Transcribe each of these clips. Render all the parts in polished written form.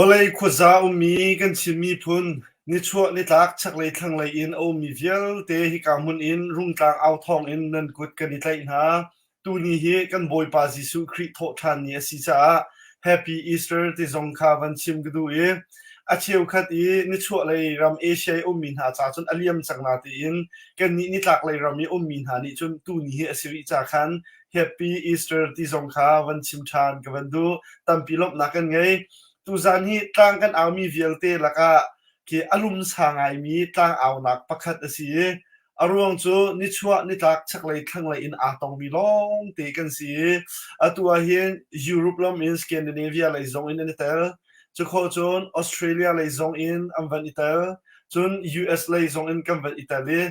Vawlei khuaza ummi kan Chin miphun nichuah nitlak chaklei thlanglei in a ummi vialte hika hmun in Rungtlang au thawng in nan kut kan i tlaih hna. Tuni hi kan Bawipa Jesuh Khrih thawhṭhan ni a si caah Happy Easter ti zong kha van chim ka duh i a cheukhat i nichuahlei ram Asia i ummi hna ca cun a liam cang na tiin kannih nitlaklei ram i ummi hna nih cun tuni hi a si rih ca khan Happy Easter ti zong kha van chim ṭhan ka van duh. Tampi lawmhnak kan ngei. Tuzan hi tlang kan aumi vialte lakah khi a lumsa ngaimi tlang aunak pakhat a si i a ruang cu nichuah nitlak chaklei thlanglei in aa tongmi lawngte kan si i atu ah hin Europe lam in Scandinavia lei zong in an i tel. Cukhawh cun Australia lei zong in an van i tel. Cun US lei zong in kan van i tel i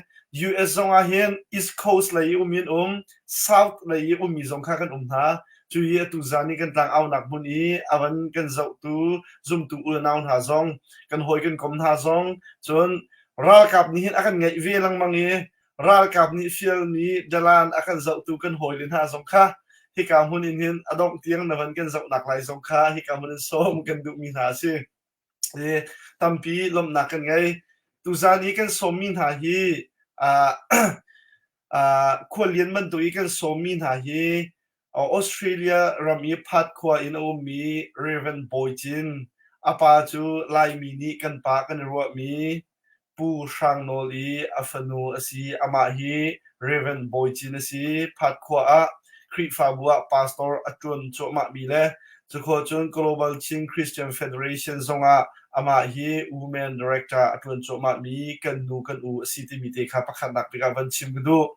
US zong ah hin East Coast lei i um in um, South lei i ummi zong kha kan um hna. Cu i atu zan i kan tlangaunak hmun i a van kan zohtu zumtu unau hna zong kan hawi kan kom hna zong cun ralkap nih hin a kan ngaih ve lengmang i ralkap nih fialmi dalan a kan zohtu kan hawile hna zong kha hika hmun in hin a dongh tiang na van kan zohnak lai zong kha hika hmun in sawm kan duhmi hna a si. I tampi lawmhnak kan ngei. Tuzan i kan sawmmi hna hi uh, uh, khuallian bantuk i kan sawmmi hna hi Australia ram i Perth khua in a ummi Reverend Bawi Cin, a pa cu Laimi nih kan pa kan i ruahmi Pu Hrang Nawl i a fanu a si. Amah hi Rev. Bawi Cin a si. Perth khua ah Khrihfabu ah pastor a ṭuan cuahmahmi le cukhua cun Global Chin Christian Federation zongah amah hi Women Director a ṭuan cuahmahmi kan nu kan u a si timi te kha pakhatnak bik ah van chim ka duh.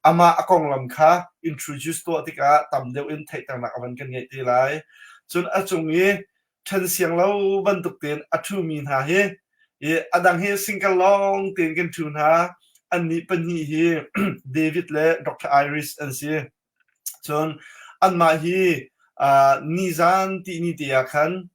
Amah a konglam kha introduce tuah tikah tam deuh in theihternak a van kan ngeih te lai. Cun a cung i ṭhen siang lo bantuk tein a ṭhumi hna hi i a dang hi single lawng tein kan ṭhu hna. Annih pahnih hi David le Dr. Iris an si. Cun anmah hi uh, nizan tihni te ah khan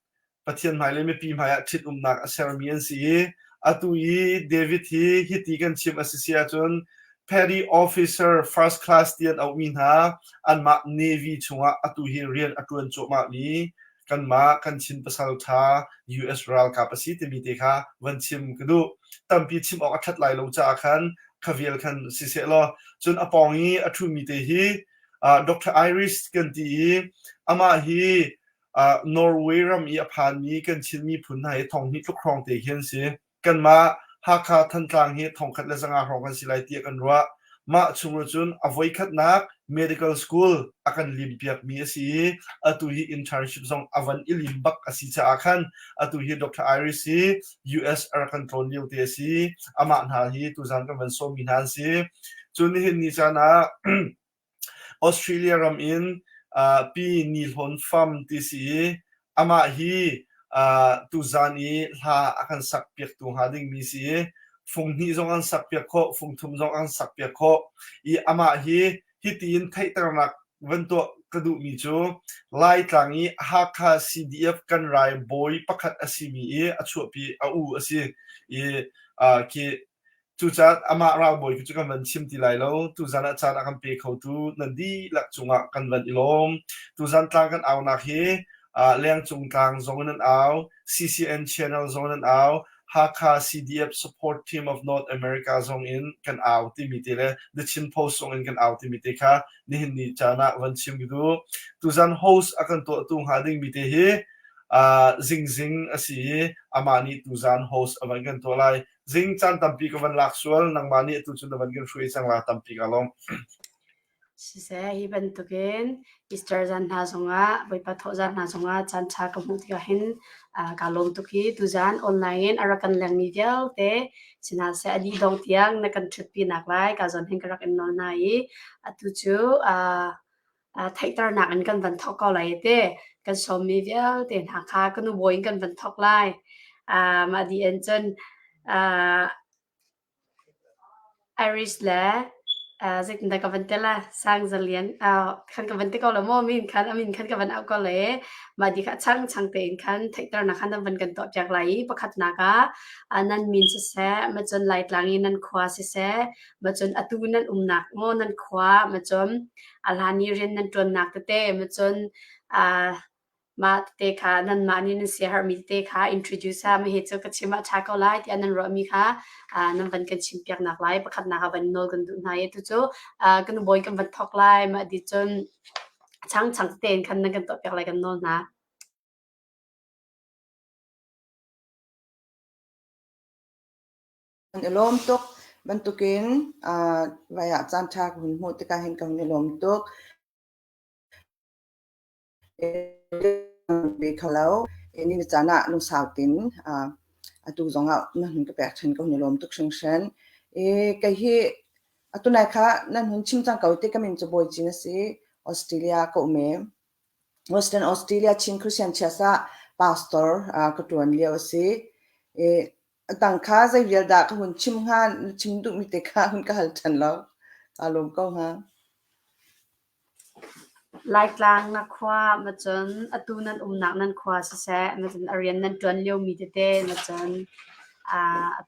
Pathian hmai le mipi hmai ah ṭhitumnak a sermi an si i atu i David hi hiti kan chim a si si ahcun Petty Officer First Class ti an auhmi hna anmah Navy chungah atu hi rian a ṭuan cuahmahmi kanmah kan Chin pasal ṭha US ralkap a si timi te kha van chim ka duh. Tampi chim awk a ṭhat lai lo caah khan kha vial khan si seh law cun a pawng i a ṭhumi te hi uh, Dr. Iris kan ti i amah hi uh, Norway ram i a phanmi kan Chin miphun hna hi thong hnih tluk hrawng te khi an si. Kanmah Hakha Thantlang hi thongkhat le zanga hrawng kan si lai tiah kan ruah. Mah chung cun a voikhatnak medical school a kan limpiakmi a si i atu hi internship zong a van i lim bak a si caah khan atu hi Dr. Iris hi US a rak kan tlawn lio te a si. Amah hna hi tuzan kan van sawmmi hna an si. Cun nihin ni caan ah Australia ram in Pi Ni Hlawn Fam ti si i amah hi tuzaan i hla a kan sakpiaktu hnga dingmi si i fung hnih zong an sakpiak khawh, fung thum zong an sakpiak khawh i amah hi hiti in theihternak van tuah ka duhmi cu Laitlang i Hakha CDF kan rai bawi pakhat a simi i a chuahpi a u a si i khi Cucaah amah ralbawi cu kan van chim ti lai lo. Tuzan ah caan a kan pe khotu nan dihlak cungah kan van i lawm. Tuzan tlang kan aunak hi uh, lengcung tlang zong in an au, CCN channel zong in an au, Hakha CDF Support Team of North America zong in kan au timi te le The Chin Post zong in kan au timi te kha nihin ni caan ah van chim ka duh. Tuzan host a kan tuahtu hnga dingmi te hi uh, Zingzing a si i amah nih tuzan host a van kan tuah lai. Zing caan tampi ka van lak sual, nangmah nih atu cu na van kan hruai cang la tampi ka lawm. Siseh, hi bantukin Easter zan hna zongah, Bawipa thawh zan hna zongah caan ṭha ka hmuh tikah hin uh, kaa lawm tuk hi tuzan online in a rak kan lengmi vialte sihna seh a dih dong tiang na kan ṭhutpi nak lai ka zawn hin ka rak in nawl hna i atu cu uh, theihternak in kan van thawk ko lai te. Kan sawmmi vialte hna kha ka nu bawi in kan van thawk lai. Mah dih in cun Irish le zeitindah ka van ti la Sang Zalian khan ka van ti ko la maw min khan a min khan ka van auh ko le mah dih kha chang chang tein khan theihternak khan nan van kan tuah piak lai i pakhatnak ah nan min siseh macun Laitlang i nan khua siseh macun atu nan umnak maw nan khua macun a hlan i rian nan ṭuannak tete macun uh, mah tete kha nanmah nih nan siaherhmi tete kha introduce ah hihi cu ka chim ah ṭha ko lai tiah nan ruahmi kha uh, nan van kan chimpiaknak lai pakhatnak ah van nawl kan duh hna i tucu uh, kan bawi kan van thawk lai mah di cun chang chang tein khan nan kan tuahpiak lai kan nawl hna. Kan i lawm tuk bantukin uh, vai ah caan ṭha ka hun hmuh tikah hin ka hun i lawm tuk. Pe kho lo. Ni ni caan ah lungsau tin uh, atu zongah na hun ka pek ṭhan ka hun i lawm tuk hringhran. E, kei hi atu nai kha nan hun chim cang ko te ka min cu Bawi Cin a si. Australia ka um e. Western Australia Chin Christian Church ah pastor uh, ka ṭuan lio a si. E, A dang kha zei vial dah ka hun chim hnga, na chim duhmi te kha hun ka hal ṭhan lo. Kaa lawm ko hnga. Laitlang na khua macun atu nan umnak nan khua siseh, macun a rian nan ṭuan liomi tete macun a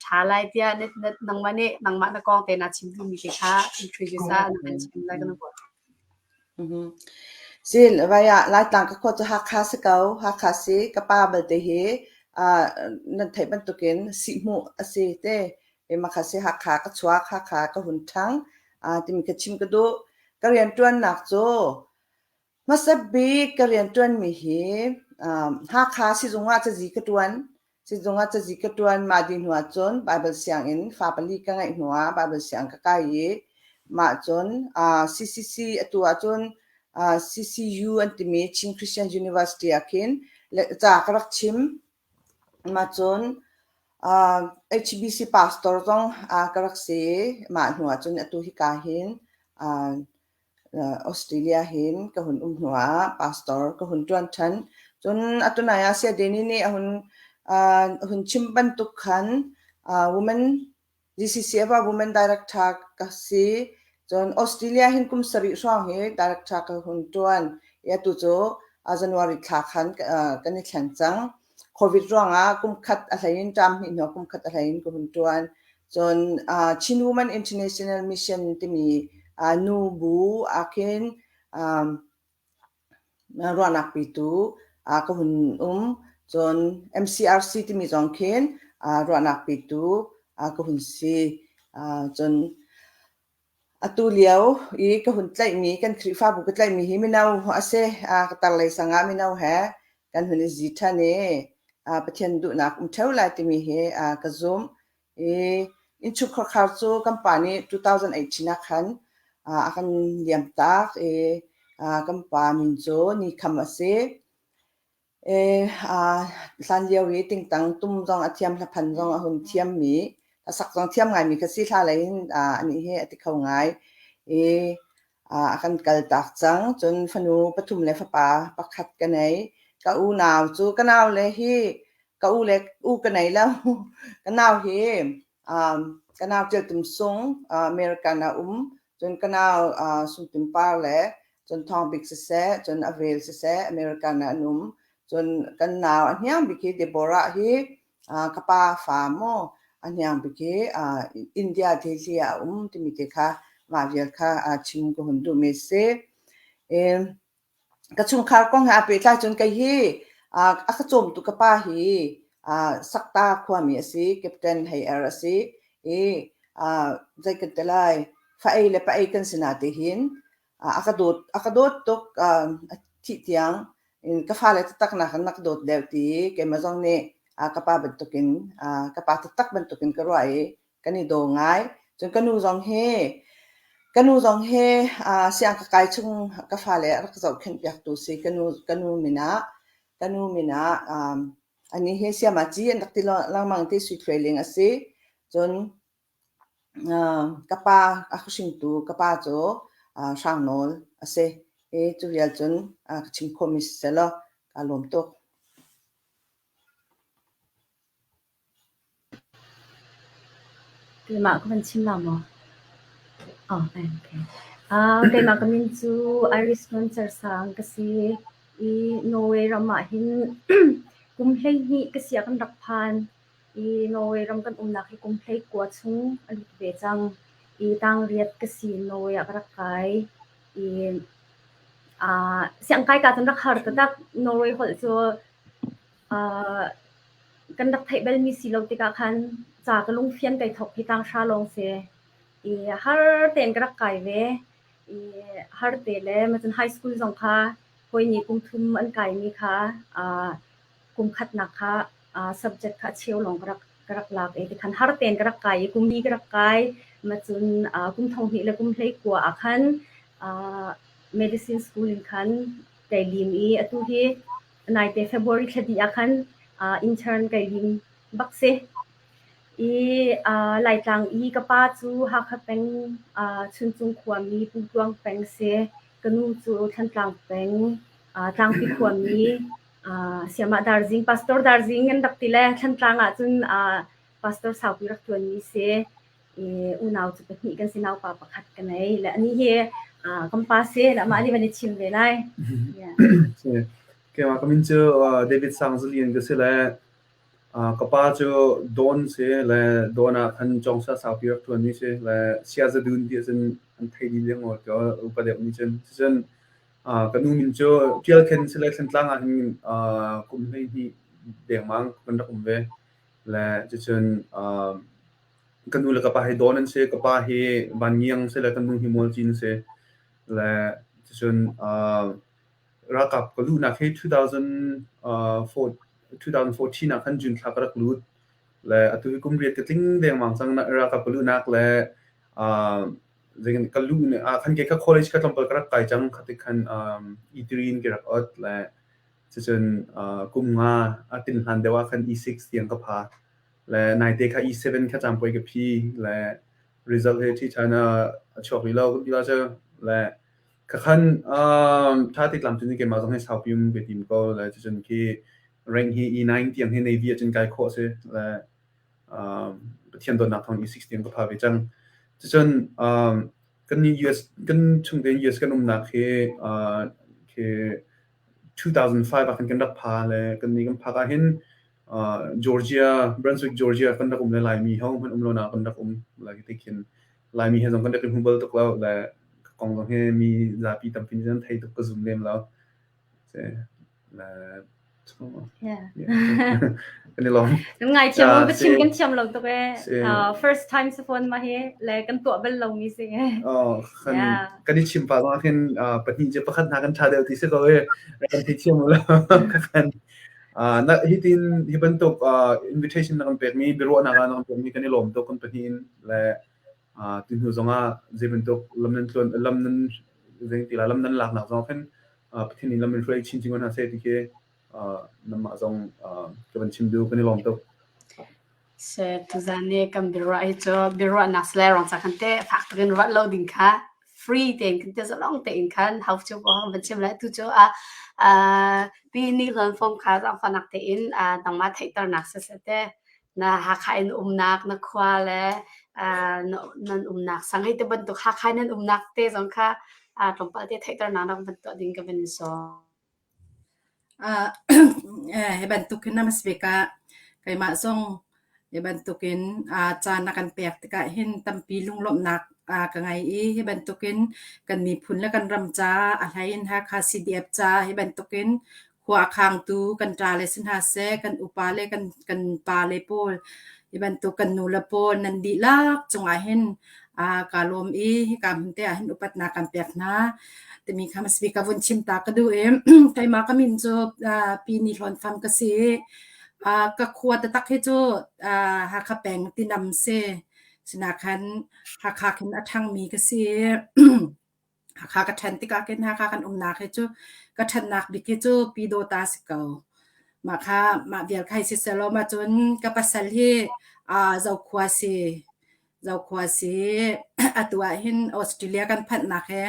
ṭha lai tiah nangmah nih nangmah na kong te naa chim duhmi te kha introduce ah na kan chim lai kan ruah. Sil vai ah Laitlang ka khua cu Hakha si ko. Hakha si ka pa balte hi nan theih bantukin sihhmuh a si te. Makha si Hakha ka chuak, Hakha ka hun ṭhang timi kha chim ka duh. Ka rianṭuannak cu hmasa bik ka rianṭuanmi hi Hakha sizung ah cazi ka ṭuan. Sizung ah cazi ka ṭuan. Mah dih hnu ahcun Baibal sianginn fa pali ka ngeih hnu ah Baibal siang ka kai i mah cun CCC atu ahcun CCU an timi Chin Christian University ah khin ca ka rak chim. Mah cun HBC pastor zong ka rak si i mah hnu ahcun atu hika hin Australia hin ka hun um hnu ah pastor ka hun ṭuan ṭhan. Cun atu nai ah Saya Danny nih a hun a hun chim bantuk khan women GCCF ah Women Director ka si. Cun Australia hin kum sarih hrawng hi director ka hun ṭuan. I atu cu January thla khan kan i thleng cang. Covid ruangah kum khat a hlei in ṭam hnih hnu kum khat a hlei in ka hun ṭuan. Cun Chin Women International Mission timi nu bu ah khin Ruahnak pitu ka hun um. Cun MCRC timi zong khin ruahnak pitu ka hun si. Cun atu lio i ka hun tlaihmi kan Khrihfabu ka tlaihmi hi mino a si. Ka tarlei sang ah mino he kan hun i zi ṭhan i Pathian duhnak um ṭheo lai timi hi ka zumh. I innchungkhar cu kan pa nih 2018 ah khan a kan liamtak i kan pa min cu Ni Kham a si. Hlanlio i tingtang tum zong a thiam, hlaphan zong a hun thiammi, hlasak zong thiam ngaimi kha si. Hla lei in anih hi a ti kho ngai. I a kan kaltak cang. Cun fanu pathum le fapa pakhat ka nei. Ka unau cu ka naule hi Ka u le u ka nei lo. Ka nau hi um, ka nau Ṭial Tum Sung American ah um. Cun ka nau uh, Sung Tum Par le cun Thawng Bik siseh, cun A Vel siseh American ah an um. Cun kan nau a hniang bik hi Deborah hi uh, ka pa fa mu a hniang bik hi uh, India Delhi ah a um timi te kha mah vial kha uh, chim ka hun duhmi si. E, Ka chungkhar kong he aa pehtlai cun kei hi a ka cawmtu ka pa hi Sakta khuami a si, Captain Hei Er a si i zei kan ti lai, fa ei le pa ei kan si nate hin a ka dawt, a ka dawt tuk a thih tiang in ka fale taktak nakin na ka dawt deuh ti i keimah zong nih ka pa bantukin ka pa taktak bantukin ka ruah i kan i daw ngai. Cun ka nu zong hi ka nu zong hi uh, siang ka kai chung ka fale a rak zohkhenh piaktu si ka nu ka nu min ah ka nu min ah um, ani hi siama ci an rak ti lengmang ti sui thluai ling a si. Cun uh, ka pa a ka hringtu ka pa cu uh, Hrang Nawl a si. I cu vial cun uh, ka chim khawhmi si selaw kaa lawm tuk. Keimah ka van chim la maw? Oh, okay. Uh, keimah ka min cu Iris Hlawn Sang ka si i Norway ram ah hin kum 12 ka si ah kan rak phan i Norway ram kan umnak hi kum 19 chung a lut ve cang i tangriat ka si in Norway ah ka rak kai i uh, siangkai ka cun rak har taktak Norway holh cu Uh, kan rak theih balmi si lo tikah khan ca ka lungfian kai thawk hi tanghra lawng si. I har tein ka rak kai ve. I har te le macun high school zong kha hawi nih kum thum an kaimi kha uh, kum khatnak kha uh, subject kha cheu lawng ka rak ka rak lak i tikhan har tein ka rak kai i kum li ka rak kai. Macun uh, kum thong hnih le kum hlei kua ah khan uh, medicine school in khan kai lim i atu hi Naite February thla dih ah khan uh, intern kai lim bak si. I uh, Laitlang i ka pa cu Hakha peng uh, Chuncung khuami Pungtluang peng si. Ka nu cu Thantlang peng uh, Tlangpi khuami uh, Siamah Darzing, Pastor Darzing an rak ti le Thantlang ah cun uh, Pastor saupi rak tuanmi si. I unau cu pahnih kan si naupa pakhat ka nei. Le ani hi Kan pa si amah nih van i chim ve lai. Yeah. Keimah ka min cu David Sang Zalian ka si le ka pa cu Dawn si le Dawn ah khan cawngsa saupi rak ṭuanmi si le Siazadun ti ahcun an thei dih lengmang upa deuh nih cun. Cucun ka nu min cu Ṭial Khen si le Thlantlang ah hin kum 12 dengmang kan rak um ve. Le cucun ka nu le ka pa hi Dawn an si. Ka pa hi Van Ngiang si le ka nu hi Mual Cin si. Le cucun ralkap ka luhnak hi 2014 ah khan June thla ka rak lut. Le atu hi kum riat ka tling dengmang cang. Ralkap ka luhnak le ka luh ah khan kei kha college kha tlawmpal ka rak kai cang. Kha ti khan E3 in ka rak ot. Le cucun kum nga a tin hlan deuh ah khan E6 tiang ka pha. Le naite kha E7 kha caampuai ka phi. Le result hi ṭhi ṭhan a chuak rih lo kan ti la cu. Le khakhan ṭha te tlam cun keimah zong hi saupi um ka tim ko. Le cucun khi rank hi E9 tiang hi Navy ahcun kai khawh a si. Le Pathian dawtnak thawng E6 tiang ka pha ve cang. Cucun kan nih US kan chung tein US kan umnak hi khi 2005 ah khan kan rak pha le kan nih kan phak ah hin Georgia, Brunswick, Georgia kan rak um le Laimi ho hmanh um lo nak kan rak um. Lai ti khin Laimi he zong kan rak i hmu bal tuk lo le ka kong zong hi mi zapi tampi nih an thei tuk ka zum lem lo. Le kan i lawm. Ngai thiam lo biachim kan thiam lo tuk ee. First time sa phone ma hi le kan tuah bal lo mi si. Oh, kan kan i chim pa zong khin pahnih je pakhat hna kan tha deuh ti si ko ee. Kan thei thiam lo. Kan na hitin hi bantuk invitation na kan pek mi biaruahnak na kan pek mi kan i lawm tuk kan pahnih in le tu hnu zongah zei bantuk lam nan tluan lam nan zeng ti la lam nan laknak zong khin Pathian nih lam in hruai chinchin ko hna seh ti khi nanmah zong ka van chim duh kan i lawm tuk. Se tuzan ni kan biaruah hi cu biaruahnak sile rong ca kan te fak tukin ruah lo ding kha free tein kan te zalong tein khan hau chu ko van chim lai tu cu a pi ni hlon fom kha zangfanak tein nangmah theihternak se se te na Hakha in umnak na khua le nan umnak sang hei te bantuk Hakha nan umnak te zong kha tlawmpal te theihternak rak van tuah ding ka van in sawm. Hi bantuk hin na bik ah keimah zong hi bantukin caan a kan pek tikah hin tampi lunglawmhnak ka ngei i hi bantukin kan miphun le kan ram caah a hlei in Hakha CDF caah hi bantukin Khua a khangtu kan ṭale si hna seh, kan upa le kan kan pale pawl, hi bantuk kan nule pawl nan dihlak cungah hin kaa lawm i hika hmun te ah hin upatnak kan pek hna timi kha hmasabik ka vun chim ta ka duh i keimah ka min cu Pi Ni Hlawn Fam ka si i ka khua taktak hi cu Hakha peng Tinam si. Sinakhan Hakha khin a ṭhangmi ka si i Hakha ka ṭhen tikah khin Hakha kan umnak hi cu ka ṭhennak bik hi cu Pyidawta si ko. Mah kha mah vial kha hi sisehlaw mah cun ka pasal hi Zokhua si. Zokhua si. Atu ah hin Australia kan phanhnak hi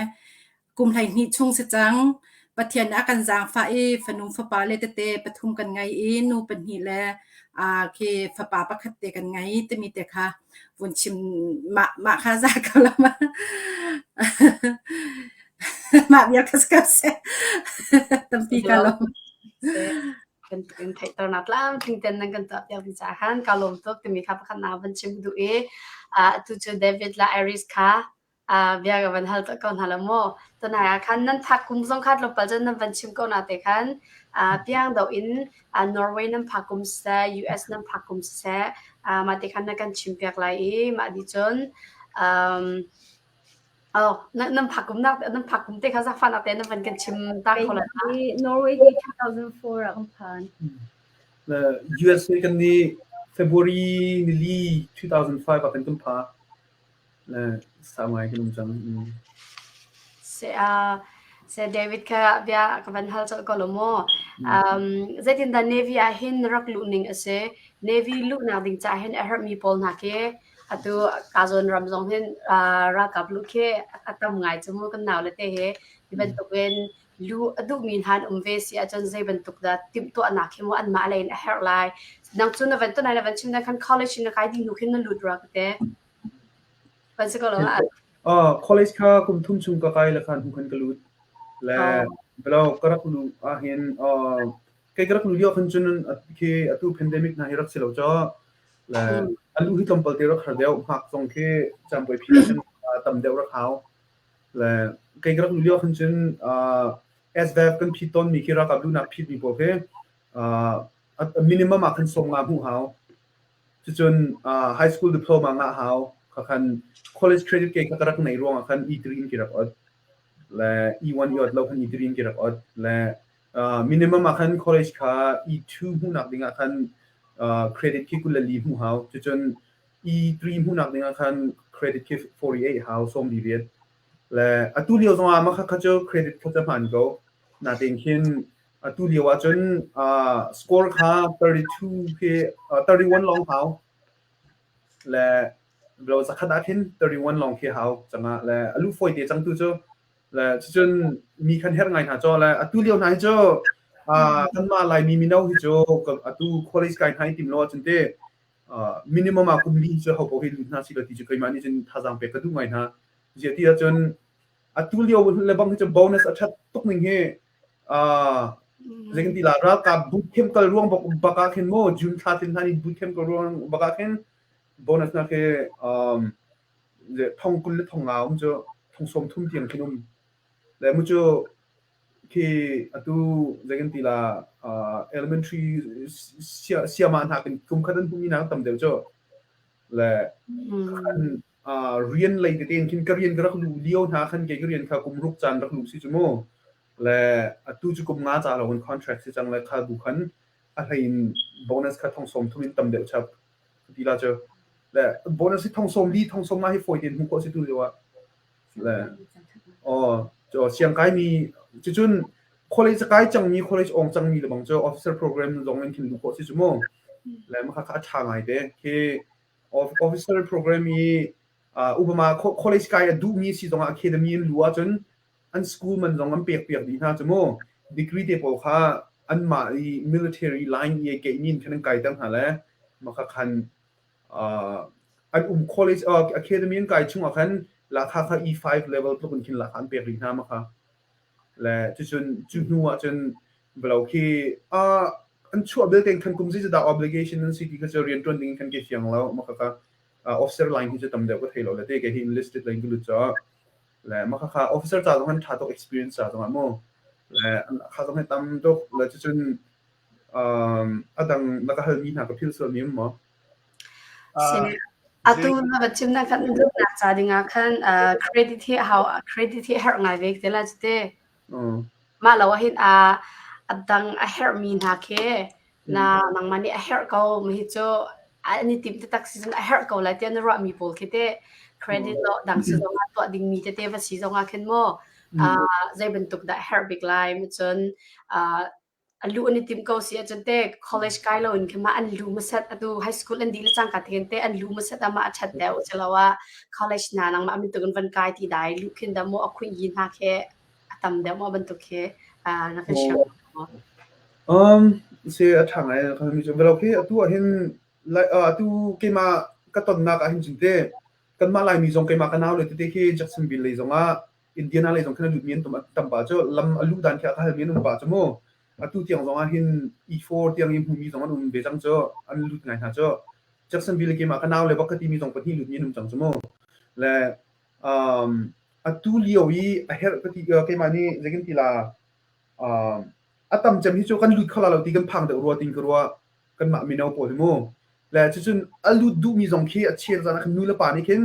kum 12 chung si cang. Pathian nih a kan zaangfah i fanu fapa le tete pathum kan ngei i nu pahnih le khi fapa pakhat te kan ngei timi te kha vun chim mah mah kha za ko la ma mah bia kha ka se tampi ka lawm kan in theihternak tlamtling ten nan kan tuah piak ding caah khan ka lawm tuk timi kha pakhat nak van chim duh i atu cu David la Iris kha Bia ka van hal ko hna lo maw? Tunai ah khan nan phak kum zong kha tlawmpal cun nan van chim ko na te khan piang do in Norway nan phak kum siseh, US nan phak kum siseh, mah te khan na kan chim piak lai i mah di cun oh nan phak kum nak nan phak kum te kha zakfa nak te nan van kan chim ta kho la. Norway hi 2004 ah kan phan. USA kan ni February nili 2005 ah kan kan pha. Sau ngai kan um cang. Se se David kha bia ka van hal colh ko lo maw? Um, zeitindah Navy ah hin rak luh ning a si? Navy luhnak ding caah hin a herhmi pawl hna khi atu Kazon ram zong hin uh, ralkap luh khi a tam ngai cu mu kan nau le te he hi bantukin luh a duhmi hna an um ve si ahcun zei bantuk dah timhtuahnak khi mu anmah lei in a herh lai. Nang cu na van tunai na van chim na khan college in na kai dih hnu khin na lut rua ka te. Van si ko lo ah. College kha kum thum chung ka kai le khan hnu khan ka lut. Le belo ka rak luh ahhin kei ka rak luh lio khan cun khi atu pandemic hna hi rak si lo caw. Le a luh hi tlawmpal te rak har deuh. Hngak zong khi caanpuai phi ah khan tam deuh rak hau. Le kei ka rak luh lio khan cun SVF kan phit tawnmi khi ralkap luhnak phitmi pawl khi minimum ah khan 50 hmuh hau. Cucun high school diploma ngah hau. Khakhan college credit ke kha ka rak nei ruangah khan E3 in ki rak ot. Le E1 i ot lo khan E3 in ki rak ot. Le minimum ah khan college kha E2 hmuhnak dingah khan credit khi 24 hmuh hau. Cucun E3 hmuhnak dingah khan credit khi 48 hau, 48. Le atu lio zongah mah kha cu credit kha cu hmaan ko. Natein khin atu lio ahcun score kha 32 khi 31 lawng hau. Le lo zakhat ah khin 31 lawng khi hau cangah le a lu fawi te cang tu cu le cucun mi khan herh ngai hna caw le atu lio hna hi cu kanmah Laimi mino hi cu atu college kai hna i tim lo ahcun te minimum ah kum li cu ho paoh hi lut hna si lo ti cu keimah nih cun thazaang pek ka duh ngai hna. Ziah ti ahcun atu lio le bang hi cu bonus a ṭhat tuk ning hi zei kan ti la ralkap boot camp kal ruang bak bak ah khin maw June thla tin hna ni boot camp kal ruang bak ah khin bonus na khi thong 20 le thong nga um cu thong 30 tiang khin um le mu cu khi atu zei kan ti la elementary siama hna kan kum khat an hmumi hna tam deuh cu le khan rian lei tete in khin ka rian ka rak lu lio hna khan kei ka rian kha kum ruk caan rak lu si cu mu le atu cu kum nga ca lo in contract si cang le kha bu khan a hlei in bonus kha thong 30 in tam deuh chap ti la cu le bonus hi thong 40 thong 50 hi fawi tein hmuh khawh si tu lio ah Le aw cu siangkai mi cucun college a kai cangmi college awng cangmi le bang cu officer program zong in khin luh khawh si cu mu. Le mah kha a ṭha ngai te. Khi officer program i upama college kai a duhmi si zongah academy in luh ahcun an school man zong an pek piak dih hna cu mu. Degree te pawl kha anmah i military line i keimi in khan an kaiter hna le mah kha khan an um college academy an kai chungah khan lahkhah kha E5 level tluk in khin lahkhah an pek rih hna ma kha le cucun cu hnu ah cun velo khi an chuah belte khan kum zeidah obligation an si ti kha cu rian ṭuan ding khan ke fiang lo ma kha kha officer line hi cu tam deuh ka thei lo le te ke hi enlisted line ka lut caah le ma kha kha officer ca zong han ṭha tuk experience ca zong ah mu le kha zong hi tam tuk le cucun a dang na ka halmi hna ka phil sual mi um maw? Atu na va chim na kan luhnak ca dingah khan credit hi hau credit hi herh ngai ve te la cu te. Mah lo ahhin a dang a herhmi hna khi na nangmah nih a herh ko mi hi cu an i tim taktak si cun a herh ko lai tiah na ruahmi pawl khi teh credit lo dang si zongah tuah dingmi tete va si zongah khin maw zei bantuk dah herh bik lai cun A luh an i timh ko si ahcun teh college kai loin khin mah an lu hmasat atu high school an dih le cangka te khin teh an lu hmasat ah mah a ṭhat deuh asiloah college hna nangmah bantuk in van kai ti dai luh khin dah maw a khuih yi hna khi a tam deuh maw bantuk khi na kan share maw? Um, si a ṭha ngai kan mi cu velo khi atu ah hin atu keimah ka tonnak ah hin cun te kanmah Laimi zong keimah ka nau le tete khi Jacksonville lei zong ah Indiana lei zong khin a lutmi an tam pah cu lam a luh dan khi a ka halmi an um pah cu mu. Atu tiang zong ah hin E4 tiang i hmumi zong an um ve cang cu an lut ngai hna cu. Jacksonville keimah ka nau le bak ka timi zong pahnih lutmi an um cang cu mu. Le um, atu lio i a herh ka ti keimah nih zeikin ti la um, a tam cem hi cu kan lut kho la lo ti kan phang deuh rua tin ka ruah kanmah mino pawl hi mu. Le cucun a lut duhmi zong khi a chel zan ah khin nu le pa nih khin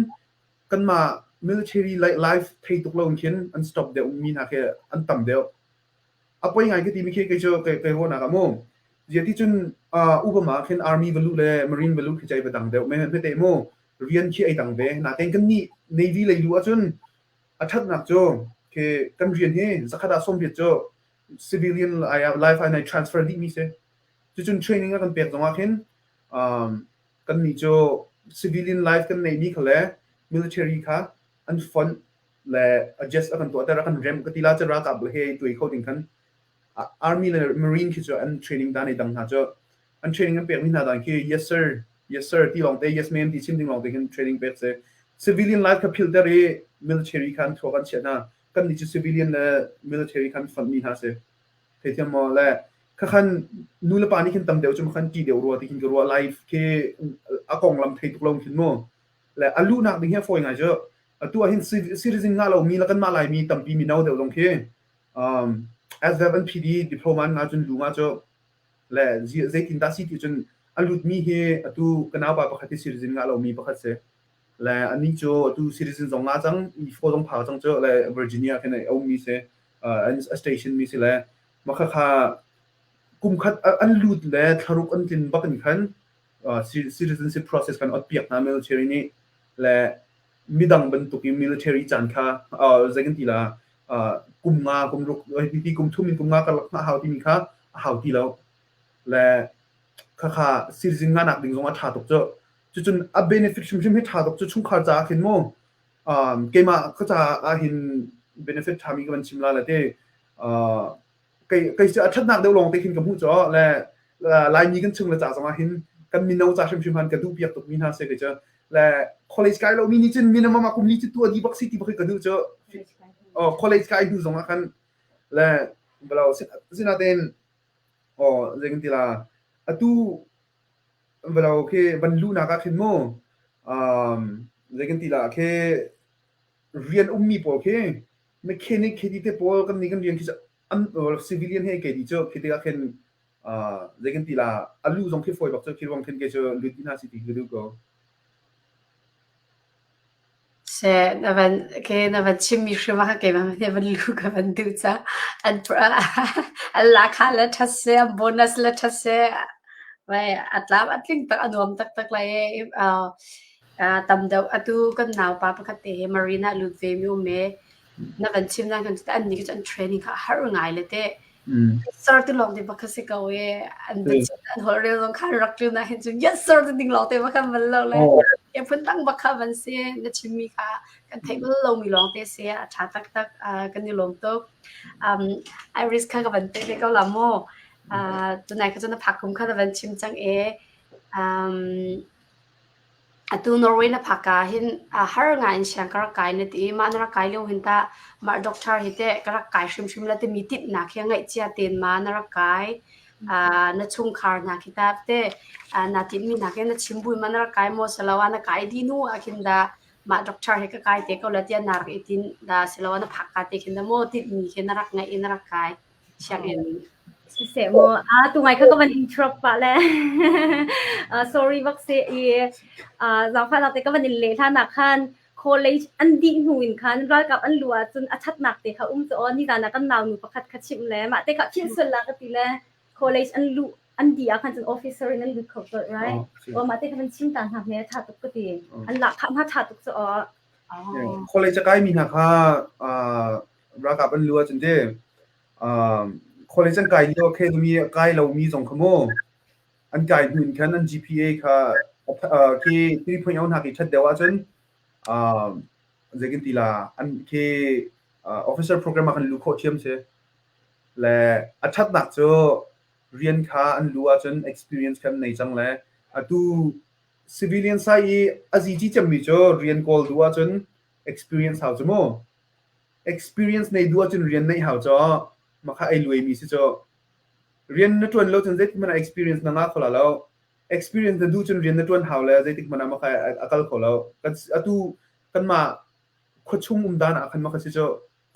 kanmah military life thei tuk lo in khin an stop deuh mi hna khi an tam deuh. A poi ngai ka timi khi kei cu kei ruahnak ah mu. Zia ti cun Obama khin army va luh le marine va luh khi cai va dang deuh me hmete mu rian khi ai dang ve. Natein kan nih navy lei lu ahcun a ṭhatnak cu khi kan rian hi zakhat ah 80 cu civilian life ah nai transfer dih mi si. Cucun training a kan pek zong ah khin Kannih cu civilian life kan neihmi kha le military kha an fonh le adjust a kan tuahter, a kan remh ka ti la cu ralkap le he tuai kho ding khan army le marine khi cu an training dan ai dang hna cu an training an pekmi hna dan khi yes sir, yes sir ti lawngte, yes ma'am ti chim ding lawngte khin training pek si. Civilian life kha philter i military kha an thluak an chiah hna. Kannih cu civilian le military khan fonh mi hna si. Theithiam maw? Le khakhan nu le pa nih khin tam deuh cu khan ṭih deuh rua ti khin ka ruah. Life khi a konglam thei tuk lo khin mu. Le a luhnak ding hi a fawi ngai cu. Atu ah hin citizen ngah lomi le kanmah Laimi tampi mino deuh zong khi um, SFNPD diploma an ngah cun lu ngah cu le zeitindah si ti cun a lutmi hi atu ka naupa pakhat hi citizen ngah lomi pakhat si. Le anih cu atu citizen zong ngah cang, E4 zong phak cang cu le Virginia khin a ummi si, uh, a station mi si le mah kha kum khat an lut le thlaruk an tlin bak in khan uh, citizenship process kan ot piak hna military nih le midang bantuk in military caan kha uh, zei kan ti la uh, kum nga kum ruk ti kum thum in kum nga karlak hna hau timi kha a hau ti lo le kha kha citizen nga nak ding zong a tha tuk cu cucun a benefit hrimhrim hi tha tuk cu chungkhar caah khin mu um, keimah ka caah hin benefit tha mi ka van chim la le te uh, kei kei cu a ṭhatnak deuh lawng te khin ka hmuh caw le Laimi kan chung le ca zongah hin kan mino ca hrimhrim han ka duh piak tuk mi hna se kei cu le college kai lo mi nih cun minimum ah kum li cu tuah dih bak si ti bak hi ka duh cu oh college kai hnu zongah khan le balo sinatein oh zei kan ti la atu balo khi van luhnak ah khin mu um zei kan ti la khi rian ummi pawl khi mechanic khi ti te pawl kan nih kan rian khi an civilian he ke di cu khi tikah khin zei kan ti la a lu zong khi fawi bak cu khi ruang khin ke cu lut hna si ti ka duh ko. Se na van ke na van chimmi hrim ah keimah nih van lu ka van duh ca an an lakha le ṭhat se an bonus le ṭhat se vai a tlam a tling tak a nuam taktak lai e tam deuh atu kan naupa pakhat te hi marina lut ve mi um e na van chim na kan an ni cu an training kha har ngai le te sir ti lawng te bak si ko e an an hol rel zong khan rak tu na hin cun yes sir ti ding lawng te bak kan van lo le e phun dang bak kha van si na chim mi kha kan theih bal lo mi lawng te si a tha tak tak kan i lawm tuk um Iris kha ka van pe ve ko la mu tunai kha cun na phak kum kha na van chim cang e um Atu Norway na phak ah hin har ngai in siang ka rak kai na ti i mah na rak kai lio hin tah mah doctor hi teh ka rak kai hrimhrim la timi tinhnak hi a ngeihcia tein ma na rak kai? Na chungkhar hna khi tah teh naa tinhmi hna khi na chim buin ma na rak kai maw siloah na kai dih hnu ah khin dah mah doctor hi ka kai te ko la tiah naa rak i tinh dah siloah na phak ka te khin dah maw tinhmi khi na rak ngeih i na rak kai? Sianginn. Siseh mu ah tu ngai kha ka van interrupt pah le sorry bak si i zaangfahnak te ka van in leh hlan ah khan college an dih hnu in khan ralkap an luh ahcun a thatnak te kha um cu aw nizan ah kan nau nu pakhat kha chimh le mah te kha philh sual la ka ti le college an luh an dih ah khan cun officer in an lut kho colh right aw mah te kha van chim ta hna hme tha tuk ka ti an lak khah hna tha tuk cu aw College a kai mi hna kha ralkap an lu ahcun te college an kai lio academy a kai lomi zong kha mu an kai hnu in khan an GPA kha khi 3.0 hna khi ṭhat deuh ahcun zeikin ti la an khi officer program ah khan lu khawh ṭhiam si le a ṭhatnak cu rian kha an lu ahcun experience kha an nei cang le atu civilian sai i a zici cemmi cu rian kawl duh ahcun experience hau cu mu Experience nei duh ahcun rian neih hau caw. Mah kha ei luaimi si cu. Rian na ṭuan lo cun zeitik hmanh ah experience na ngah kho la lo. Experience na duh cun rian na ṭuan hau le zeitik hmanh ah mah kha a kal kho lo. Kan atu kanmah khuachung um dan ah khan mah kha si cu.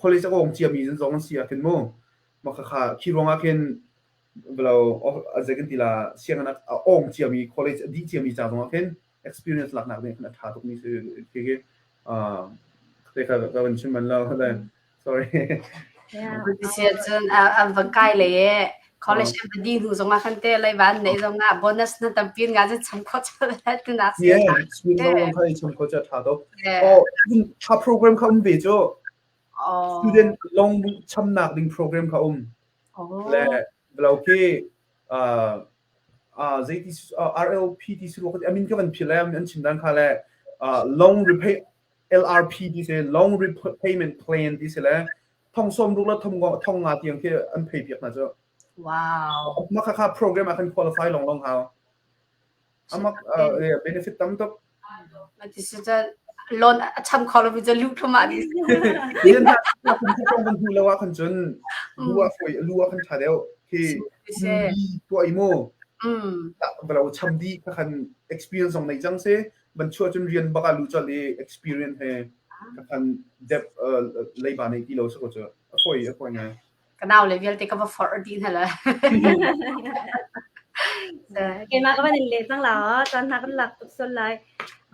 College a kawng ciami zong an si ah khin mu. Mah kha kha khi ruangah khin lo zei kan ti la sianginn a awng ciami college a dih ciami ca zongah khin experience laknak ding khan a ṭha tukmi si khi khi te kha ka van chim man lo le sorry. Si cun an va kai le e college an va dih hnu zongah khan te lei van nei zongah bonus na tampi nga cu cham kho chal tu nak si yeah student loan kha cham kho cha tha to oh tha program kha um ve chu student loan chamnak ding program kha um le lo khi zeiti RLP ti si rua a min ka van philh lai an chim dan kha le loan repay LRP ti si loan repayment plan ti si le thong som ruk le thong thong nga tiang khi an phei piak hna cu wow mah kha kha program ah khan qualify long long hau amak benefit tam tuk. Ti si cu loan a cham kho lo mi cu luh thluahmah dih. Rian hna kan hmu lo ah khan cun lu ah foi lu ah khan ṭha deuh. Khi tuah i mu valo cham dih kha khan experience zong nei cang si ban chuah cun rian bak ah lu chal i experience he kha khan dep leiba nei ti lo sa ko cu a foi a foi ngai. Ka nau le vialte ka va forh dih hna le. Keimah ka van in leh cang la caan hna kan lak tuk sual lai.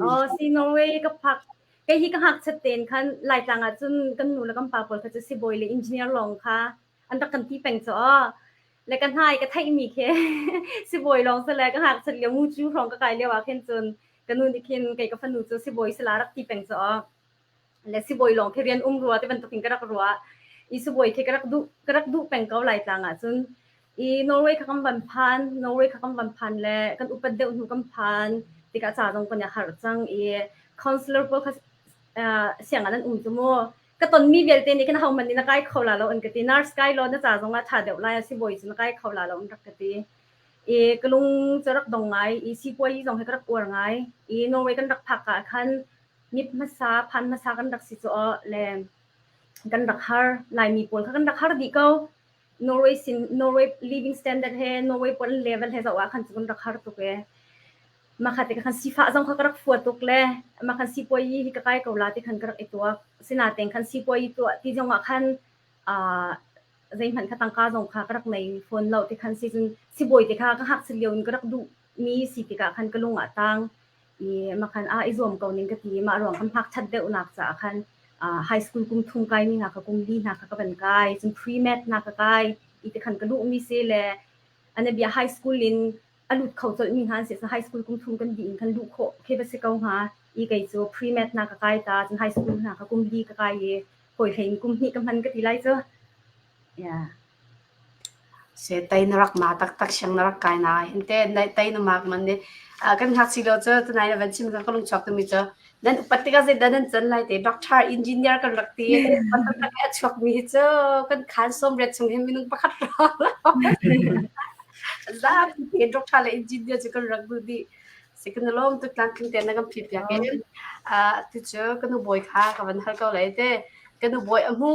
Oh, si Norway ka phak kei hi ka ngakchiat tein khan Laitlang ah cun kan nu le kan pa pawl kha cu sibawi le engineer lawng kha an rak kan ti peng cu aw. Le ka hnai ka theihmi khi sibawi lawng si le ka ngakchiat lio mucu hrawng ka kai lio ah khin cun ka nu nih khin kei ka fanu cu sibawi sila rak ti peng cu aw. Le sibawi lawng khi rian um rua ti bantuk in ka rak ruah. I sibawi khi ka rak duh ka rak duh peng ko Laitlang ah cun. I Norway kha kan van phan, Norway kha kan van phan le kan upat deuh hnu kan phan tikah ca zong kan i harh cang i counselor pawl kha uh, sianginn an um cu mu. Ka tonmi vialte nih khin ahohmanh nih na kai kho la lo an ka ti. Nurse kai law na ca zong ah ṭha deuh lai a sibawi cu na kai kho la lo an rak ka ti. I ka lung cu rak dong ngai i sipuai zong hi ka rak uar ngai. I Norway kan rak phak ah khan mip hmasa phan hmasa kan rak si cu aw le kan rak har Laimi pawl kha kan rak har dih ko. Norway sin Norway living standard he Norway pawl level he zoh ah khan cu kan rak har tuk e. Makha te khan sifah zong kha ka rak fua tuk le ma khan sipuai hi ka kai ko la ti khan ka rak i tuak. Sinain khan sipuai tuah ti zong ah khan uh, zeihmanh kha tangka zong kha ka rak nei fawn lo ti khan si cun sibawi te kha ka ngakchia lio in ka rak duh mi si tikah khan ka lung ah tang i makhan a i zuam ko ning ka ti mah ruang kan ngakchat deuhnak caah khan uh, high school kum thum kai mi hna kha kum li hna kha ka van kai cun pre-med hna ka kai i ti khan ka luh mi si le anabia high school in a lut kho colh mi hna an si high school kum thum kan dih in khan luh khawh khi va si ko hnga i kei cu pre-med hna ka kai ta cun high school hna ka kum li ka kai i hawi hlei in kum hnih ka hman ka ti lai cu yeah Se tai na rak ma taktak siang na rak kai na hin te tai na mak man ne kan hngak si lo cu tunai na van chim ka ka lung chuak tumi cu nan upat tikah zeidah nan can lai te doctor engineer kan rak ti taktak a chuak mi hi cu kan khan som ret chung hin minung pakhat zapi te doctor le engineer cu kan rak duh dih si kan lawm tuk tlang tling te na kan phi piak in tu cu ka nu bawi kha ka van hal ko lai te ka nu bawi a hmu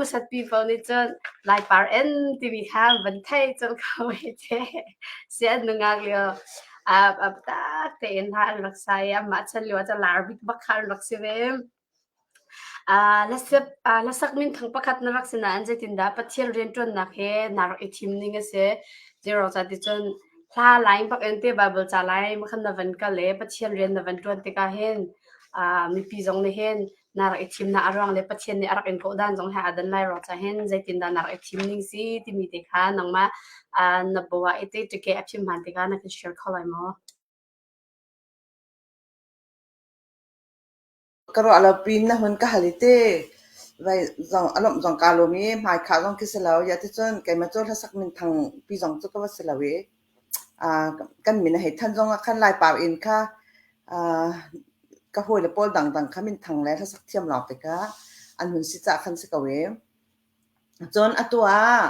masat pi fo nih cun lai par en timi kha van thei cun ko te si an nungak lio a tak tein hla an rak sa i amah chan lio ah cun lar bik bak kha an rak si ve. Hlasak minthang pakhat na rak si nain zeitindah Pathian rianṭuannak he naa rak i thim ning a si? Zeiruang ca ti cun hla line bak in te Baibal ca lai khan na van kal i Pathian rian na van ṭuan tikah hin mipi zong nih hin naa rak i thimnak a ruang le Pathian nih a rak in kawh dan zong he aa dan lai ruang caah hin zeitindah naa rak i thim ning si timi te kha nangmah na bawah i te ṭike a phim hman tikah na kan share kho lai maw? Ka ruah lo pin na hun ka hal i te vai zong a lawmh zong kaa lawm i hmaikhah zong khi si lo. Ya ticun keimah cu hlasak minthang pi zong cu ka va si lo i uh, kan min a hei than zong ah khan Laipar inn kha uh, ka hawile pawl dangdang kha minthang le hlasak thiam lawng te kha an hun si cah khan si ko i. Cun atu ah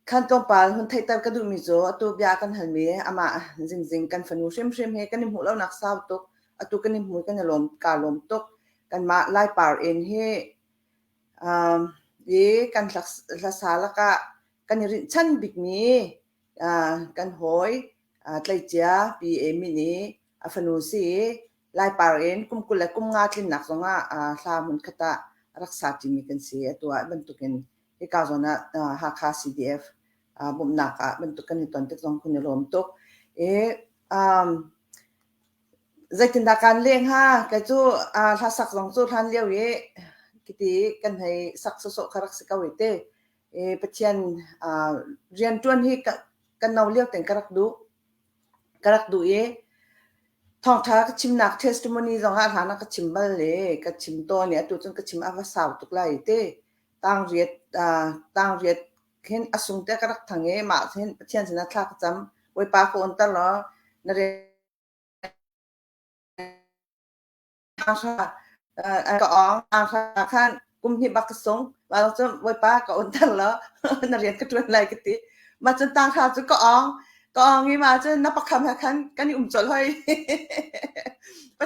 Khan tlawmpal hun theihter ka duhmi cu atu bia kan halmi amah Zingzing kan fanu hrimhrim he kan i hmuh lonak sau tuk. Atu kan i hmu kan i lawm kaa lawm tuk. Kanmah Laipar inn hi um, i kan hlasa lakah kan i rinhchan bikmi uh, kan hawi uh, tleicia Pi Amy nih a fanu si i Laipar in kum 20 le kum nga tlinnak zongah uh, hla hmunkhat ah rak sa ṭimi kan si. Atu ah bantukin Hika zawn ah Hakha CDF bawmhnak ah bantuk kan i ton tik zong kan i lawm tuk. I um, zeitindah kan leh hnga? Kei cu hlasak zong cu hlan lio i kiti kan hei sak sawsawh kha rak si ko i te. I Pathian rianṭuan hi kan no lio ten ka rak duh. Ka rak duh i thawngṭha ka chimnak testimony zong ah hlan ah ka chim bal i ka chim tawn i atu cun ka chim a va sau tuk lai i te. Tangriat tangriat khin a sung te ka rak thang i mah hin Pathian sinah thla ka cam. Bawipa ka onter law na rian ka ong tanghra khan kum hnih bak ka sung. Mah cun Bawipa ka onter law na rian ka ṭuan lai ka ti. Mah cun tanghra cu ka ong. Ka ong i mah cun na pakham he khan kan i um colh hoi.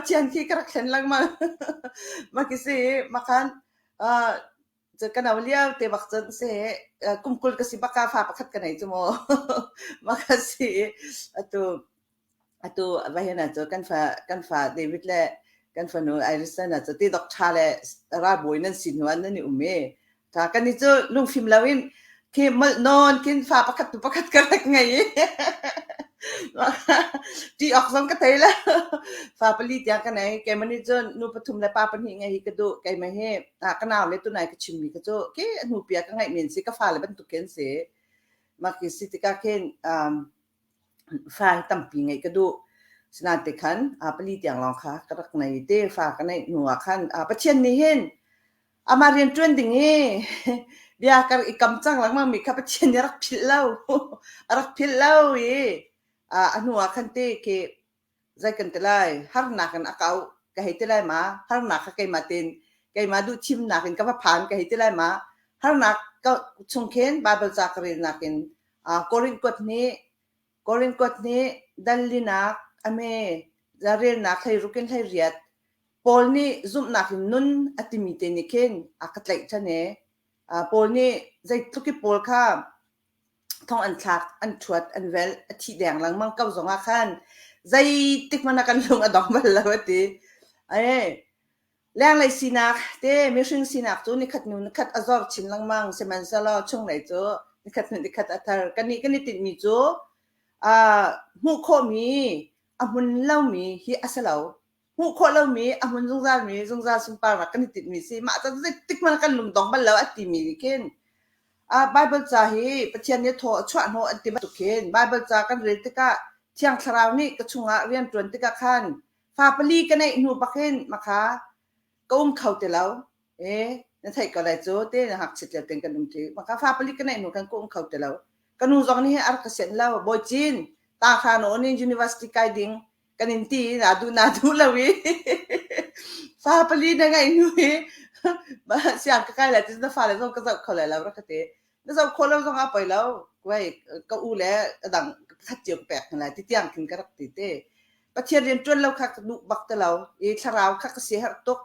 Pathian khi ka rak thlen lengmang. Mah khi si makhan uh, ka no lio te bak cun si kum 20 ka si bak ah fa pakhat ka nei cu mu. Mah kha si atu Atu vahin ah cu kan fa kan fa David le kan fanu Iris na cu ti dok ṭha le ralbawi nan si hnu ah nan i um i ṭha kan i cu lungfim lo in khi molh nawn khin fa pakhat tu pakhat ka rak ngei i ṭih awk zong ka thei lo. Fa pali tiang ka nei. Keimah nih cun nu pathum le pa pahnih ngei hi ka duh. Keimah hi ka nau le tunai ka chimmi kha cu khi a hnupi ah ka ngeihmi an si. Ka fale bantuk khi an si. Mah khi si tikah khin um, Fa hi tampi ngeih ka duh. Sinain tikhan pali tiang lawng kha ka rak nei te fa ka neih hnu ah khan Pathian nih hin amah rian ṭuan ding i bia ka rak i kam cang lengmang mi kha Pathian nih a rak philh lo. A rak philh lo i a hnu ah khan te khi zei kan ti lai harnak in a kau ka hei ti lai ma harnak kha keimah tein keimah duh thimnak in ka va phan ka hei ti lai ma harnak ka chung khin Bible ca ka relnak in Korin kuat nih Korin kuat nih dallinak ame relnak hleiruk in hleiriat Paul nih zumhnak in nun a timi te nih khin a ka tlaih ṭhan e Paul nih zeitluk i Paul kha thong an thlak, an ṭhuat, an velh, a thih deng lengmang ko zongah khan zeitik hmanh ah kan lung a dong bal lo a ti. Ee, lenglei sinak te mihring sinak cu nikhat hnu nikhat a zor chin lengmang sihmanhsehlaw chunglei cu nikhat hnu nikhat a thar. Kannih kan i tinhmi cu aa hmuh khawhmi a hmun lomi hi a si lo. Hmuh khawh lomi a hmun zungzalmi zungzal sunparnak kan i tinhmi si. Mah cu zeitik hmanh ah kan lungdong bal lo a timi nih khin Baibal ca hi Pathian nih thaw a chuah hnawh an ti bantuk khin Baibal ca kan rel tikah Thiang Thlarau nih ka chungah rian ṭuan tikah khan fa pali ka neih hnu bak hin makha ka um kho ti lo. E na theih ko lai cu te na ngakchit lio ten kan um ṭi. Makha fa pali ka neih hnu khan ka um kho ti lo. Ka nu zong nih a rak ka sianh lo. Bawi Cin, ta kha na in university kai ding kan in ti na duh na duh lo i fa pali na ngeih hnu i siang ka kai lai ti na fale zong ka zoh kho lai lo rak ka ti. Na zoh khawh lo zong ah poi lo. Wei ka u le a dang khat cio ka pek hna lai ti tiang khin ka rak ti te. Pathian rian ṭuan lo kha ka duh bak ti lo i thlarau kha ka siaherh tuk.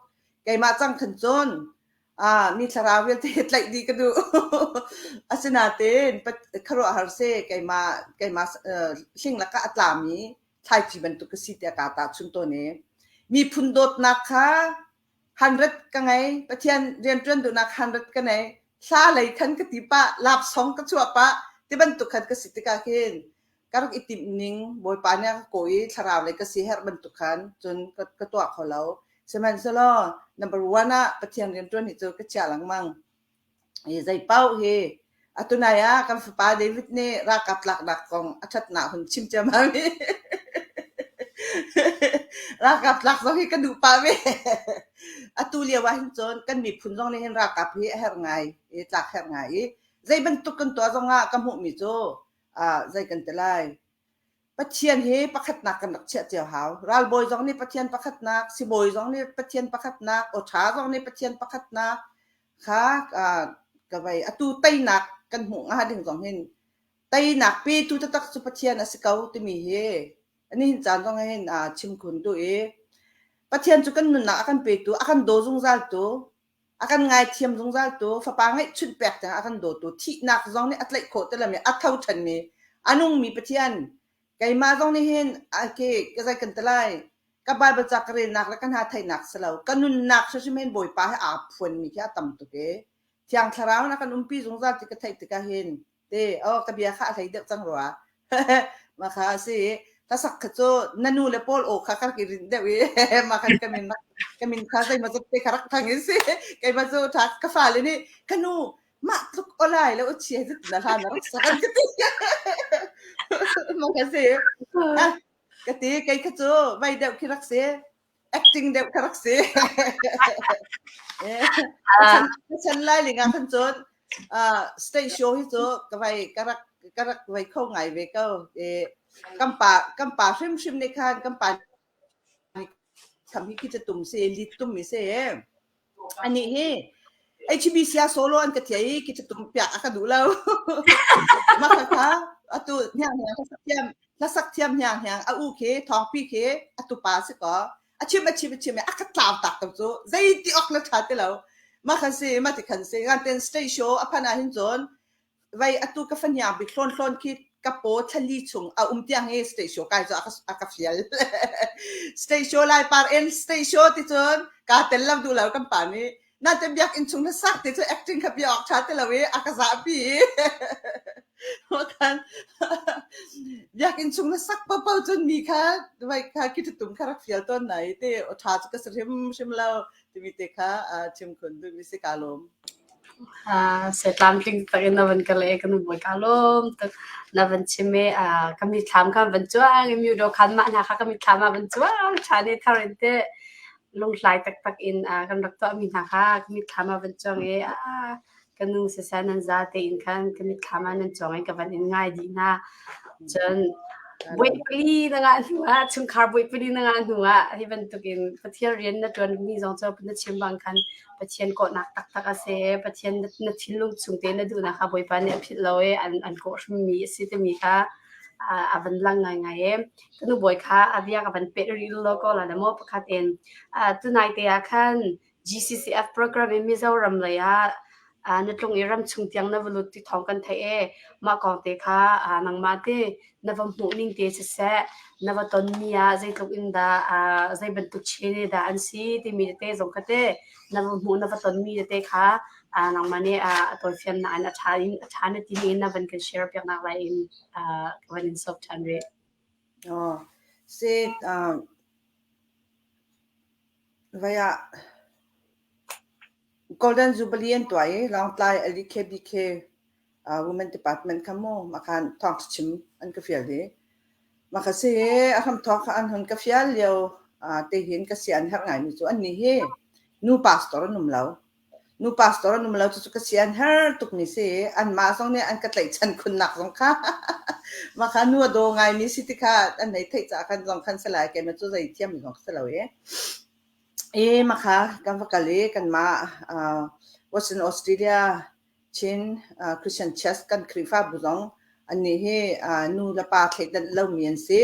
Keimah cang khan cun ah mi thlarau vialte tlaih dih ka duh. Asinain khuaruahhar si keimah keimah hling lakah a tlami thlaici bantuk ka si tiah kaa tahchun tawn i miphun dawtnak kha 100 ka ngei Pathian rianṭuan duhnak 100 ka nei hla lei khan ka ti pah lapsong ka chuah pah ti bantuk khan ka si tikah khin ka rak i timh ning Bawipa nih a ka kaw i thlarau lei ka si herh bantuk khan cun ka, ka tuah kho lo sihmanhsehlaw number one ah Pathian rianṭuan hi cu ka chia lengmang Hi zei paoh hi atu nai ah kan fapa David nih ralkap tlaknak kong a ṭhatnak hun chim ciammam i ralkap tlak zong hi ka duh pah ve. Atu lio ah hin cun kan miphun zong nih hin ralkap hi a herh ngai i tlak herh ngai i zei bantuk kan tuah zong ah ka hmuhmi cu ah zei kan ti lai Pathian hi pakhatnak kan rak chiah cio hau. Ralbawi zong nih Pathian pakhatnak, sibawi zong nih Pathian pakhatnak, awṭha zong nih Pathian pakhatnak kha ka vei. Atu teinak kan hmuh hnga ding zong hin teinak petu taktak cu Pathian a si ko timi hi nihin caan zong hin chim khun duh i Pathian cu kan nunnak a kan petu, a kan daw zungzaltu, A kan ngaithiam zungzaltu, fapa ngeihchunh pek tiang a kan dawtu, thihnak zong nih a tlaih khawh ti lomi, a tho ṭhanmi, a nungmi Pathian, keimah zong nih hin ke ka zei kan ti lai, ka Bible ca ka relnak le ka hna theihnak si lo, ka nunnak hrimhrim hin Bawipa he aa phuanmi khi a tam tuk i Thiang Thlarau in a kan umpi zungzal ti ka theih tikah hin te oh ka bia kha a hlei deuh cang rua mah kha a si hlasak kha cu na nu le pawl aw kha ka rak i rinh deuh i mah khan ka min ka min kha zeimah zat te kha rak thang in si keimah cu tha ka fale nih ka nu mah tluk olai le uchia zit na hla na rak sak an ka ti mah kha si ka ti kei kha cu vai deuh khi rak si acting deuh kha rak si. Ka chan lai ling ah khan cun stage show hi cu ka vai ka rak ka rak vai kho ngai ve ko. Kan pa kan pa hrimhrim nih khan kan pa nih kham hi khi ca tum si lead tum mi si. Anih hi HBC ah solo an ka thiah i ki tum piak a ka duh lo. Mah kha atu hniang hniang hlasak thiam hlasak thiam hniang hniang a u khi thawngpi khi a tupa si ko. A chim a chim a chim a ka tlau tak to cu zei ti ok la tha ti lo. Ma khan si ma ti khan si ngan ten stage show a phan ah hin cun vai atu ka fahniang bik hlawn hlawn khi ka paw thlali chung a um tiang hi stage show kai cu a ka fial. Stage show lai par en stage show ti cun ka tel lo duh lo kan pa nih na te biakinn chung na sak ti cu acting kha bia awk tha ti lo i a ka zahpi khan biakinn chung na sak paohpaoh cun mi kha vai kha khi tum kha rak fial tawn nai te tha cu ka si hrim hrim lo timi te kha chim khun duhmi si ka lawm. Tlamtling tak in na van ka le ka nu bawi ka lawm tuk na van chim i ka mitthlam kha van cuang i myu do khan mah hna kha ka mitthlam ah van cuang ṭhan i thar in teh lunghlai taktak in kan rak tuahmi hna kha ka mitthlam ah van cuang i ka nu siseh nan za tein khan ka mitthlam ah nan cuang i ka van in ngai dih hna. Cun buai pali na ngah hnu ah chungkhar buai pali na ngah hnu ah hi bantukin Pathian rian na ṭuanmi zong cu na chim bang khan Pathian kawhnak taktak a si. Pathian na thinlung chung te na duhnak kha Bawipa nih a philh lo i an, an kawh hrimmi a si timi kha a van lang ngaingai i ka nu bawi kha a bia ka van peh rih lo ko la maw pakhat in tunai te ah khan GCCF program in Mizoram lei ah na tlung i ram chung tiang na va lut ti thawng kan theih e mah kong te kha nangmah te na va hmuh ning te siseh na va ton mi ah zeitluk in dah zei bantuk chin dah an si timi tete zong kha te na va hmuh na va ton mi tete kha nangmah nih a tawifiannak in a ṭha in a ṭha na ti ning in na van kan share piaknak lai in ka van in sawm ṭhan rih. Oh, si vai ah Golden Jubilee an tuah i Lawngtlai LDKBK Women Department kha mu makhan thawngṭha chim an ka fial i maka si a hramthawk kha an hun ka fial lio te hin ka si an herh ngaimi cu annih hi nu pastor an um lo. Nu pastor an um lo cucu ka si an her tukmi si anmah zong nih an ka tlaihchan khunnak zong kha mah kha nu a daw ngaimi si ti kha an hei theih caah khan zong khan si lai keimah cu zei thiam zong ka si lo i i mah kha kan va kal i kanmah Western Australia Chin Christian Church kan Khrihfabu zong annih hi nu le pa thleidan lomi an si.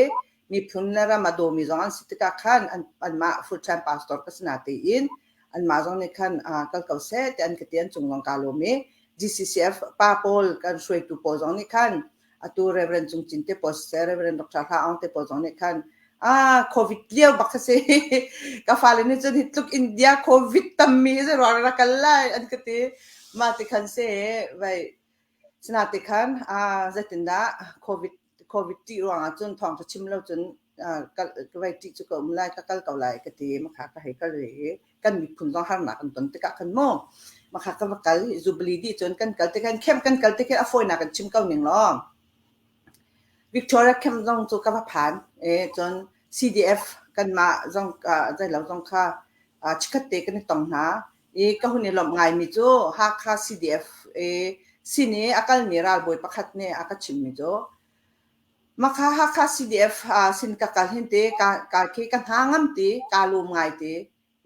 Miphun le ram a dawmi zong an si tikah khan anmah full time pastor ka si na tiin anmah zong nih khan kal ko seh ti an ka ti an cung zong kaa lawm i GCCF pa pawl kan hruaitu pawl zong nih khan atu Reverend Cung Cin te pawl siseh Reverend Dr. Hla Aung te pawl zong nih khan ah COVID lio bak ka si ka fale nih cun hi tluk India COVID tammi hi ruang ra kal lai an ka ti mah ti khan se vai sinate khan ah zeitindah COVID COVID ṭih ruangah cun thawngṭha chim lo cun ka vai ṭih cu ka um lai ka kal ko lai ka ti makha ka hei kal ve i kan miphun zong harnak kan ton tikah khan mu makha ka va kal Jubilee dih cun kan kal tikhan camp kan kal tikhan a fawinak kan chim ko ning law Victoria camp zong cu ka va phan e cun CDF kanmah zong zeilo zong kha chikkhat te kan i tong hna i ka hun i lawmh ngaimi cu Hakha CDF i sin i a kalmi ralbawi pakhat nih a ka chimmi cu Makha Hakha CDF sin ka kal hin ti ka ka khi ka hna ngam ti ka lum ngai ti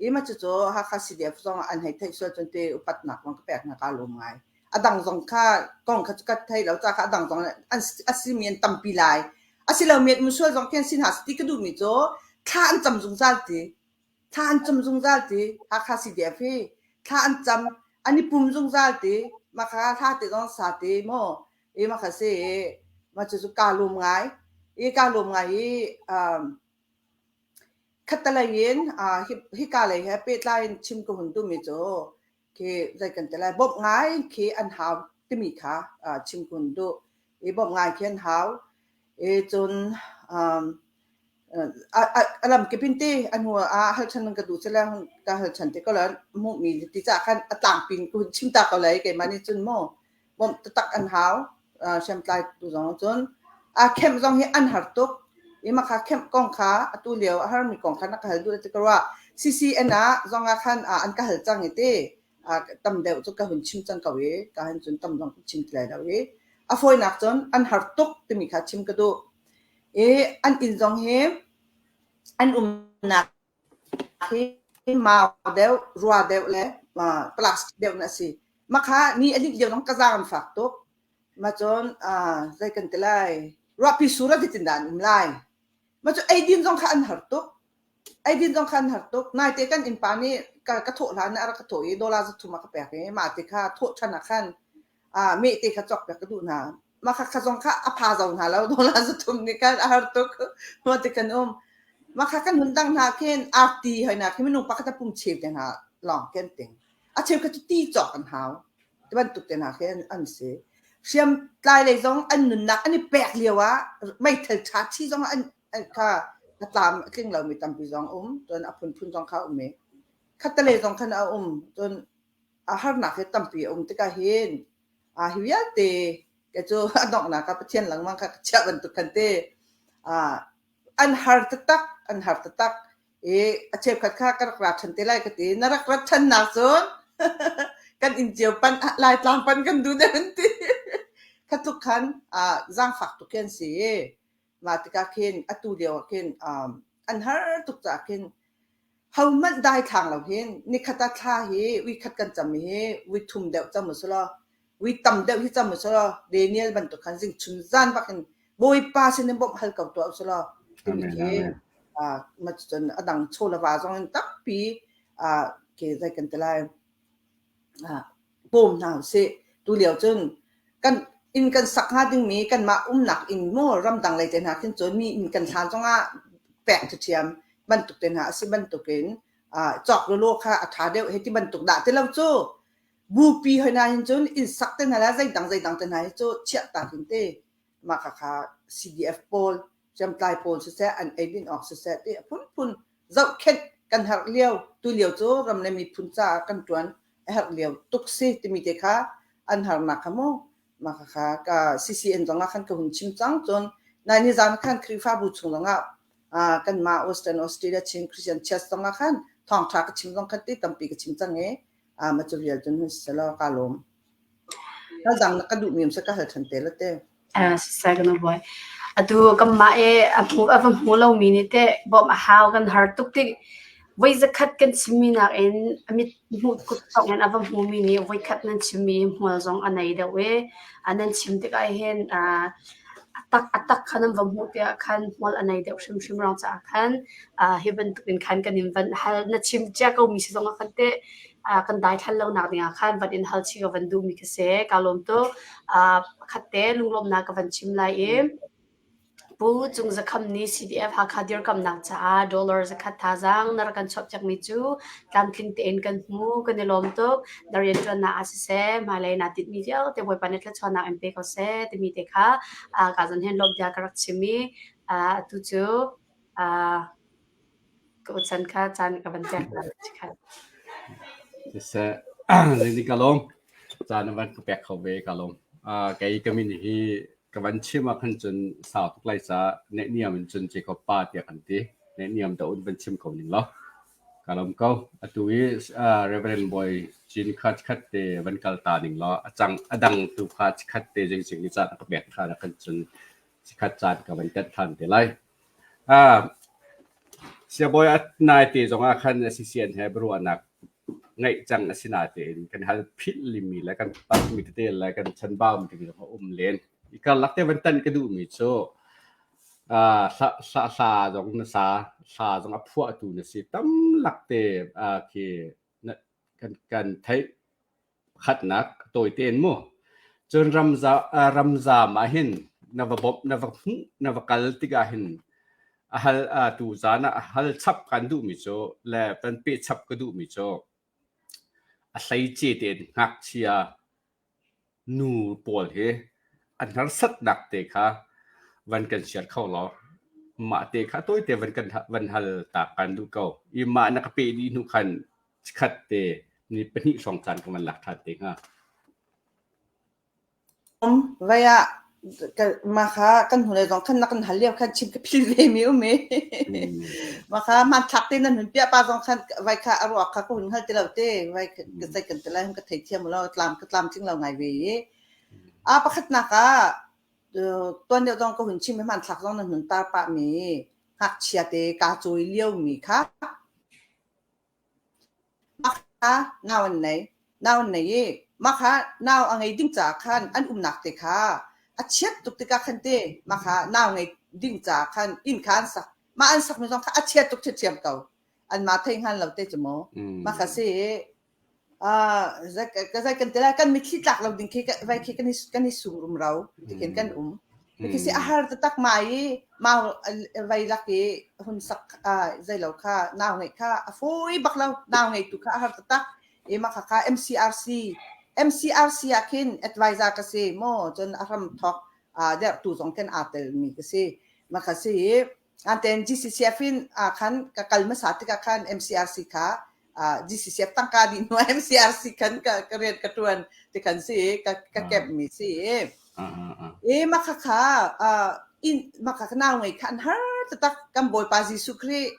i ma cucu Hakha CDF zong an hei theih sual cun ti upatnak zong ka pek hna ka lum ngai. A dang zong kha kong kha cu ka thei lo ca kha a dang zong an a simi an tampi lai. A si lomi an um sual zong khi an si hna ti ka duhmi cu thla an cam zungzal ti. Thla an cam zungzal ti Hakha CDF hi thla an cam an i pum zungzal ti makha hla te zong sa ti maw i makha si i mah cucu kaa lawm ngai i kaa lawm ngai i um, khattelei in uh, hi hika lei he pehtlai in chim ka hun duhmi cu khi zei kan ti lai bawmh ngai khi an hau timi kha uh, chim ka hun duh i bawmh ngai khi an hau i cun um, a lamkip in ti a hnu ah hal ṭhan ka duh sile ka hal ṭhan te ko lai hmuhmi ti caah khan a tlangpi in ka hun chim ta ko lai keimah nih cun mu bawmh taktak an hau hriamtlai tu zong cun a kemh zong hi an har tuk i makha kemh kong kha atu lio a harmi kong kha na ka hal duh ti ka ruah CCN ah zong ah khan an ka hal cang i ti tam deuh cu ka hun chim cang ko i ka hin cun tam zong chim ti lai lo i a fawinak cun an har tuk timi kha chim ka duh I an inn zong hi an umnak hi mau deuh, rua deuh le plastic deuh na si. Makha ni a linh lio zong ka zaang an fak tuk. Ma cun zei kan ti lai, ruahpi sur ah zeitindah an um lai. Ma cu eidin zong kha an har tuk. Eidin zong kha an har tuk. Naite kan innpa nih ka, ka thawh hlan ah a rak ka thawh i dollar 300 a ka pek i mah ti kha thawh ṭhan ah khan ah meh te kha cawk piak ka duh hna. Mah kha kha zong kha a pha zo hna lo dollar 300 nih khan a har tuk. Mah ti kan um. Mah kha kan hun dang hna khin arti hoi na khi minung pakhat a pum cheu te hna lawng khi an ting. A cheu kha cu ti cawk an hau. Ti bantuk te hna khi an, an si. Hriamtlai lei zong an nunnak an i pek lio ah meithal ṭha thi zong an kha a tlam a tling lomi tampi zong um cun a phunphun zong kha um i khattelei zong khan a um cun a harnak hi tampi a um tikah hin a hi vialte ke cu a donghnak ah Pathian lengmang kha ka chiah bantuk khan te an har taktak an har taktak i a cheukhat kha ka rak ra ṭhan te lai ka ti na rak rat ṭhannak cun kan inn cio pan Laitlang pan kan duh deuh an ti kha tluk khan zaangfak tuk khi an si i Mah tikah khin atu lio ah khin um, an har tuk caah khin hohmanh daithlang lo hin nikhat ah thla hi ui khat kan cam hi ui thum deuh cam u selaw ui tam deuh hi cam u selaw Daniel bantuk khan zing chun zan bak in Bawipa sin in bawmh hal ko tuah u selaw timi Amen, khi amen. uh, ma cun a dang chaw le va zong in tampi uh, ke zei kan ti lai uh, bawm hna usih. Tulio cun kan inn kan sak hnga dingmi kanmah umnak inn maw ramdang lei te hna khin cun mi inn kan hlan zongah pek ṭhiam bantuk te hna a si bantukin uh, cawk lawlaw kha a ṭha deuh hei ti bantuk dah ti lo cu bupi hoi na hin cun inn sak te hna le zeidang zeidang te hna hi cu chiah ta hin te mah khakha CDF pawl hriamtlai pawl siseh an eidin awk siseh ti a phunphun zohkhenh kan herh lio tulio cu ram le miphun caah kan ṭuan a herh lio tuk si timi te kha an harnak kha mu mah kha ka CCN zong ah khan ka hun chim cang cun nai ni zan khan Khrihfabu chung zong ah kanmah Western Australia Chin Christian Church zong ah khan thawngṭha ka chim zong khan ti tampi ka chim cang i ma cu vial cun hun selaw ka lawm. Hal dang na ka duhmi um seh ka hal ṭhan te la te. Sisai kan buai. Atu kanmah i a hmu a va hmu lomi nih teh bawmh a hau kan har tuk tik voi zakhat kan chimmi nakin a mit hmuh kut tawk in a va hmumi nih voikhat nan chimmi hmual zong a nei deuh i a nan chim tikah hin a tak a tak kha nan va hmuh tikah khan hmual a nei deuh hrimhrim ruang caah khan hi bantukin khan kan in van hal na chim cia komi si zongah khan teh kan daithlan lonak dingah khan van in hal chih ka van duhmi ka si. Kaa lawm tuk. Pakhat te lunglawmhnak ka van chim lai i Pu Cung Za Kham nih CDF Hakha dirkamnak caah dollar zakhat thazaang na rak kan chuahpiakmi cu tlamtling tein kan hmu. Kan i lawm tuk. Na rianṭuannak ah siseh, hmailei naa tinhmi vialte Bawipa nih thluachuahnak in pe ko seh timi te kha ka zon hin lawmh bia ka rak chim i atu cu Ka uchan kha caan ka van pek hna chikkhat. Siseh, zeitin ka lawm. Caan na van ka pek kho ve ka lawm. Uh, kei ka min hi ka van chim ah khan cun sau tuk lai ca neihniam in cun Jacob pa tiah kan ti. Neihniam da un van chim ko ning law. Ka lawm ko. Atu i uh, Reverend Boy Chin kha chikkhat te van kal ta ning law a cang a dang tu kha chikkhat te jing ni caan ka pek than ah khan cun chikkhat caan ka van tet than te lai. Siabawi a naite zongah khan CCN he biaruahnak ngeih cang a si natein kan hal philh limi le kan palhmi tete le kan chanbaumi tete zong a um len. I karlak te van tan ka duhmi cu hla hla zong na sa, hla zong a phuahtu na si. Tamlak te khi kan kan theih. Pakhatnak tawite in mu. Cun ramza, ramzam ah hin na va bawmh, na va hmuh, na va kal tikah hin a hal tu zan ah a hal chap kan duhmi cu le kan peh chap ka duhmi cu a hleice tein ngakchia nu pawl hi an harsatnak te kha van kan share kho law mah te kha tawite van kan van hal ta kan duh ko. I mah na ka peh dih hnu khan Chikkhat te ni pahnih hrawng caan ka van lak ṭhan te hnga. Vai ah mah kha kan hnulei zong khan na kan hal lio khan chim ka phil ve mi um i mah kha hmanthlak te nan hun piah pa zong khan vai kha a ruak kha ka hun hngal ti lo te vai ka zei kan ti lai hun ka thei thiam lo tlam ka tlam tling lo ngai ve i a pakhatnak ah tuan deuh zong ka hun chim i hmanthlak zong nan hun tar pah mi ngakchia te ka cawi lio mi kha Mah kha nau an nei. Nau an nei i mah kha nau a ngei ding caah khan an umnak te kha a chiat tuk tikah khan te mah kha nau ngei ding caah khan inn kha an sak. Mah an sakmi zong kha a chia tuk ṭhiamṭhiam ko. An mah thei hngal lo te cu mu. Mah kha si ka zai kan ti lai kan mitthli tlak lo ding khi vai khi kan i kan i sum rumro ti khin kan um. Khi si a har taktak ma i mau vai lak i hun sak zei lo kha nau ngeih kha a fawi bak lo nau ngei tu kha a har taktak i mah kha kha MCRC MCRC ah khin advisor ka si maw cun a hram thawk derhtu zong khin aa telmi ka si mah kha si i Anten GCCF in khan ka kal hmasa tikah khan MCRC kha GCCF tangka dih hnu MCRC khan ka ka rian ka tuan ti khan si ka ka kep mi si i mah kha kha in mah kha nau ngei kha an har taktak kan Bawipa Jesuh Khrih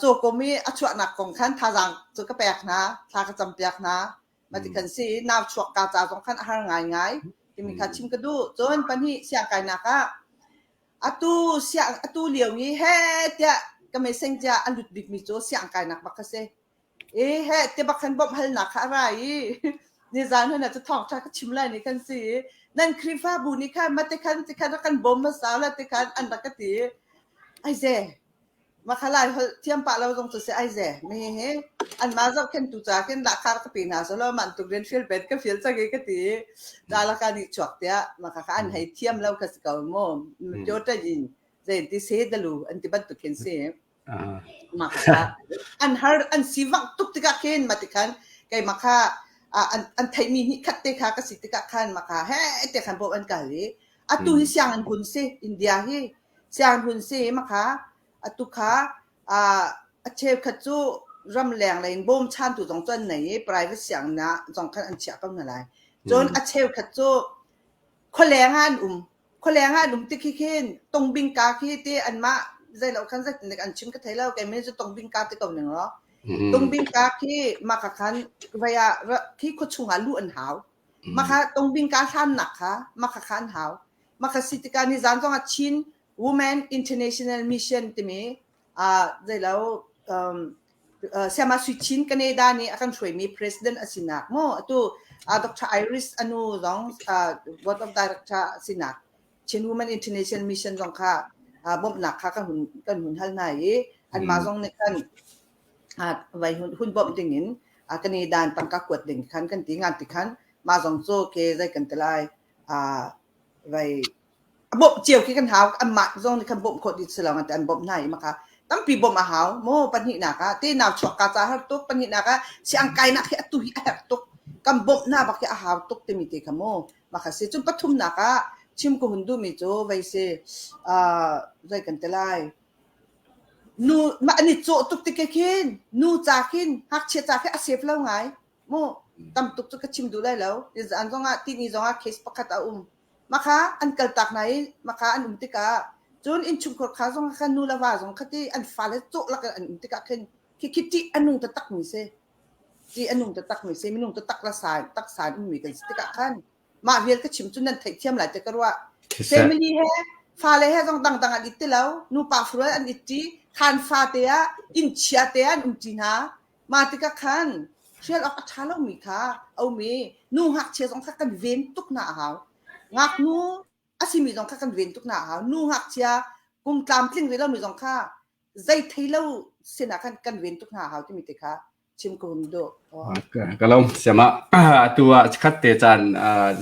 cawkom i a chuahnak kong khan thazaang cu ka pek hna thla ka campiak hna mah ti khan si nau chuak ka ca zong khan a har ngaingai timi kha chim ka duh cun pahnih siangkainak ah Atu siang atu lio i heh tiah ka meiseng tiah a lut bikmi cu siang kainak bak kha si. I heh ti bak khan bawmh halnak kha a ra i nizan hna cu thawngṭha ka chim lai ni kan si i nan Khrihfabu nih khan mate khan ti khan rak kan bawm hmasa la ti khan an rak ka ti i aize Mah lai holh thiam pah lo zong cu si ai ze. Mi hi anmah zohkhenhtu ca khin lahkhah ka pe hna selaw mah tuk rian fial pet ka fial cang i ka ti i ṭalaka nih chuak tiah mah kha an hei thiam lo kha si ko mu. Tawṭa in zei an ti se dalu an ti bantuk khin si. Mah kha an har an si vang tuk tikah khin mah tikhan keimah kha an an theihmi hnih khat te kha ka si tikah khan mah kha he te khan bawm an kal i atu hi sianginn hun si India hi Sianghun si ma kha atu kha a cheukhat cu ramleng lei in bawmchantu zong cu an nei i private sianginn ah zong khan an chiah ko hna lai. Cun a cheukhat cu khualeng ah an um. Khualeng ah an um tik hi khin tongbingka khi ti anmah zeilo khan zeitin an chim ka thei lo kei men cu tongbingka ti ko ning law. Tongbingka khi mah kha khan vei ah khi khuachung ah luh an hau. Mah kha tongbingka hlannak kha mah kha kha an hau. Mah kha si tikah nizan zong ah Chin Women International Mission timi uh, zeilo um, uh, Sayama Sui Chin Canada nih a kan hruaimi president a sinak mu atu uh, Dr. Iris anu zong uh, board of director a sinak Chin Women International Mission zong kha uh, bawmhnak kha kan hun kan hun hal hna i anmah zong nih khan uh, vai hun, hun bawmh ding in uh, kan i dan tangka kuat ding khan kan ti ngan ti khan mah zong cu ke zei kan ti lai uh, vai a bawmh cio khi kan hau anmah zong nih khan bawmh khawh dih si lo an an bawmh hna i maka tampi bawmh a hau mu pahnihnak ah te nau chuak ka ca har tuk pahnihnak ah siang kainak hi atu hi a herh tuk kan bawmh hna bak hi a hau tuk timi te kha mu maka si cun pathumnak ah chim ka hun duhmi cu vei si uh, zei kan ti lai nu mah an i cawh tuk tik khin nu ca khin ngakchia ca khi a sef lo ngai Mu tam tuk cu ka chim duh lai lo. Nizaan zongah tihni zongah case pakhat a um. Makha an kaltak hna i makha an um tikah cun innchungkhar kha zong khan nu le va zong kha ti an fale cawh lak in an um tikah khin khi khi ṭih a nung taktak mi si. Ṭih a nung taktak mi si. Minung taktak la sa taksa in ummi kan si tikah khan mah vial ka chim cu nan theihthiam lai ti ka ruah. Family he fale he zong dangdang an it ti lo. Nupa furual an it ṭi. Khan fa te ah inn chia te ah an um ṭi hna. Mah tikah khan hrial awk a ṭha lomi kha a um i nu ngakchia zong kha kan ven tuk hna a hau. Ngaknu a simi zong kha kan ven tuk hna a hau. Nu ngakchia kum tlamtling rih lomi zong kha zei thei lo sinah khan kan ven tuk hna a hau timi te kha chim ka hun duh. Ka lawm siama atu ah chikkhat te caan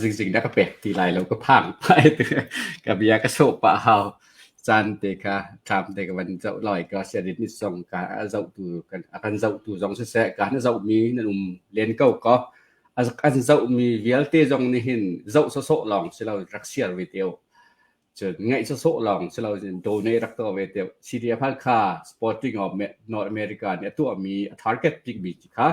zingzing na ka pek ti lai lo ka phang ka bia ka sawh pah hau. Caan te kha thlam te ka van zoh loi ka siarit ni zong ka a zohtu kan a kan zohtu zong siseh ka na zohmi nan um len ko ko an zohmi vialte zong nih hin zoh sawsawh lawng si lo rak share ve teo cun ngaih sawsawh lawng si lo donate rak tuah ve teo CDF Halkha Sporting of North America nih a tuahmi a target bikmi kha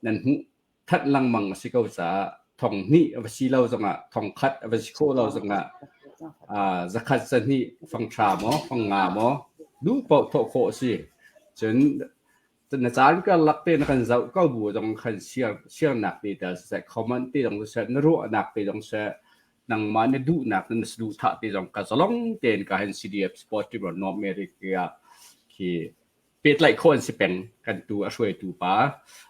nan hmuh that lengmang a si ko caah thong hnih a va si lo zongah thong khat a va si khawh lo zongah zakhat zahnih fang ṭha maw fang nga maw duh paoh thawh khawh a si cun na caan karlak te na kan zoh ko bu zong khan share share-nak te tel siseh comment te zong siseh na ruahnak te zong siseh nangmah na duhnak na saduhthah te zong ka zalong tein ka hin CDF Sport Team North America khi pehtlaih khawh an si peng. Kan tu a hruaitu pa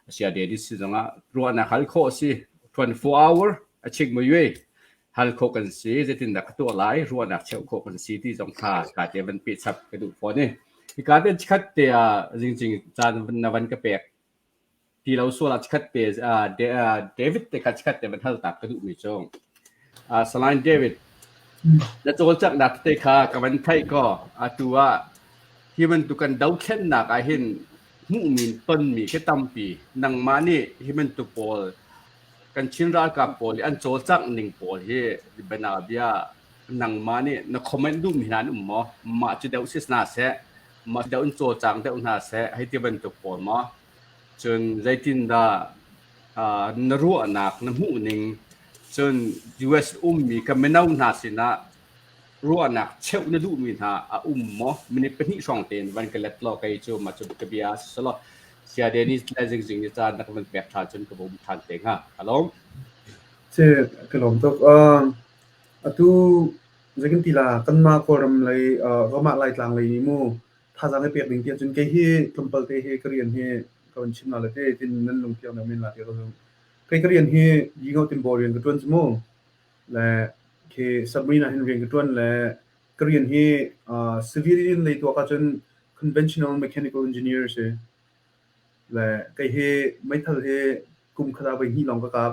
Asia Dennis si zongah ruahnak hal khawh a si. 24 hour a chik mui hal khawh kan si. Zeitindah ka tuah lai ruahnak cheuh khawh kan si ti zong kha ka te van pehchap ka duh fawn i. Hika te chikhat te ah zingcing caan na van ka pek ti lo sual ah chikhat te David te kha chikhat te van hal tak ka duhmi cu. Salai David, na cawlcanghnak tete kha ka van theih kaw atu ah hi bantuk kan dothlennak ah hin hmuhmi tonmi khi tampi nangmah nih hi bantuk pawl kan Chin ralkap pawl i an cawlcangh ning pawl hi bianabia nangmah nih na comment duhmi hna an um maw? Mah cu deuh si hna seh, mah deuh in cawlcang deuh hna seh, hei ti bantuk pawl maw? Cun zeitindah uh, na ruahnak, na hmuhning, cun US ummi ka mino hna sinah ruahnak cheuh na duhmi hna a um maw? Minute pahnih hrawng tein van ka let law kei cu mah cu ka bia si law Saya Dennis le zingzing ni caan na ka van pek ṭhan cun ka va um ṭhan te hnga. Ka lawm. Ce ka lawm tuk. Uh, atu zeikan ti la kanmah Kawlram lei uh, ramah Laitlang lei nih mu thazaang i pek ding tiah cun kei hi tlawmpal te hi ka rian hi ka van chim na le te tin nan lungthiang na men la ti ka zum. Kei ka rian hi yingo timbo rian ka ṭuan cu mu. Le khi submarine ah hin rian ka ṭuan le ka rian hi uh, civilian lei tuak ahcun conventional mechanical engineer si. Le kei hi meithal hi kum khat ah voi hnih lawng ka kap.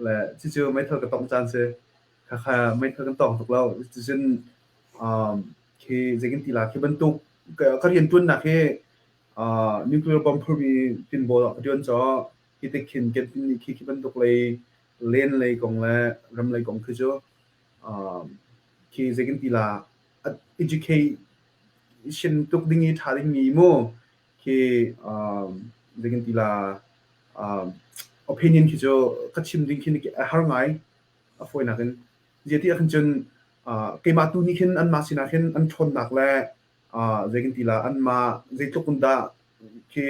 Le cucu meithal ka tongh caan si. Khakha meithal kan tong tuk lo. Cucun um, khi zeikin ti la khi bantuk ka, ka rian ṭuannak hi uh, nuclear bomb phurmi tinbawl ah ka ṭuan caw hi tik khin kan nih khi khi bantuk lei len lei kong le ram lei kong khi cu um, khi zeikin ti la education tuk ding i ṭha dingmi mu khi um, zeikin ti la um, opinion khi cu ka chim ding khi a har ngai a fawinak in zeiti ah khin cun uh, keimah tu nih khin anmah sinah khin an ṭhawnnak le uh, zeikin ti la anmah zeitluk in dah khi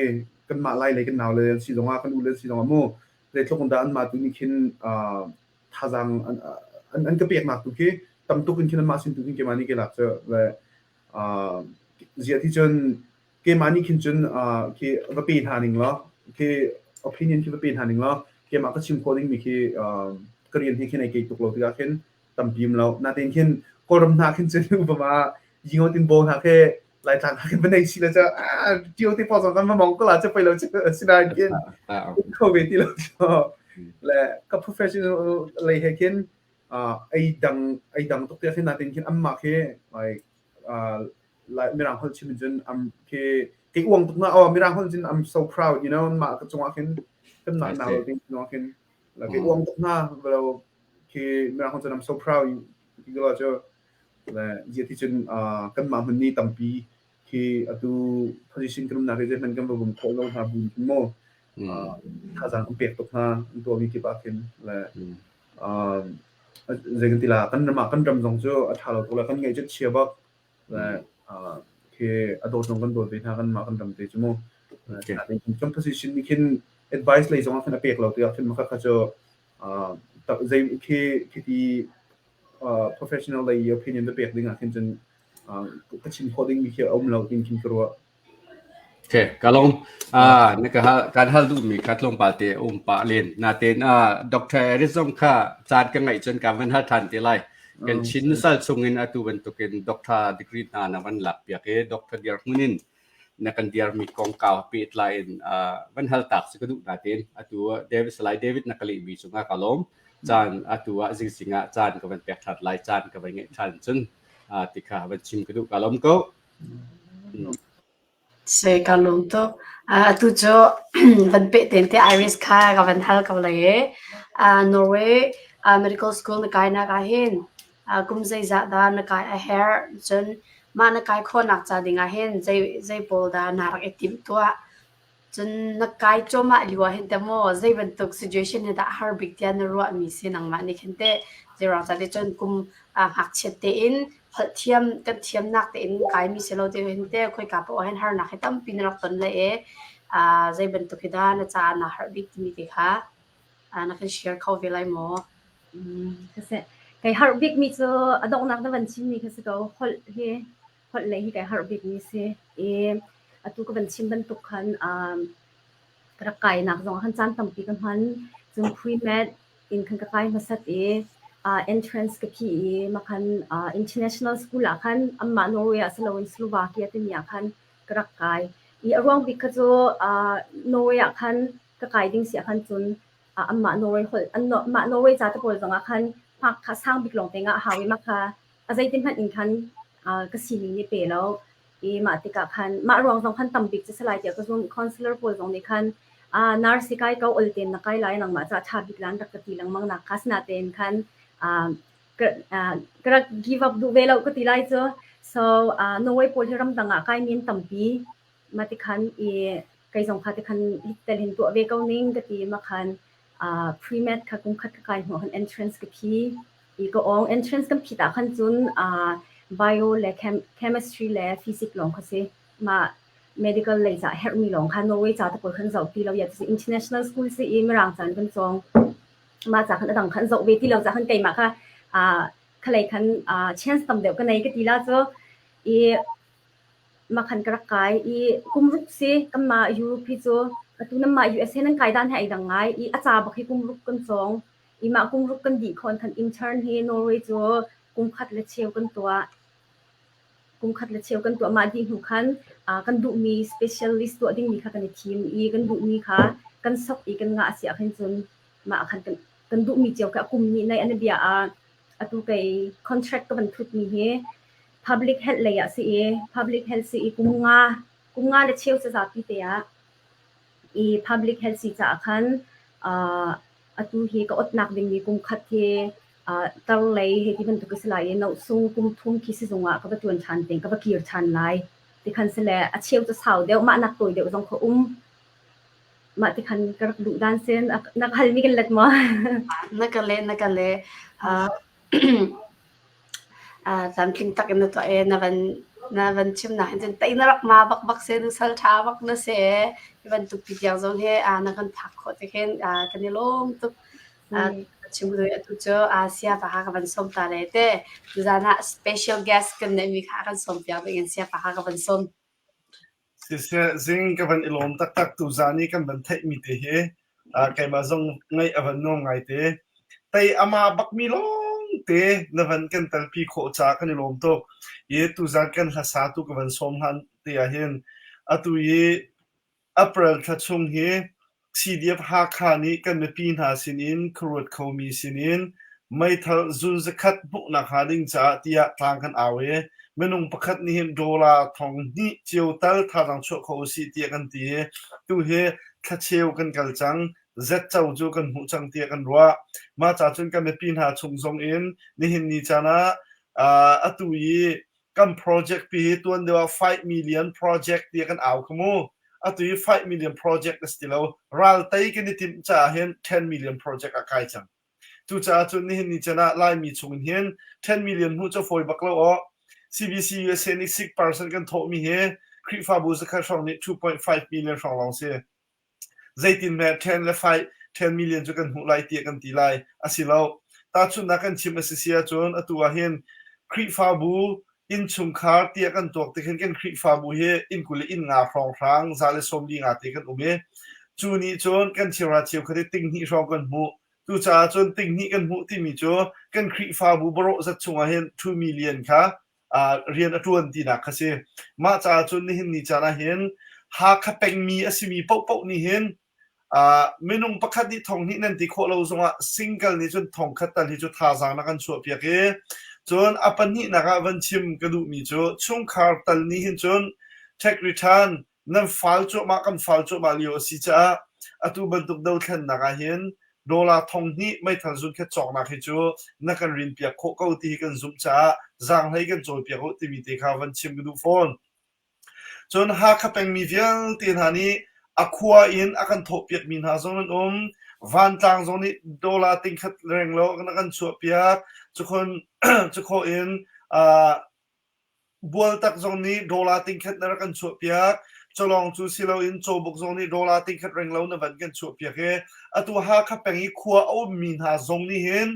kanmah lai lei kan nau le an si zongah kan u le an si zongah mu zeitluk in dah anmah tu nih khin uh, thazaang an, an, an ka peknak tu khi tam tuk in khin anmah sin tu khin keimah nih ke lak cu le uh, ziah ti cun keimah nih khin cun uh, khi va pe hna ning law khi opinion khi va pe hna ning law keimah ka chim khawh dingmi khi uh, ka rian hi khin ai kei tuk lo tikah khin tampi um lo natein khin kawlram hna khin cun upama yingo tin bo hna khi laitlang hna khin va nei si le cu ah tio te paw zong kan va mong ko la cu pei lo cu sinain khin kho ve ti lo cu le ka professional lei he khin ei dang ei dang tuk te khin natein khin amma khi like like mirang holh chim cun am khi kei uang tuk na oh mirang holh cun I'm so proud you know mah ka cungah khin kan nak na lo ding cungah khin la kei uang tuk na lo khi mirang holh cun I'm so proud ti lo cu le zia ti cun kanmah hmun ni tampi khi atu position kan umnak hi zeihmanh kan va bum khawh lo hna bu khin mu thazaang an pek tuk hna an tuahmi kip ah khin le zei kan ti la kan ram ah kan ram zong cu a ṭha lo tuk le kan ngaih cu chia bak le khi a dawt zong kan dawt ve hna kanmah kan ram te cu mu kan position nih khin advice lei zong ah khin a pek lo tiah khin makha kha cu zei khi khi ti professional lei opinion na pek ding ah khin cun ka chim khawh dingmi khi a um lo tin khin ka ruah. Okay, ka lawm. Ah, na ka hal kan hal duhmi kha tlawmpal te um pah len. Natein ah Dr. Eric zong kha caan ka ngaih cun ka van hal than te lai. Kan Chin nusal chungin atu bantukin doctor degree hna na van lak piak i doctor dirhmun in na kan dirmi kongkau pehtlai in van hal tak si ka duh natein atu David Salai David na ka lehmi cungah ka lawm. Caan atu ah zingzing ah caan ka van pek ṭhan lai, caan ka van ngeih ṭhan cun ti kha van chim ka duh ka lawm ko. Se ka lawm tuk. Atu cu van peh ten te Iris kha ka van hal ko lai i Norway medical school na kai nak ah hin kum zeizah dah na kai a herh cun mah na kai khawhnak ca ding ah hin zei zei pawl dah naa rak i timh tuah cun na kai cuahmah lio ah hin teh maw zei bantuk situation hi dah a har bik tiah na ruahmi si nangmah nih khin teh zeiruang cah ti cun kum ngakchiat tein holh thiam kan thiamnak tein kaimi si lo ti hin teh khoika paoh ah hin harnak hi tampi na rak ton lai i zei bantuk hi dah na caah naa harh bik timi te kha na kan share kho ve lai maw? Kai harh bikmi cu a donghnak na van chimmi kha si ko. Holh hi holh lei hi kai harh bikmi si. I atu ka van chim bantuk khan um, ka rak kainak zong khan caan tampi ka hman. Cun pre-med in khan ka kai hmasat i Entrance ka phi i makhan international school ah khan anmah Norway ah si loin Slovakia timi ah khan ka rak kai. I a ruang bik kha cu Norway ah khan ka kai ding si ah khan cun anmah Norway holh anmah Norway ca te pawl zong ah khan hmak kha sang bik lawng te ngah hau i mah kha a zeitin hmanh in khan ka sining nih pe lo. I mah tikah khan mah ruang zong khan tam bik cu si lai tiah ka zumh. Counselor pawl zong nih khan nurse kai ko ol tein na kai lai nangmah ca ṭha bik lan rak ka ti lengmang nak kha sinatein khan ka ka rak give up duh ve lo ka ti lai cu. So Norway pawl hi ramdang ah kai mi an tampi. Mah tikhan i kei zong kha tikhan tel hin tuah ve ko ning ka ti ma khan pre-med kha kum khat ka kai hnu khan entrance ka phi. I ka awng entrance kan phit ah khan cun bio le chemistry le physics lawng kha si. Mah medical lei ca herhmi lawng kha Norway ca te pawl khan zoh ti lo ya international school si i mirang caan kan cawng. Mah ca khan adang khan zoh ve ti lo ca khan keimah kha khalei khan chance tam deuh ka nei ka ti la cu i mah khan ka rak kai i kum ruk si kanmah Europe hi cu atu nanmah USA nan kai dan he ai dang ngai i a ca bak hi kum ruk kan cawng. I mah kum ruk kan dih khon khan intern hi Norway cu kum khat le cheu kan tuah. Kum khat le cheu kan tuah mah dih hnu khan kan duhmi specialist tuah dingmi kha kan i thim i kan duhmi kha kan sok i kan ngah si ahkhin cun mah khan kan, kan duhmi cio kha kum nih nei an bia ah atu kei contract ka van thutmi hi public health lei ah si i public health si i kum nga kum nga le cheu ca zapi te ah i public health si caah khan atu hi ka otnak dingmi kum khat hi tar lei hei ti bantuk a si lai i nohsung kum thum khi sizung ah ka va ṭuan ṭhan te ka va kir ṭhan lai ti khan si le a cheu cu sau deuh mah nak tawi deuh zong kha um mah ti khan ka rak duh dan sin na ka halmi kan let maw? Na ka leh na ka leh. Tlamtling tak in na tuah i na van na van chimnak hin cun tei na rak ma bakbak si nusal ṭha bak na si hi bantuk ti tiang zong hi na kan phak khawh tik hin kan i lawm tuk. Chim doi atu cu Siapa kha ka van sawm ta le te tuzan ah special guest kan neihmi kha kan sawm piak ding in Siapa kha ka van sawm. Siseh, zing ka van i lawm taktak tuzaan i kan van theihmi te hi keimah zong ngaih a van nuam ngaite. Tei ama bakmi lawngte na van kan telpi khawh caah kan i lawm tuk. I tuzaan kan hlasatu ka van sawm hlan te ah hin atu i April thla chung hi CDF Hakha nih kan mipi hna sinin khuaruat khomi sinin meithal zun zakhat hmuhnak hnga ding caah tiah tlang kan au i minung pakhat nih hin dollar thong hnih cio tal thazaang chuah kho usih tiah kan ti i tuhi thlacheu kan kal cang zetco cu kan hmuh cang tiah kan ruah. Mah ca cun kan mipi hna chung zong in nihin ni caan ah atu i kan project pi hi tuan deuh ah 5 million project tiah kan au kha mu. Atu hi 5 million project a si ti lo. Ral tei kan i timh caah hin 10 million project ah kai cang. Cucaah cun nihin ni chan ah Laimi chung in hin 10 million hmuh cu fawi bak lo aw. CBC USA nih 6% kan thawhmi hi Khrihfabu zakhat hrawng nih 2.5 million hrawng lawng si. Zeitinhmeh 10 le 5, 10 million cu kan hmuh lai tiah kan ti lai. A si lo. Tahchunhnak kan chim a si si ahcun atu ah hin Khrihfabu innchungkhar tiah kan tuak tik hin kan Khrihfabu hi inn 20 le inn nga hrawnghrang 145 te kan um i cu nih cun kan cheuhra cheukhat hi ting hnih hrawng kan hmuh. Cucaah cun ting hnih kan hmuh timi cu kan Khrihfabu barawh zat chungah hin 2 million kha rian a ṭuan tinak kha si. Mah caah cun nihin ni caan ah hin Hakha pengmi a simi paohpaoh nih hin minung pakhat nih thong hnih nan ti khawh lo zongah single nih cun thong khat tal hi cu thazaang na kan chuahpiak i cun a pahnihnak ah van chim ka duhmi cu chungkhar tal nih hin cun tax return nan fal cuahmah kan fal cuahmah lio a si caah atu bantuk dothlennak ah hin dollar thong hnih meithal zun khat cawknak hi cu na kan rin piak khawh ko ti hi kan zumh caah zaanghlei kan cawl piak u timi te kha van chim ka duh fawn. Cun Hakha pengmi vialte hna nih a khua in a kan thawhpiakmi hna zong an um. Vantlang zong nih dollar tingkhat renglo na kan chuahpiak. Cukhun cukhawh in uh, Bualtak zong nih dollar tingkhat na rak kan chuahpiak. Cawlawng cu si loin cawbuk zong nih dollar tingkhat renglo na van kan chuahpiak i atu Hakha peng i khua a ummi hna zong nih hin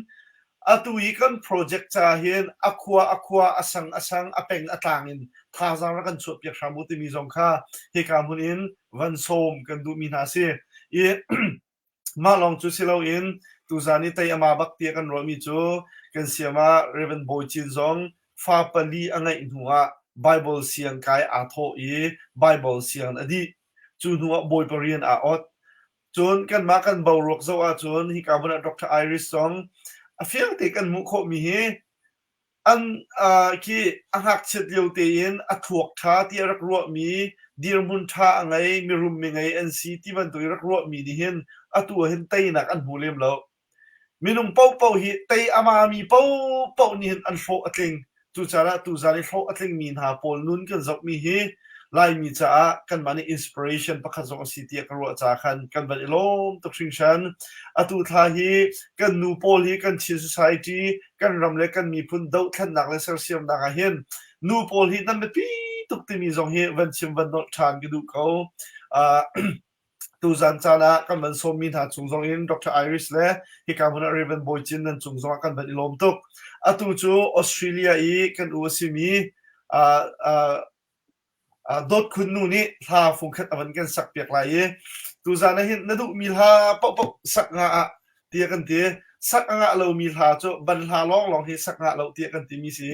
atu i kan project ca hin a khua a khua a sang a sang a peng a tlang in thazaang rak kan chuahpiak hram u timi zong kha hika hmun in van sawm kan duhmi hna si. I. Mah lawng cu si loin tuzaan i tei ama bak tiah kan ruahmi cu kan siam ah Rev. Bawi Cin zong fa pali a ngeih hnu ah Baibal siang kai aa thawh i Baibal siang a dih. Cu hnu ah Bawipa rian aa ot. Cun kanmah kan boruak zoh ahcun hika hmun ah Dr. Iris zong a fiang te kan hmuh khawhmi hi An khi a ngakchiat lio tein a thluak ṭha ti a rak ruahmi, dirhmun ṭha a ngei, mirum mingei an si ti bantuk i rak ruahmi nih hin atu ah hin teinak an hmu lem lo. Minung paohpaoh hi tei a mami paohpaoh nih hin an hlawh a tling. Cucaah tuzaan i hlawh a tlingmi hna pawl nun kan zohmi hi Laimi caah kanmah nih inspiration pakhat zong a si tiah ka ruah caah khan kan van i lawm tuk hringhran. Atu thla hi kan nu pawl hi kan Chin Society kan ram le kan miphun dohthlennak le sersiamnak ah hin nu pawl hi nan biapi tuk timi zong hi van chim van nolh ṭhan ka duh ko. Uh, tuzan caan ah kan van sawmmi hna cung zong in Dr. Iris le hika hmun ah Reverend Bawi Cin nan cung zong ah kan van i lawm tuk. Atu cu Australia i kan u a simi uh, uh, Dawt Khun nu nih hla fungkhat a van kan sakpiak lai i tuzaan ah hin na duhmi hla paohpaoh sak nga ah tiah kan ti. Sak a ngah lomi hla cu ban hla lawnglawng hi sak ngah lo tiah kan timi si.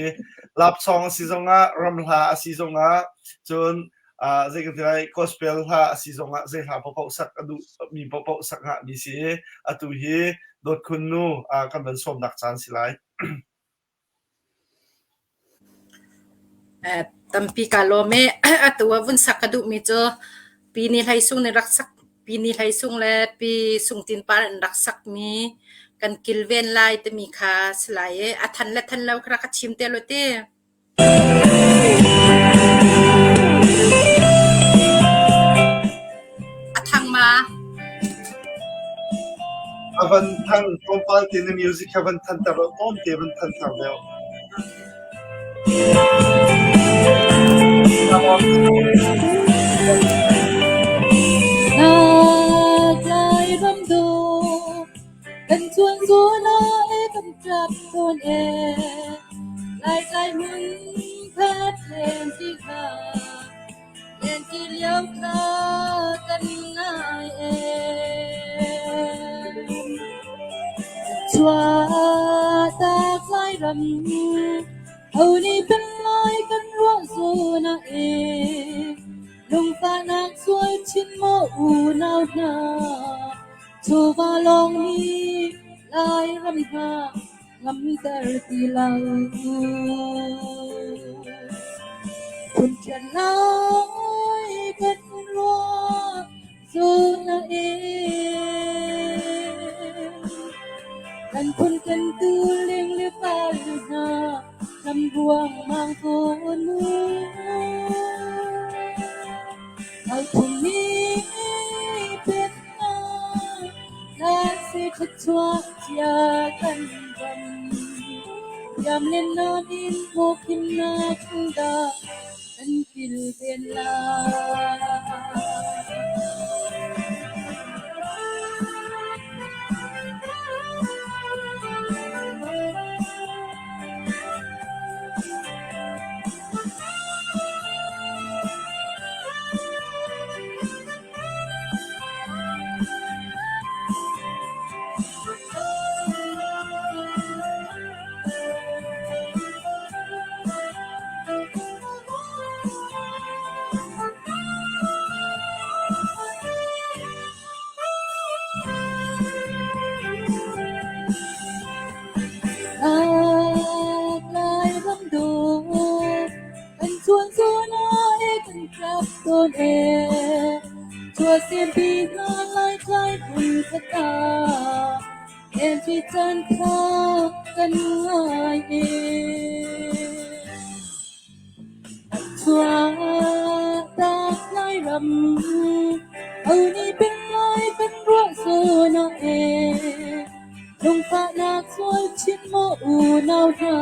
Lapsong a si zongah, ram hla a si zongah, cun zei kan ti lai, gospel hla a si zongah zei hla paohpaoh sak a duhmi paohpaoh sak ngahmi si. Atu hi Dawt Khun nu kan van sawmnak caan si lai. Tampi kaa lawm i atu ah vun sak ka duhmi cu Pi Ni Hlei Sung nih rak sak Pi Ni Hlei Sung le Pi Sung Tin Par an rak sakmi kan kilven lai timi kha si lai i a than le than lo kha rak ka chim te law ti. A thang ma? A van thang tlawmpal te na music kha van thanter law tlawmte van thanter deuh. Lai ram dawh kan chuan zawn ah e kan ṭap tawn e Laitlai hmun khat len ti kha Len ti lio kha kan ngai e. Chuahtak Lairam ho nih peng lai kan ruah zawn ah e lungfahnak sual chin maw unau hna chawva lawng nih Lairam hna ngamter ti lo. Phun ṭian lai kan ruah zawn ah e kan phun kan tu ling le fal hna lam ruangmang tawn mu. Auphung nih peknak na si thluachuah cia kan ram. Thiam le nam in hawkhimnak dah kan kilven lai. Lai ram dawt kan chuan zawn ah e kan ṭap tawn e. Chuahsempi hna Laitlai hmun khat ah lenṭi caan kha kan ngai e. Chuahtak Lairam ho nih peng lai kan ruah zawn ah e. Lungfahnak sual chin maw unau hna,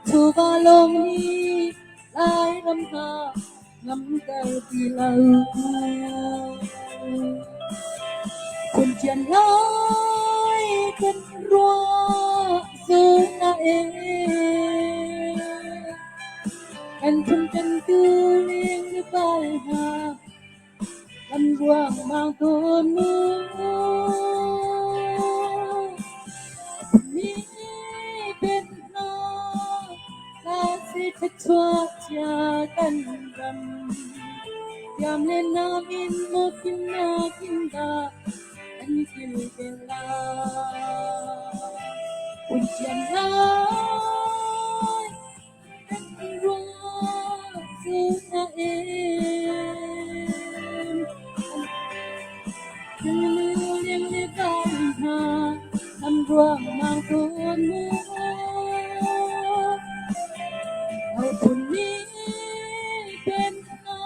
chawva lawng nih Lairam hna ngamter ti lo. Phun ṭian lai kan ruah zawn ah e, kan phun kan tu leng le val hna, kan ruangmang. ruangmang tawn mu. Mi pen hna hla si thluachuah cia kan ram. Tiam le nam in maw fimnak in dah kan kilven lai. Un thiam lai kan ruah cu na em. Leng le vai hna an ruangmang tawn mu. Ho nih pen hna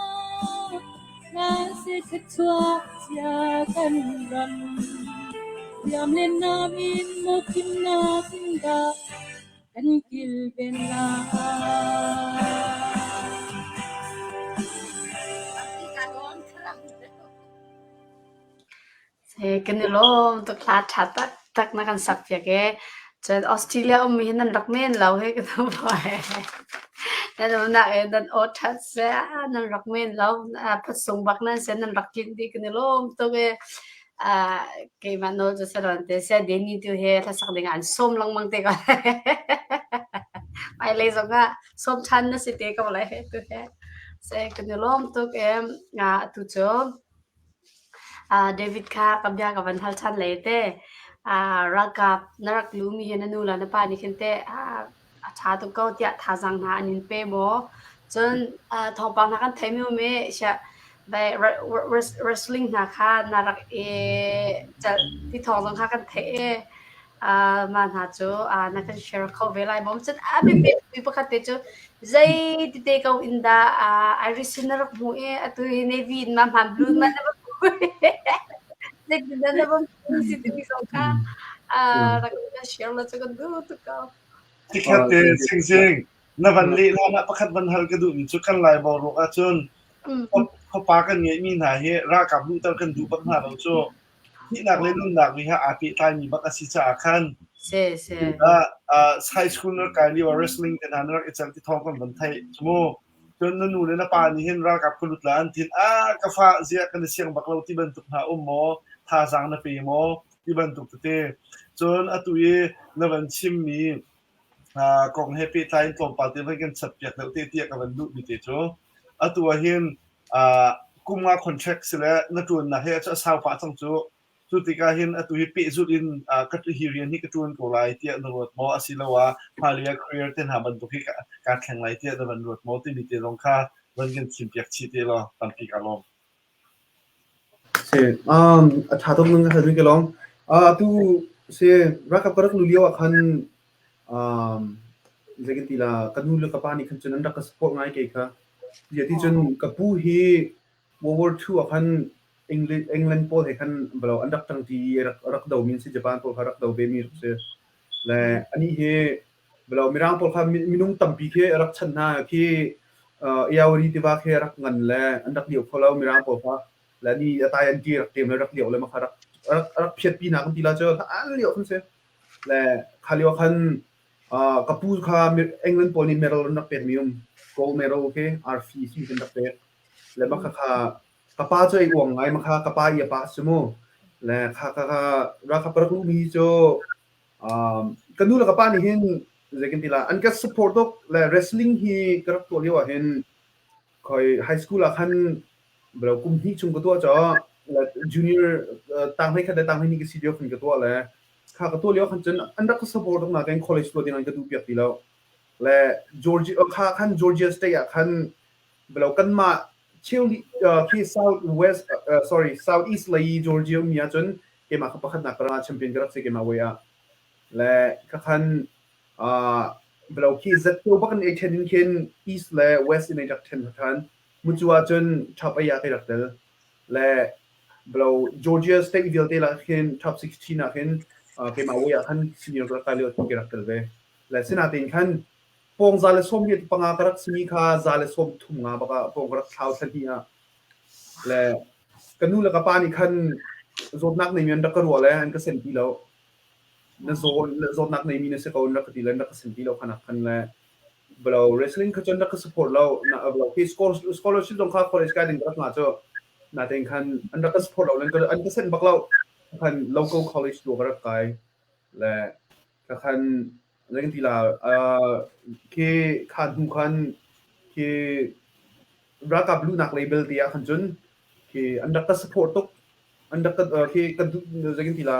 hla seh thluachuah cia kan ram. Thiam le nam in maw fimnak in dah kan kilven lai. Kan i lawm tuk hla ṭha taktak na kan sak piak ee. Cun Australia ummi hi nan rak men lo hih ka tu Nan umnak in nan aw ṭhat seh nan rak men lo. Phatsung bak nan si nan rak tlinh dih kan i lawm tuk ee. Keimah nawl cu si lo te sia Danny tu hi hlasak ding ah an sawm lengmang te ko lai. Hmailei zong ah sawm ṭhan na si te ko lai tu he. Seh kan i lawm tuk ee. Atu cu David kha ka bia ka van hal ṭhan lei te. Ralkap na rak lumi hi na nu le na pa nih khin teh a ṭha tuk ko tiah thazaang hna an in pe maw? Cun thawngpang hna kan theimi um i wrestling hna kha na rak i celh ti thawng zong kha kan theih i mah hna cu na kan share kho ve lai maw? Cun a biapi pakhat te cu zei tete ko in dah Irish na rak hmuh i atu hi Navy in ma hman blue man na va hmuh zeitindah na va hmuh si timi zong kha rak kan share la cu kan duh tuk ko. Tikhat te sing na van leh hlan ah pakhat van hal ka duhmi cu kan Lai boruak ahcun khuapa kan ngeihmi hna hi ralkap luhter kan duh bak hna lo cu thihnak le nunnak mi ha aa pehtlaimi bak a si caah khan Se se. High school na kai lio wrestling te hna na rak i cel ti thawng kan van theih cu cun na nu le na pa nih hin ralkap ka lut la an tin a ka fa ziah kan i siang bak lo ti bantuk hna um maw thazaang na pe maw ti bantuk tete cun atu i na van chimmi kong he pehtlai in tlawmpal te van kan chat piak deuh te tiah ka van duhmi te cu atu ah hin kum nga contract si le na ṭuannak he a sau pah cang cu. Cu tikah hin atu hi pehzulh in ka hi rian hi ka ṭuan ko lai tiah na ruat maw asiloah hmailei ah career te hna bantuk hi kaa thleng lai tiah na van ruat maw timi te zong kha van kan thim piak chih te law tampi kaa lawm. Si, um, a ṭha tuk nan ka ka lawm. Uh, atu si ralkap ka rak lu lio ah khan um, zei kan ti la ka nu le ka pa nih khan cun an rak ka support ngai kei kha. Ti cun ka pu hi World War II ah khan England, England pawl he khan balo an rak ṭangṭi i rak rak do mi an si Japan pawl kha rak do ve mi rak si. Le anih hi balo Mirang pawl kha minung tampi khi rak chanh hna khi uh, Iawari tiva khi rak ngan le an rak lio kho lo Mirang pawl kha le ni atai an ti rak ṭem le rak lio le ma kha rak rak rak phiat pi hna kan ti la cu an lio khan si. Le kha lio khan uh, ka pu kha England pawl nih medal an rak pek mi um gold medal khi arfi si kan rak pek. Le mah khakha ka pa cu ei uang ngai makha ka pa i a pa si mu. Le kha kha kha ralkap ka rak luhmi cu um, ka nu le ka pa nih hin zei kan ti la an ka support tuk le wrestling hi ka rak tuah lio ah hin khoi high school ah khan bro kum hnih chung ka tuah cho le junior tang hlei khat le tang hlei ni ka si lio khan ka tuah le kha ka tuah lio khan cun an rak ka support tuk nain college tuah ding an ka duh piak ti lo le Georgia kha khan Georgia State ah khan Belo kanmah cheu khi South West uh, sorry South East lei Georgia ummi ahcun keimah kha pakhatnak ka rak champion ka rak si keimah way ah le ka khan uh, belo khi zetto bak in ei then in khin East le West in ei rak then than mucu ahcun top ai ah kai rak tel le belo Georgia state vialte la khin top 16 ah khin uh, keimah way ah khan senior ka rak kai lio ka rak tel ve le sinatein khan Pawng 125 ka rak simi kha 135 bak ah pawng ka rak thlau thla hnih ah. Le ka nu le ka pa nih khan zawtnak neimi an rak ka ruah le an ka sen ti lo. Na zaw zawtnak neimi na si ko an rak ka ti le an rak ka sen ti lo khanak khan le balo wrestling kha cun rak ka support lo. Na balo khi scholarship zong kha college kai ding ka rak ngah cu. Natein khan an rak ka support lo an ka an ka senh bak lo. Khan local college tu ka rak kai le ka khan zei kan ti la uh, khi khan hnu khan khi ralkap luhnak label te ah khan cun khi an rak ka support tuk an rak ka khi ka duh zei kan ti la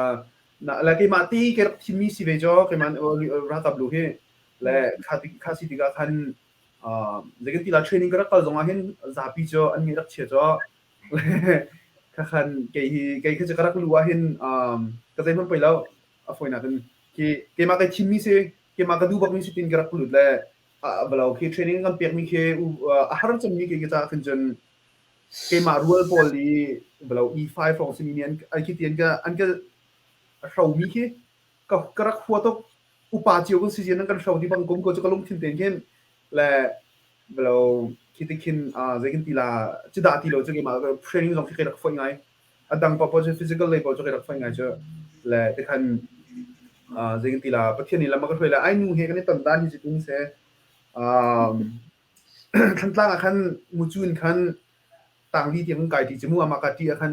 na le keimah ti ke rak thimmi si ve cho keimah ralkap lu hi le kha kha si tikah khan zei kan ti la training ka rak kal zong ah hin zapi cu an ngeih rak chia cho kha khan kei hi kei kha cu ka rak lu ah hin ka zei hmanh poi lo a fawinak in khi keimah kai thimmi si keimah ka duh bakmi si tin ka rak lut le balo khi training kan pekmi khi a har cemmi ke ka caah khin cun keimah rual pawl i balo E5 hrawng simi nih an khi ti an ka an ka hromi khi ka ka rak hua tuk upa cio kan si zian an kan hro ti bang kum ko cu ka lungthin tein khin le balo khi ti khin zei kan ti la cu dah ti lo cu keimah training zong khi kai rak foih ngai a dang paohpaoh cu physical lei paoh cu kai rak foih ngai cu le tikhan zei kan ti la Pathian nih lam a ka hruai le ai nu he kan i ton dan hi cu tin se Thlantlang ah khan mucu in khan tangli tiang kan kai ṭi cu mu amah ka ṭi ah khan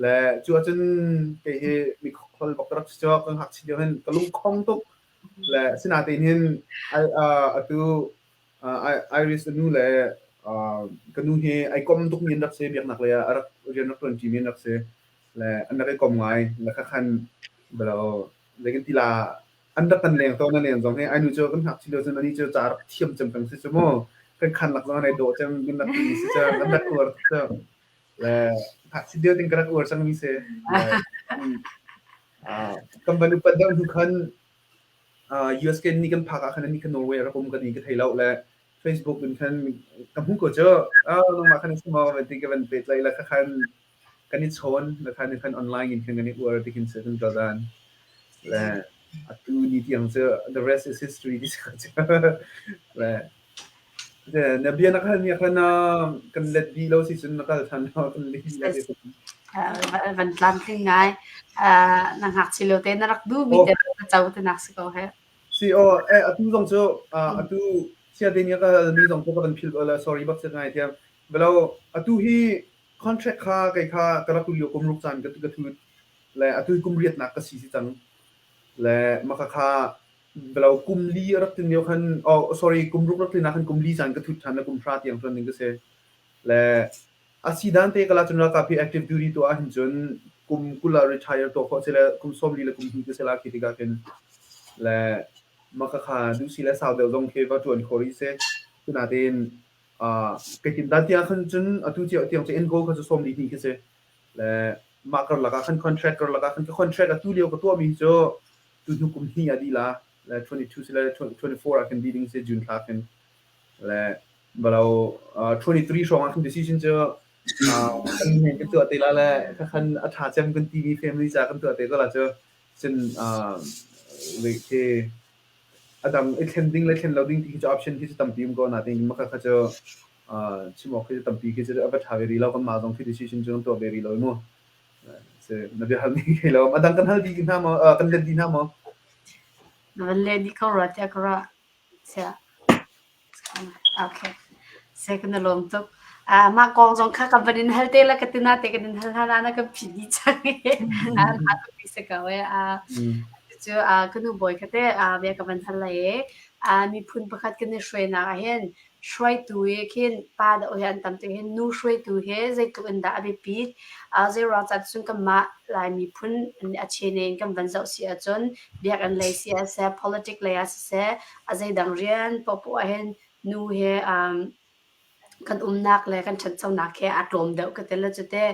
le cu ahcun kei hi mi khol bak ka rak si cu ka ngakchia lio hin ka lungkhong tuk le asinain hin atu Iris a nu le ka nu hi ai kom tukmi an rak si biaknak lei ah a rak rian rak ṭuan ṭimi an rak si le an rak i kom ngai le khakhan balo zei kan ti la an rak kan leng tawn a leng zong hi ai nu cu kan ngakchia lio cun ani cu ca rak thiam cem peng si cu mu kan khan lak zong an ai dawh cem kan rak ti si cu kan rak uar cu le ngakchia deuh ting ka rak uar cangmi si kan van upat deuh hnu khan US ke ni kan phak ah khan ani khan Norway rak um kan ni ka thei lo le Facebook in khan ka hmu ko cu nangmah khan si maw van ti ka van pehtlai la kha khan kan i chawn la khan khan online in khan kan i uar ti khin si kan kal dan le atu ni tiang cu the rest is history ti si cu le na bia na kal mi khan kan let dih lo si cun na kal than lo kan let dih lo si van tlamtling ngai na ngakchia lio te na rak duh mi te na co te nak si ko he Si aw eh atu zong cu atu sia te ni ka mi zong cu ka van phil la sorry bak si ngai thiam belo atu hi contract kha kei kha ka rak lio kum ruk caan ka ka thut le atu hi kum riatnak ka si si cang le maka kha belo kum li rak tin lio khan oh sorry kum ruk rak tlin ah khan kum li caan ka thut than le kum hra tiang tuan ding ka si le a si dan te kala cun ralkap hi active duty tuah ahhin cun kum 20 ah retire tuah khawh si le kum 40 le kum hnih ka si la khi tikah khin le maka kha duh si le sau deuh zong khi va tuan kho rih si cunatein Ka him dan tiang khan cun atu tiang cu enroll kha cu 42 khi si. Le mah karlak ah khan contract karlak ah khan ka contract atu lio ka tuahmi cu tu hnu kum hnih ah dih la. Le 22 si le 24 ah khin dih ding si June thla khin. Le balo 23 hrawng ah khin decision cu kan men kan tuah te la le kha khan a ṭha cem kan timi family ca kan tuah te ko la cu cun khi A dang i thlen ding le thlen lo ding ti khi cu option khi cu tampi um ko nain maka kha cu chim awk khi cu tampi khi cu a va ṭha ve rih lo. Kanmah zong khi decision cu kan tuah ve rih lo i mu. Si, na bia hal mi khi lo. A dang kan hal dih hna maw? Kan let dih hna maw? Na van leh dih ko rua tiah ka ruah. Siah. Okay. Se kan i lawm tuk. Ah, mah kong zong kha kan van in hal te la ka tina te kan in hal hna na kan phit dih cang i. Ah, tha tuk mi si ko e. Ah, cu ah ka nu bawi kha te ah bia ka van hal lai e. Ah, miphun pakhat kan i hruainak ah hin hruaitu i khin pa deuh he an tam tik hin nu hruaitu he zeitluk in dah a biapit. Ah, zei ruang cah cun kanmah Lai miphun a chene in kan van zoh si ahcun biakinn lei si ah siseh, politic lei ah siseh, a zeidang rian paohpaoh ah hin nu he um, kan umnak le kan ṭhanchonak he aa tlawm deuh ka ti le cu te.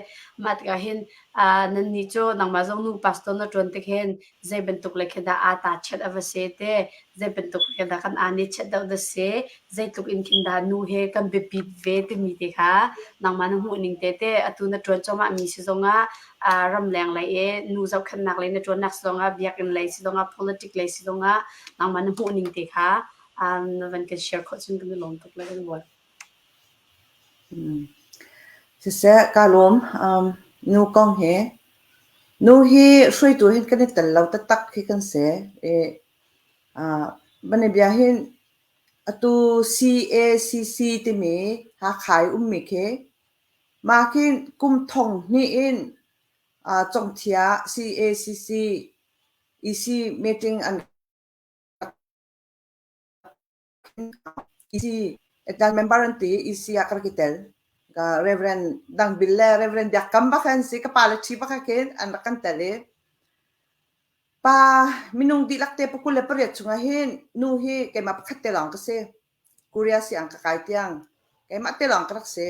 Mah tikah hin uh, nannih cu nangmah zong nu pastor na ṭuan tik hin zei bantuk le khi dah aa ta chiat a va si te, zei bantuk le dah kan aa nih chiat deuh dah si, zeitluk in khin dah nu he kan biapit ve timi te kha nangmah na hmuh ning te te atu na ṭuan cuahmah mi si zongah uh, ramleng lei i nu zohkhenhnak lei na ṭuannak si zongah biakinn lei si zongah politic lei si zongah nangmah na hmuh ning te kha um, na van kan share khawh cun kan i lawm tuk le kan bual. Mm. Siseh, kaa lawm. Um, nu kong hi nu hi hruaitu hin kan i tel lo taktak khi kan si. I, uh, bia hin atu CACC timi Hakha i ummi khi. Mah khin kum thong hnih in Congthia CACC EC meeting an rak EC member an ti EC ah ka rak i tel. Ka Reverend Dang Bil le Reverend Biak Kam bak an si ka pa le ṭhi bak khin an rak kan tel i pa minung dihlak te pakul le pariat chungah hin nu hi keimah pakhat te lawng ka si. Korea siang ka kai tiang keimah te lawng ka rak si.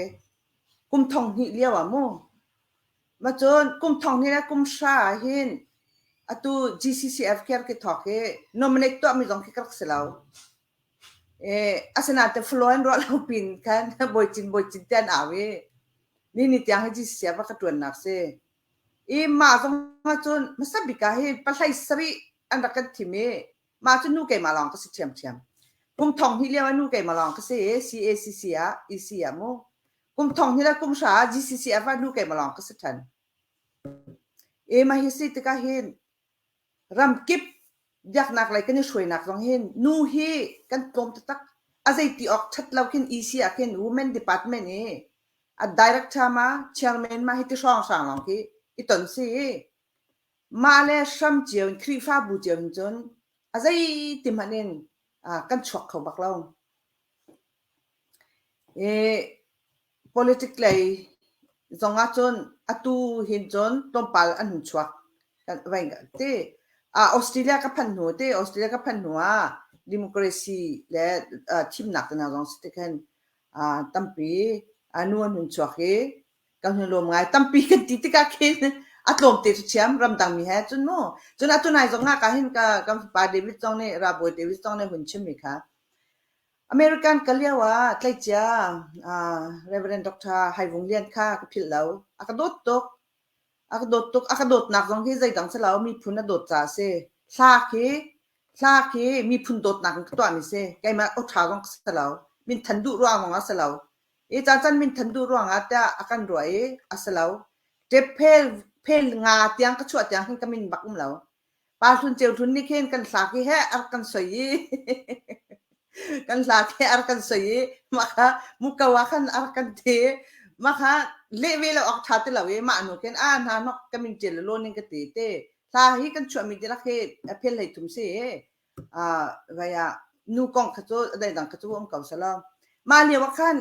Kum thong hnih lio ah mu. Ma cun kum thong hnih le kum hra ah hin atu GCCF khi rak i thawk i nominate tuahmi zong khi ka rak si lo. Eh, asinain te flow an ruah lo pin khan bawicin bawicin te an au i ni ni tiang hi GCCF a ka ṭuannak si. I mah zong ahcun hmasa bik ah hin pahlei sarih an rak kan thim i mah cu nu keimah lawng ka si ṭhiamṭhiam. Kum thong hnih lio ah nu keimah lawng ka si i CACC ah EC ah mu. Kum thong hnih le kum hra ah GCCF ah nu keimah lawng ka si ṭhan. E mah hi si tikah hin ramkip biaknak lei kan i hruainak zong hin nu hi kan tlawm taktak. A zeiti awk ṭhat lo khin EC ah khin Women Department i a director ma chairman ma hi ti hrawnghrang lawng khi i ton si i mah le hram cio in Khrihfabu cio in cun a zeiti hmanh in kan chuak kho bak lo. I politic lei zong ah cun atu hin cun tlawmpal an hun chuak. Vai ti. Australia ka phanh hnu ti Australia ka phanh hnu ah democracy le thimnak te hna zong si ti khin tampi nu an hun chuak i kan hun lawm ngai. Tampi kan ti tikah khin a tlawmte cu thiam ramdang mi he cun mu. Cun atu nai zong ah ka hin ka kan fapa David zong nih ralbawi David zong nih hun chimmi kha American ka lio ah tleicia Reverend Dr. Hai Vung Lian kha ka philh lo. A ka dawt tuk. A ka dawt tuk. A ka dawtnak zong hi zeidang si lo miphun a dawt caah a si. Hla khi hla khi miphun dawtnak in ka tuahmi si. Keimah aw ṭha zong ka si lo. Minthan duh ruang zong ah si lo. I caan minthan duh ruangah tiah a kan ruah i a si lo. Ṭep phel, phel nga tiang ka chuah tiang khin ka min bak um lo. Pa Hlun Ceu Hlun nih khin kan hla khi he a rak kan soi i kan hla khi a rak kan soi i mah kha muko ah khan a rak kan ti. Mah kha leh ve lo awk ṭha ti lo i mah hnu khin a hna hnok ka min ṭial law ning ka ti te. Hla hi kan chuahmi dihlak hi a phel hlei thum si i vai ah nu kong kha cu deidang kha cu um ko selaw mah lio ah khan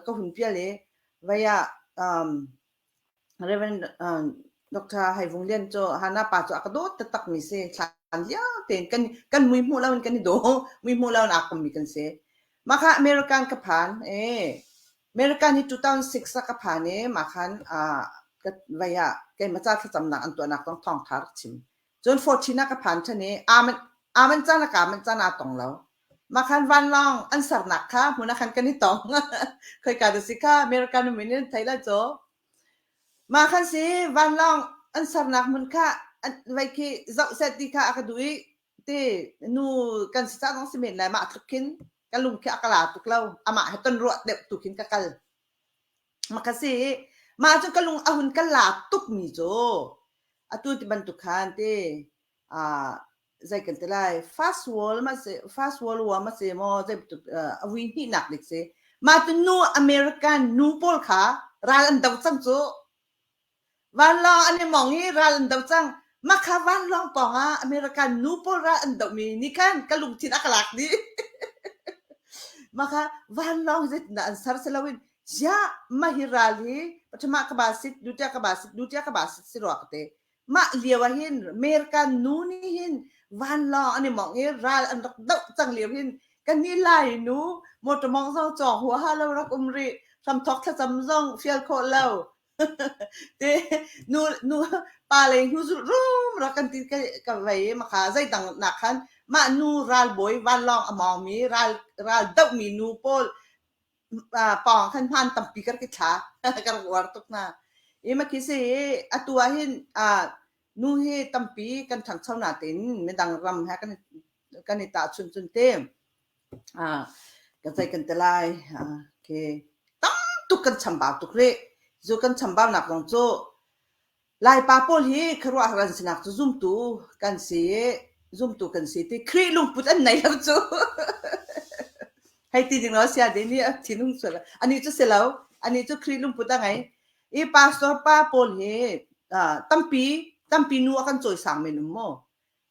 ka hun pial i vai ah um, Reverend um, Dr. Hai Vung Lian cu Hana pa cu a ka dawt taktak mi si thlan lio tein kan kan mui hmuh lo in kan i daw mui hmuh lo in aa kommi kan si mah kha American ka phan e American hi 2006 ah ka phan i mah khan ka vai ah keimah ca thlacamnak an tuahnak zong thawngtha rak chim Cun 14 ah ka phan ṭhan i aa manh caan le kaa manh caan aa tong lo. Mah khan vanlawng an sernak kha hmun ah khan kan i tong. Khoika dah si kha American um in an thei lai cu. Mah khan si vanlawng an sernak hmun kha vai khi zoh seh ti kha a ka duh i ti nu kan si cah zong si men lai mah tluk khin ka lung khi a ka la tuk lo. Amah he ton ruah deuh tu khin ka kal. Mah kha si mah cu ka lung a hun ka la tukmi cu atu ti bantuk khan ti ah zei kan ti lai first world ma si first world war ma si maw zei bantuk a vui hnihnak dik si mah cu nu American nu pawl kha ral an do cang cu Vanlawng an i mong i ral an do cang. Mah kha vanlawng pawng ah American nu pawl ral an dohmi nih khan ka lungthin a ka lak dih. Mah kha vanlawng zeitindah an ser si loin ziah mah hi ral hi pathum ah ka ba sit, dutia ka ba sit, dutia ka ba sit si rua ka ti. Mah lio ah hin American nu nih hin vanlawng an i mong i ral an rak doh cang lio hin kannih Lai nu motor mong zong cawng huaha lo rak um rih. Hramthawk thlacam zong fial khawh lo. Te nu nu pa lei hnu zulh rum rak kan ti ka ka vei i makha zeidang nak khan mah nu ralbawi vanlawng a mawngmi ral ral dohmi nu pawl pawng khan hmaan tampi ka rak i thla ka rak uar tuk hna. I ma khi si i atu ah hin nu hi tampi kan ṭhangcho natein midang ram he kan kan i tahchunh cun te Ka zei kan ti lai. Okay. Tam tuk kan chambau tuk rih. Zu kan chambaunak zong cu Laipa pawl hi khuaruahhar an sinak cu zumtu kan si i zumtu kan si ti Khrih lungput an nei lo cu. Hei ti ding lo sia ding nih a thinung sual. Anih cu si lo. Anih cu Khrih lungput a ngei. I pastor pa pawl hi tampi tampi nu a kan cawisang men um maw?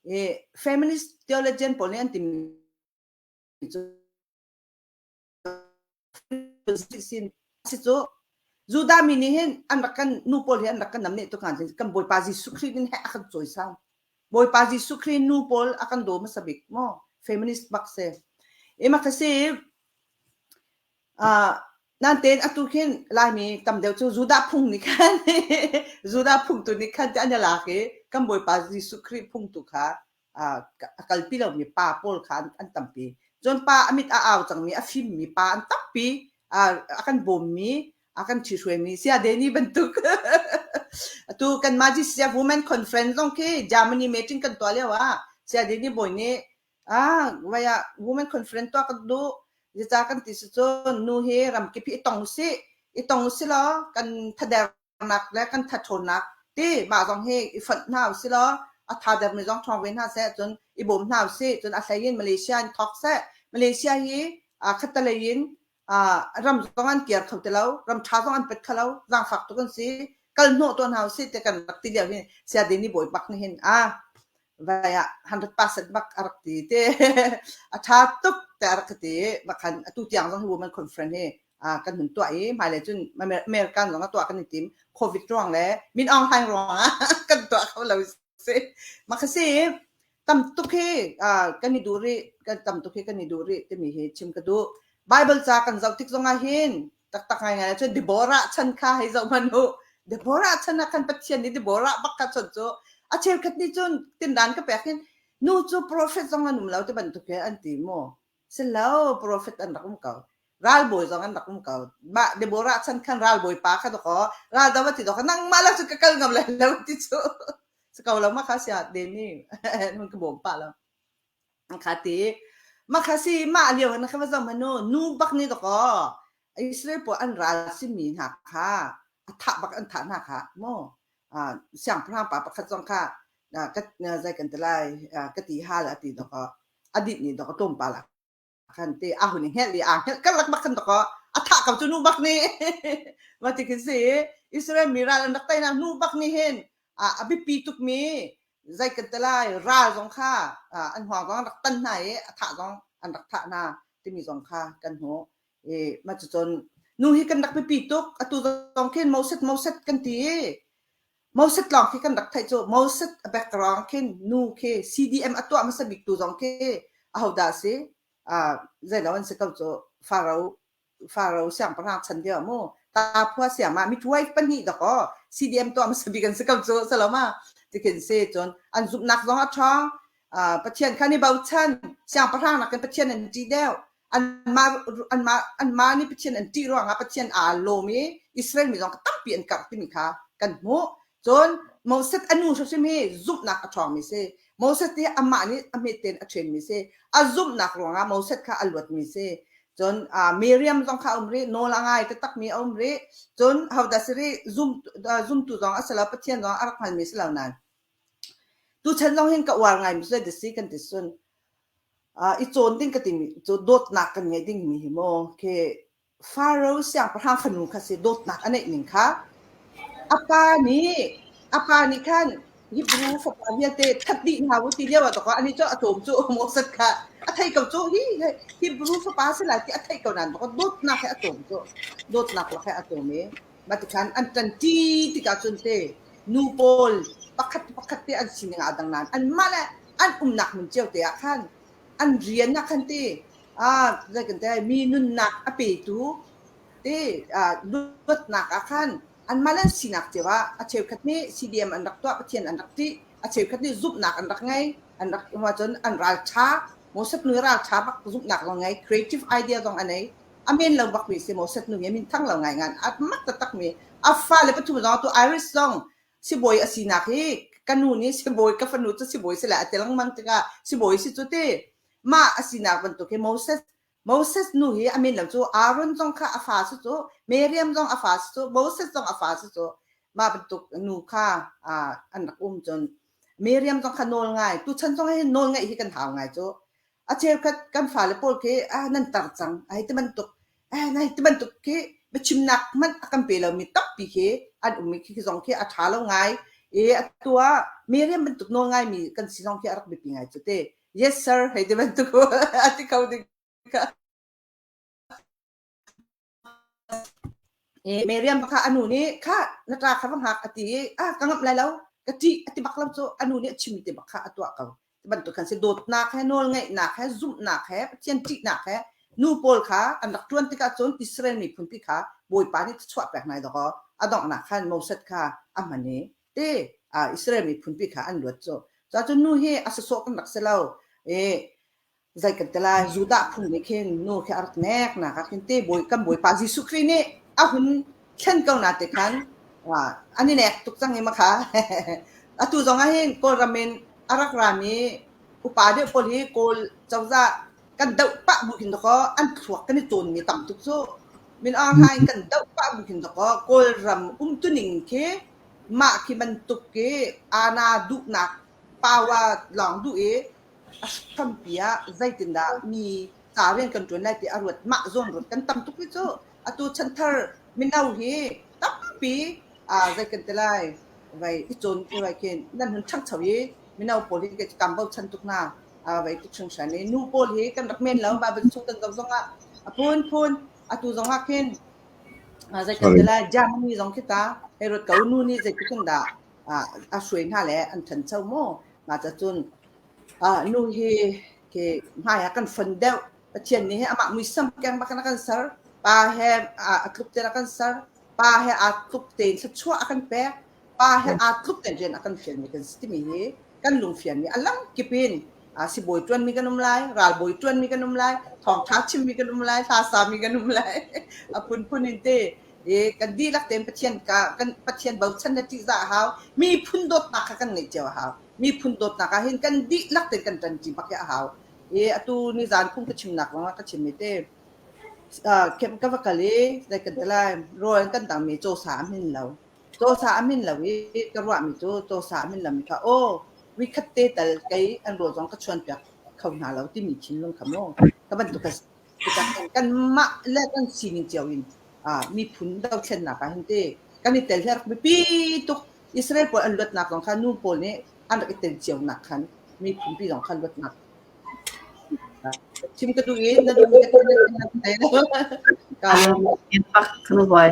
I feminist theologian pawl nih an timi cu sin si cu Judah mi nih hin an rak kan nu pawl hi an rak kan nam nih tu kan kan Bawipa Jesuh Khrih nih a kan cawisang. Bawipa Jesuh Khrih nu pawl a kan daw hmasa bik maw? Feminist bak si. I mak si Nain atu khin Laimi tam deuh cu Judah phung nih khan Judah phung tu nih khan an i lak i kan Bawipa Jesuh Khrih phung tu kha a kalpi lomi pa pawl kha an tampi. Cun pa a mit a au cangmi a fimmi pa an tampi a kan bawmmi a kan ṭhihruaimi Saya Danny bantuk. Atu kanmah GCF Women Conference zong khi Germany meeting kan tuah lio ah Saya Danny Bawi nih Ah, vai ah women conference tuah kan duh. Zeicah kan ti si cun nu hi ramkip hi i tong usih. I tong usih law kan thadernak le kan thathawnnak ti mah zong hi i fonh hna usih law a thadermi zong ṭhawng ve hna seh cun i bawm hna usih. Cun a hlei in Malaysia in thawk seh. Malaysia hi aa khattelei in ram zong an kir kho ti lo, ram ṭha zong an pet kho lo, zaangfak tuk an si. Kal hnawh tuah hna usih ti kan rak ti lio hin Saya Dini Bawi bak nih hin ah vai ah 100% bak a rak ti te a ṭha tuk te a rak ka ti bakhan atu tiang zong hi women conference hi kan hun tuah i hmailei cun American zong a tuah kan i tim COVID ruang le Min Aung Hlaing ruang ah kan tuah kho lo si mah kha si tam tuk hi kan i duh rih kan tam tuk hi kan i duh rih timi hi chim ka duh Bible ca kan zoh tik zongah hin taktak ngaingai cun Deborah chan kha hei zoh hmanh u Deborah chan ah khan Pathian nih Deborah bak kha chon cu a cheukhat nih cun tindan ka pek hin nu cu prophet zong an um lo ti bantuk he an ti mu si lo prophet an rak um ko ralbawi zong an rak um ko mah Deborah chan khan ralbawi pa kha dakaw raldo a ti dakaw nangmah lo cu ka kal ngam lai lo ti cu si ko lo ma kha sia deni nun ka bawm pa lo kha ti ma kha si ma lio na kha va zong hanu nu bak ni dakaw Israel pawl an ral simi hna kha a thah bak an thah hna kha mu siangpahrang pa pakhat zong kha ka zai kan ti lai ka ti hal a ti dakaw a dit ni dakaw tlawmpal ah khan te a hun i hngelh i aa hngelh karlak bak khan dakaw a thah ko cu nu bak nih ma ti khin si Israel mi ral an rak teinak nu bak nih hin a biapi tukmi zei kan ti lai ral zong kha an huang zong an rak tan hna i a thah zong an rak thah hna timi zong kha kan hmuh i mah cucun nu hi kan rak biapi tuk atu zong khin Moses Moses kan ti i Moses lawng khi kan rak theih cu Moses a background khin nu khi CDM a tuah hmasa bik tu zong khi ahodah si uh, zeilo an si ko cu Pharaoh Pharaoh siangpahrang chan lio mu ta phua siam ah midwife pahnih dakaw CDM tuah hmasa bik an si ko cu saloma tikhin si cun an zumhnak zong a ṭhawng uh, Pathian kha ni bochan siangpahrang nakin Pathian an ṭih deuh anmah anmah anmah nih Pathian an ṭih ruangah Pathian aa lawm i Israel mi zong tampi an karh timi kha kan hmuh. Cun Moses a nu hrimhrim hi zumhnak a ṭhawngmi si. Moses hi amah nih a hmet tein a ṭhenmi si. A zumhnak ruangah Moses kha a luatmi si. Cun uh, Miriam zong kha a um rih, nawl a ngai taktakmi a um rih. Cun hodah si rih, zum, uh, zumtu zong a si lo, Pathian zong a rak hngalmi si lo nain. Tuchan zong hin ka uar ngaimi cu si kan ti cun i cawn ding ka timi cu dawtnak kan ngeih dingmi hi maw khi Faro siangpahrang fanu kha si dawtnak a neih ning kha a pa nih a pa nih khan Hebrew fapa vialte that dih hna u ti lio ah tawk ani cu a tlawm cu Moses kha a thei ko cu hi Hebrew fapa si lai ti a theih ko nain dawtnak he a tlawm cu dawtnak lak he a tlawm i mah tikhan an ṭanṭi tikah cun te nu pawl pakhat pakhat te an sining aa dang nain anmah le an umnak hmun cio te ah khan an rian ah khan ti ah zei kan ti mi nunnak a petu ti luatnak ah khan anmah le an sinak cio ah a cheukhat nih CDM an rak tuah Pathian an rak ṭih a cheukhat nih zumhnak an rak ngei an rak cun an ral ṭha Moses nu ral ṭha bak zumhnak zong ngei creative idea zong a nei a men lo bak mi si Moses nu hi min thang lo ngai ngan a mak taktak mi a fale pathum zong tu Iris zong sibawi a sinak hi ka nu nih sibawi ka fanu cu sibawi si lai a ti lengmang tikah sibawi si cu ti mah a sinak bantuk hi Moses Moses nu hi a min lo cu Aaron zong kha a fa si cu Miriam zong a fa si cu Moses zong a fa si cu mah bantuk nu kha an rak um cun Miriam zong kha nawl ngai tuchan zong hi nawl ngeih hi kan hau ngai cu A cheukhat kan fale pawl khi ah nan tar cang ai ti bantuk eh nai ti bantuk khi biachimnak hmanh a kan pe lomi tampi khi an um i khi zong khi a ṭha lo ngai. I atu ah Miriam bantuk nawl ngaimi kan si zong khi a rak biapi ngai cu te. Yes sir hei ti bantuk a ti kho ding kha. Miriam kha a nu nih kha na ṭa kha va hngak a ti i ah ka ngamh lai lo ka ṭih a ti bak lo cu a nu nih a chimmi te bak kha a tuah ko. Ti bantuk khan si dawtnak he nawlngaihnak he zumhnak he Pathian ṭihnak he nu pawl kha an rak ṭuan tikah cun Israel miphun pi kha Bawipa nih thluachuah pek hna dawkaw a donghnak khan Moses kha a hman i te Israel miphun pi kha an luat cu. Cuahcun nu hi a sawsawh kan rak si lo. I zei kan ti lai Judah phung nih khin nu khi a rak nek nak ah khin te bawi kan bawipa Jesuh Khrih nih a hun thlen ko na te khan an i nek tuk cang i ma kha atu zong ah hin Kawlram in a rak rami upa deuh pawl hi Kawl cozah kan doh pah bu khin dakaw an thluak kan i cawnmi tam tuk cu Min Aung Hlaing kan doh pah bu khin dakaw Kawlram umtuning khi mah khi bantuk khi ana duhnak power lawng duh i a hrampi ah zeitindah mi ca rian kan ṭuan lai ti a ruat mah zawn ruat kan tam tuk hi cu atu chanthar mino hi tampi zei kan ti lai vai i cawn vai khin nan hun ṭhangcho i mino pawl hi kan bochan tuk hna vai tuk hringhran i nu pawl hi kan rak men lo Bible chung kan zoh zongah a phunphun atu zongah khin zei kan ti lai Germany zong khi ta hei ruat ko nu nih zeitik in dah a hruai hna le an ṭhancho maw mah cun nu hi khi hmai ah kan fon deuh. Pathian nih amah muisam keng bak in a kan ser. Pa he a tluk tein a kan ser. Pa he aa tluk tein thluachuah a kan pek. Pa he aa tluk tein rian a kan fialmi kan si timi hi kan lungfianmi a lamkip in sibawi ṭuanmi kan um lai, ralbawi ṭuanmi kan um lai, thawngṭha chimmi kan um lai, hla sami kan um lai. A phunphun in te i kan dihlak tein Pathian ka kan Pathian bochan le ṭihzah a hau. Miphun dawtnak kha kan ngeih cio a hau. Miphun dawtnak ah hin kan dihlak tein kan ṭanṭi bak hi a hau. I atu nizan phung ka chimnak zongah ka chimmi te camp ka va kal i zei kan ti lai rawl an kan dangmi cawsa a hmin lo. Cawsa a hmin lo i ka ruahmi cu cawsa a hmin lomi kha aw vikhat te tal kei an rawl zong ka chuanpiak kho hna lo timi thinlung kha mu ka bantuk ka tikah kanmah le kan sining cio in miphun dothlennak ah hin te kan i tel hi a rak biapi tuk. Israel pawl an luatnak zong kha nu pawl nih an rak i tel cionak khan miphun pi zong khan luatnak chim ka duh i na duh ka Pak nu boy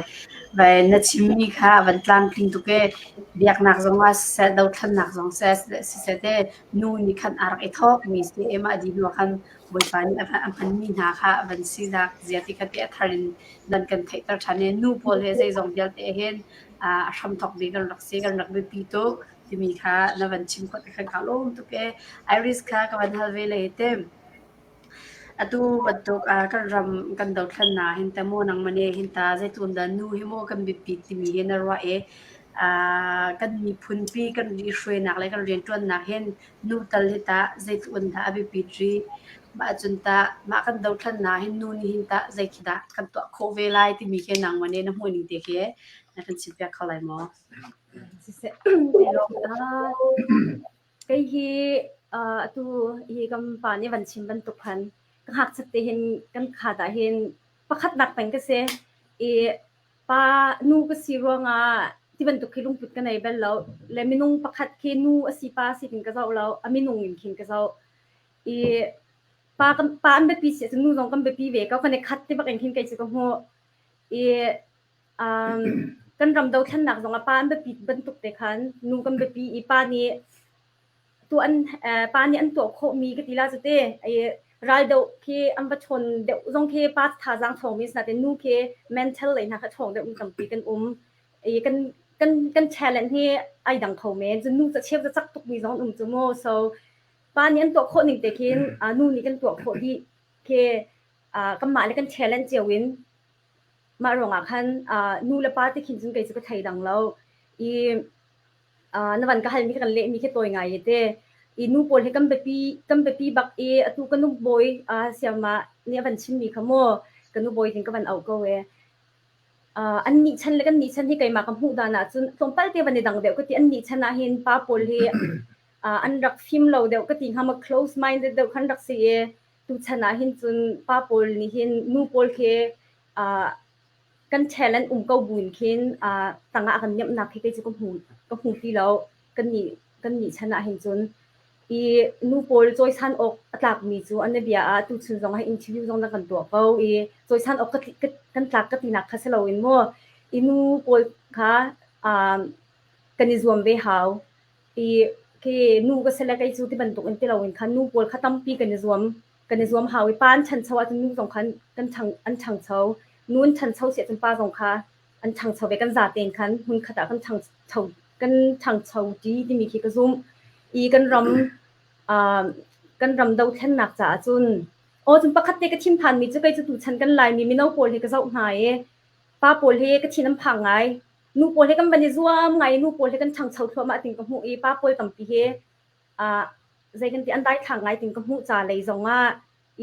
vai na chimmi kha van tlamtling tuk e biaknak zong ah siseh dothlannak zong seh siseh te nu nih khan a rak i thawk mi si e mah di hnu khan Bawipa nih a hmanmi hna kha van sinak zia ti kha te a thar in nan kan theihter ṭhan i nu pawl he zeizong vialte hin a hramthawk bik kan rak si kan rak biapi tuk timi kha na van chim khawh te khan kaa lawm tuk ee. Iris kha ka van hal ve le te. Atu bantuk kan ram kan dothlennak hin ta maw nangmah nih hin ta zeitlun dah nu hi maw kan biapi timi hi na ruah i kan miphun pi kan ri hruainak le kan rianṭuannak hin nu tal hi tah zeitluk in dah a biapit rih? Mah cun tah mah kan dothlannak hin nu nih hin tah zei khi dah kan tuah khawh ve lai timi khi nangmah nih na hmuh ning te khi na kan chimpiak kho lai maw? Siseh, kei hi atu hi kan pa nih van chim bantuk khan ka ngakchiat te hin kan khat ah hin pakhatnak peng ka si i Pa nu ka si ruangah ti bantuk khi lungput ka nei bal lo. Le minung pakhat khi nu a si pa a si tin ka zoh lo. A minung in khin ka zoh. I pa kan pa an biapi si ahcun nu zong kan biapi ve ko. Kan i khat ti bak in khin kei cu ka hmuh. I um, kan ram dothlennak zong ah pa an biapi bantuk te khan nu kan biapi i pa nih tuah an pa nih an tuah khawhmi ka ti la cu te raldoh khi an va chawn deuh zong khi pa thazaang ṭhawngmi si nain nu khi mental lei hna kha ṭhawng deuh mi tampi kan um i kan kan kan talent hi ai dang kho men cun nu ca cheu ca cak tukmi zong an um cu mu so pa nih an tuah khawh ning te khin nu nih kan tuah khawh dih khi kanmah le kan talent cio in mah ruangah khan nu le pa te khin cun kei cu ka thei dang lo i na van ka halmi kan lehmi khi tawi ngai te. I nu pawl hi kan biapi kan biapi bak i atu ka nu bawi siama nih a van chimmi kha mu ka nu bawi tin ka van auh ko e. An nih chan le kan nih chan hi keimah ka hmuh dan ahcun tlawmpal te van i dang deuh ka ti an nih chan ah hin pa pawl hi an rak fim lo deuh ka ti hnga ma close minded deuh khan rak si i tu chan ah hin cun pa pawl nih hin nu pawl khi. kan talent um ko buin khin uh, tangah kan niamnak khi kei cu ka hmu ka hmu ti lo kan nih kan nih chan ah hin cun i nu pawl cawisan awk a tlakmi cu an bia ah tuchun zong ah interview zong na kan tuah ko i cawisan awk kan tlak ka tinak kha si loin mu i nu pawl kha um, kan i zuam ve hau i khi nu ka sele kei cu ti bantuk in ti loin khan nu pawl kha tampi kan i zuam kan i zuam hau i pa an ṭhancho ahcun nu zong khan kan ṭhang an ṭhangcho nu an ṭhancho si ahcun pa zong kha an ṭhangcho ve kan zaten khan hmunkhat ah kan ṭhangcho kan ṭhangcho ṭi timi khi ka zumh i kan ram uh, kan ram dothlennak caah cun aw cun pakhat te ka thim phanmi cu kei cu tuchan kan Laimi mino pawl hi ka zoh hna i pa pawl hi ka thin an phang ngai nu pawl hi kan van i zuam ngai nu pawl hi kan ṭhangcho thluahmah ting ka hmuh i pa pawl tampi hi uh, zei kan ti an daithlang ngai ting ka hmuh ca lei zong ah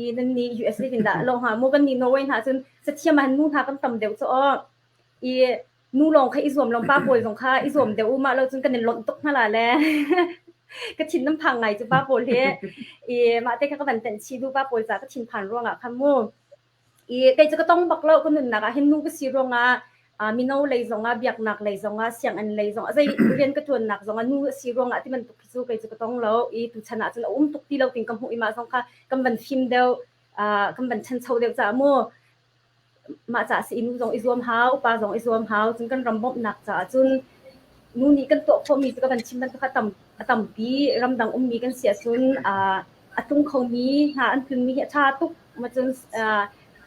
i nan nih US tin dah lo ha mu kan nih Norway hna cun sathiam ah nu hna kan tam deuh chu aw i nu lawng kha i zuam lawng pa pawl zong kha i zuam deuh u ma lo cun kan in lonh tuk hna la le ka thin nam phang ngai chu pa pawl he i mah te kha ka van tenh chi du pa pawl ca ka thin phan ruangah khan mu I kei cu ka tong bak lo ka nunnak ah hin nu ka si ruangah uh, mino lei zongah biaknak lei zongah sianginn lei zongah zei rian ka ṭuannak zongah nu a si ruangah ti bantuk khi cu kei cu ka tong lo i tuchan ah cun a um tuk ti lo ting ka hmuh i mah zong kha kan van fim deuh uh, kan van ṭhancho deuh caah mu mah caah si nu zong i zuam hau pa zong i zuam hau cun kan ram bawmhnak caah cun nu nih kan tuah khawhmi cu ka van chim bantuk a tam a tampi ramdang ummi kan si ahcun uh, a tlung khomi hna an tlunmi hi a ṭha tuk ma cun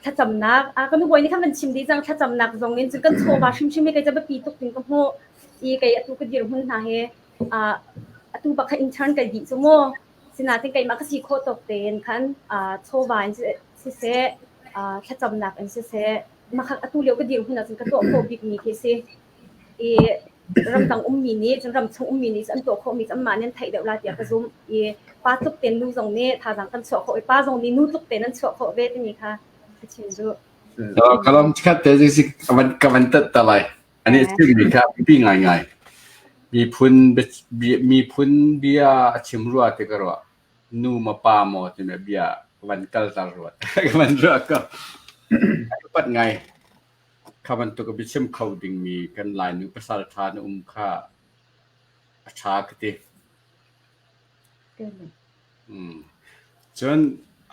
thlacamnak ka nu bawi nih khan van chim dih cang thlacamnak zong in cun kan chawva hrimhrim hi kei ca biapi tuk ding ka hmuh i kei atu ka dirhmun hna he atu bak kha intern kai dih cu mu sinain keimah ka si khawh tawk tein khan chawva in siseh thlacamnak in siseh mah atu lio ka dirhmun ahcun ka tuah khawh bikmi khi si i ramdang ummi nih cun ramchung ummi nih an tuah khawhmi cu anmah nih an theih deuh lai tiah ka zumh i pa tluk tein nu zong nih thazaang kan chuah khawh i pa zong nih nu tluk tein an chuah khawh ve timi kha ka chim duh. Ka lom chikat te si ka van ka van tat ta lai. Ani chimmi kha biapi ngaingai. Miphun miphun bia a chim rua ti ka ruah. Nu ma pa maw timi bia van kal tar ruat. Ka van ruah ko. Pat ngai. Kha bantuk a biachim kho dingmi kan Lainu pasal ṭha na um kha a ṭha ka ti. Mm. Cun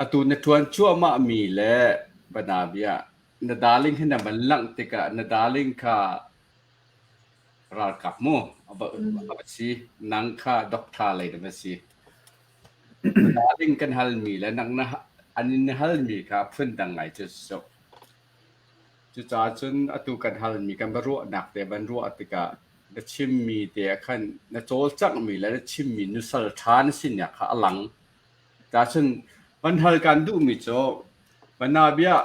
atu na ṭuan cuahmahmi le banabia na darling hi na van langh tikah na darling kha ralkap mu a va a va si nang kha doctor lei na va si. Na darling kan halmi le nang na an in halmi kha phundang ngai cu si. Cucaah cun atu kan halmi kan va ruahnak te van ruah tikah na chimmi te ah khan na cawlcanghmi le na chimmi nusal ṭha na sinak kha a lang. Cacun van hal kan duhmi cu Banabia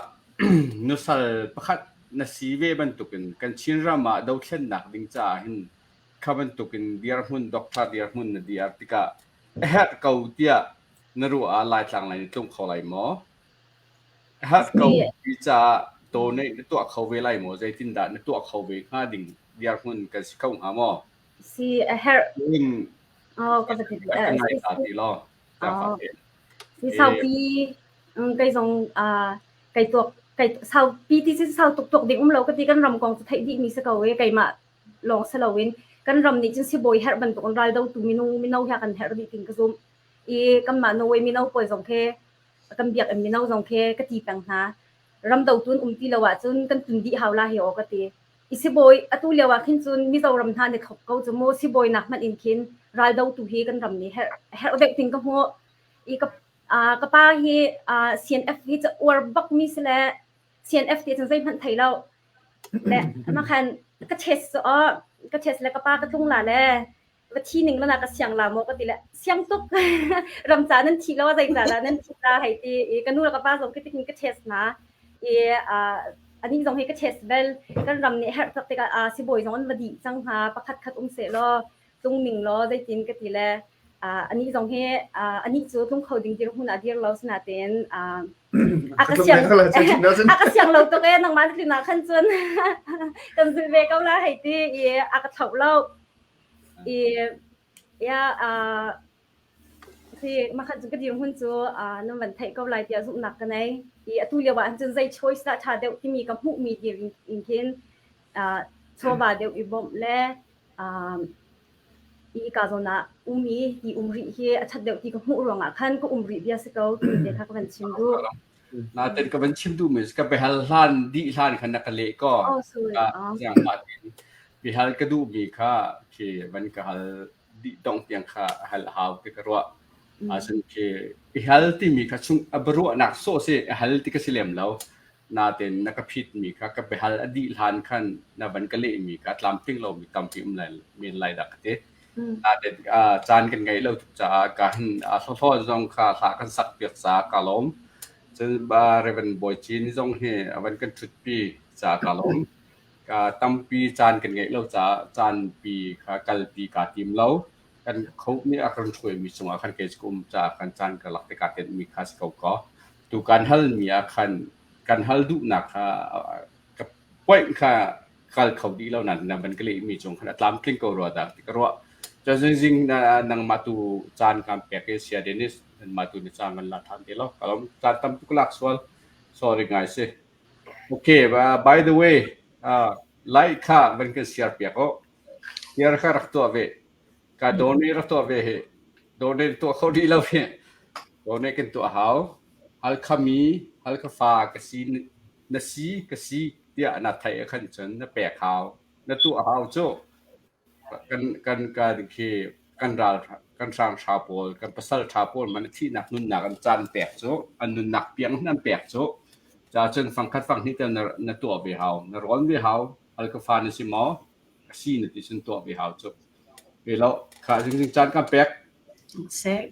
nusal pakhat na si ve bantukin kan Chinram ah dothlennak ding caah hin kha bantukin dirhmun doctor dirhmun na dir tikah a herh ko tiah na ruah ah Laitlang lei na tlung kho lai maw? Herh ko ti caah donate na tuah kho ve lai maw? Zeitindah na tuah kho ve hnga ding dirhmun kan si kho hnga maw? Si a herh. In Oh, ka va ti ka ngai ta ti law. Si saupi kei zong kai tuak kai saupi ti si sau tuk tuk ding um lo ka ti kan ram kong cu theih dih mi si ko e keimah lawng si loin kan ram nih cun sibawi herh bantuk in ral dotu minung mino hi kan herh dih ting ka zum i kanmah Norway mino pawl zong khi kan biakinn mino zong khi ka ti peng hna. Ram dotu an um ti lo ahcun kan tun dih hau la hi aw ka ti. I sibawi atu lio ah khin cun Mizoram hna nih thlop ko cu mu sibawi nak hmanh in khin ral dotu hi kan ram nih herh herh deuh ting ka hmuh. I ka uh, ka pa hi uh, CNF hi ca uar bak mi si le CNF ti cun zeihmanh thei lo. Le ama khan ka chest cu aw ka chest le ka pa ka tlung la le va thi ning la ka siang la maw ka ti le siang tuk ram ca nan thi lo zei ca dah nan thi la hei ti i ka nu le ka pa zong khi tikin ka test hna i ani zong hi ka test bel kan ram nih herh tak tikah sibawi zong an va dih cang hna pakhat khat um seh law tlung ning law zeitin ka ti le ani zong hi ani cu tlung kho ding dirhmun ah dir lo sinatein a ka siang a ka siang lo tuk e nangmah na tlun ah khan cun kan zul ve ko la hei ti i a ka thlauh lo I ya uh, Si makhan cu ka dirhmun cu nan van theih ko lai tiah zumhnak ka nei. I atu lio ah cun zei choice dah ṭha deuh timi ka hmuhmi dir in khin chawva deuh i bawmh le i ka zawn ah um i ti um rih hi a ṭhat deuh ti ka hmuh ruangah khan ka um rih bia si ko timi te kha ka van chim duh. Natin ka van chim duhmi ka biahal hlan dih hlan khan na ka leh ko. Oh, sorry. Siang mah tin biahal ka duhmi kha khi van ka hal dih dong tiang kha hal hau ti ka ruah. Ahcun khi i hal timi kha chung a biaruahnak sawh si i hal ti ka si lem lo. Natin na ka phitmi kha ka biahal a dih hlan khan na van ka lehmi kha tlamtling lomi tampi um lai men lai dah ka ti. Natin caan kan ngeih lo tuk caah ka hin hlawhlawn zong kha hla kan sak piak caah ka lawm. Cun Reverend Bawi Cin zong hi a van kan ṭhutpi caah ka lawm. Ka tampi caan kan ngeih lo caah caanpi kha kalpi kaa tim lo. Kan kho nih a kan hruaimi cungah khan kei cu ka um caah kan caan ka lak tikah tenhmi kha si ko kaw. Tu kan halmi ah khan kan hal duhnak kha ka point kha kal kho dih lo nain na van ka lehmi cung khan a tlamtling ko rua dah ti ka ruah. Cun zingzing nangmah tu caan kan pek i Saya Dennis nanmah tu ni caan kan la ṭhan te lo. Ka lawm caan tampi ka lak sual. Sorry ngai si. Okay, by the way, uh, like kha van kan share piak o. Share kha rak tuah ve. Ka donate rak tuah ve hi. Donate tuah kho dih lo hi. Donate kan tuah hau. Halkha mi, Halkha fa ka si na si ka si tiah na theih ahkhan cun na pek hau. Na tuah hau cu. Kan kan kan khi kan ral kan hranghrau pawl kan pasal ṭha pawl man thihnak nunnak an caan pek cu an nunnak piang an pek cu ca cun fangkhat fanghnih tel na, na tuah ve hau na rawn ve hau halka fa na si maw a si na ti cun tuah ve hau cu ve lo kha zingzing caan kan pek Seh.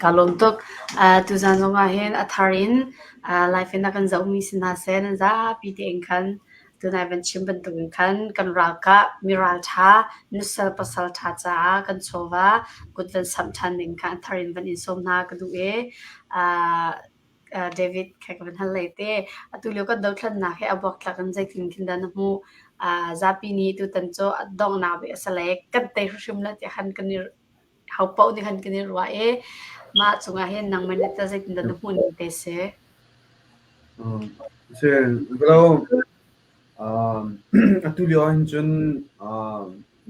Ka lawm tuk. Uh, tuzan zong ah hin a thar in uh, live in a kan zohmi si hna seh nan zapi tein khan tunai van chim bantukin khan kan ralkap mi ralṭha nusal pasal ṭha caah kan chawva kut van samh ṭhan ding kha a thar in van in sawm hna ka duh i uh, uh, David kha ka van hal lei te atu lio kan dothlannak hi a buaktlak in zeitin khin dah na hmuh uh, zapi nih tutan cu a donghnak bik a si le kan tei hrimhrim la tiah khan kan i ho paoh nih khan kan i ruah i mah cungah hin nangmah nih tah zeitindah na hmuh ning te si? Si, lo atu lio ahhin cun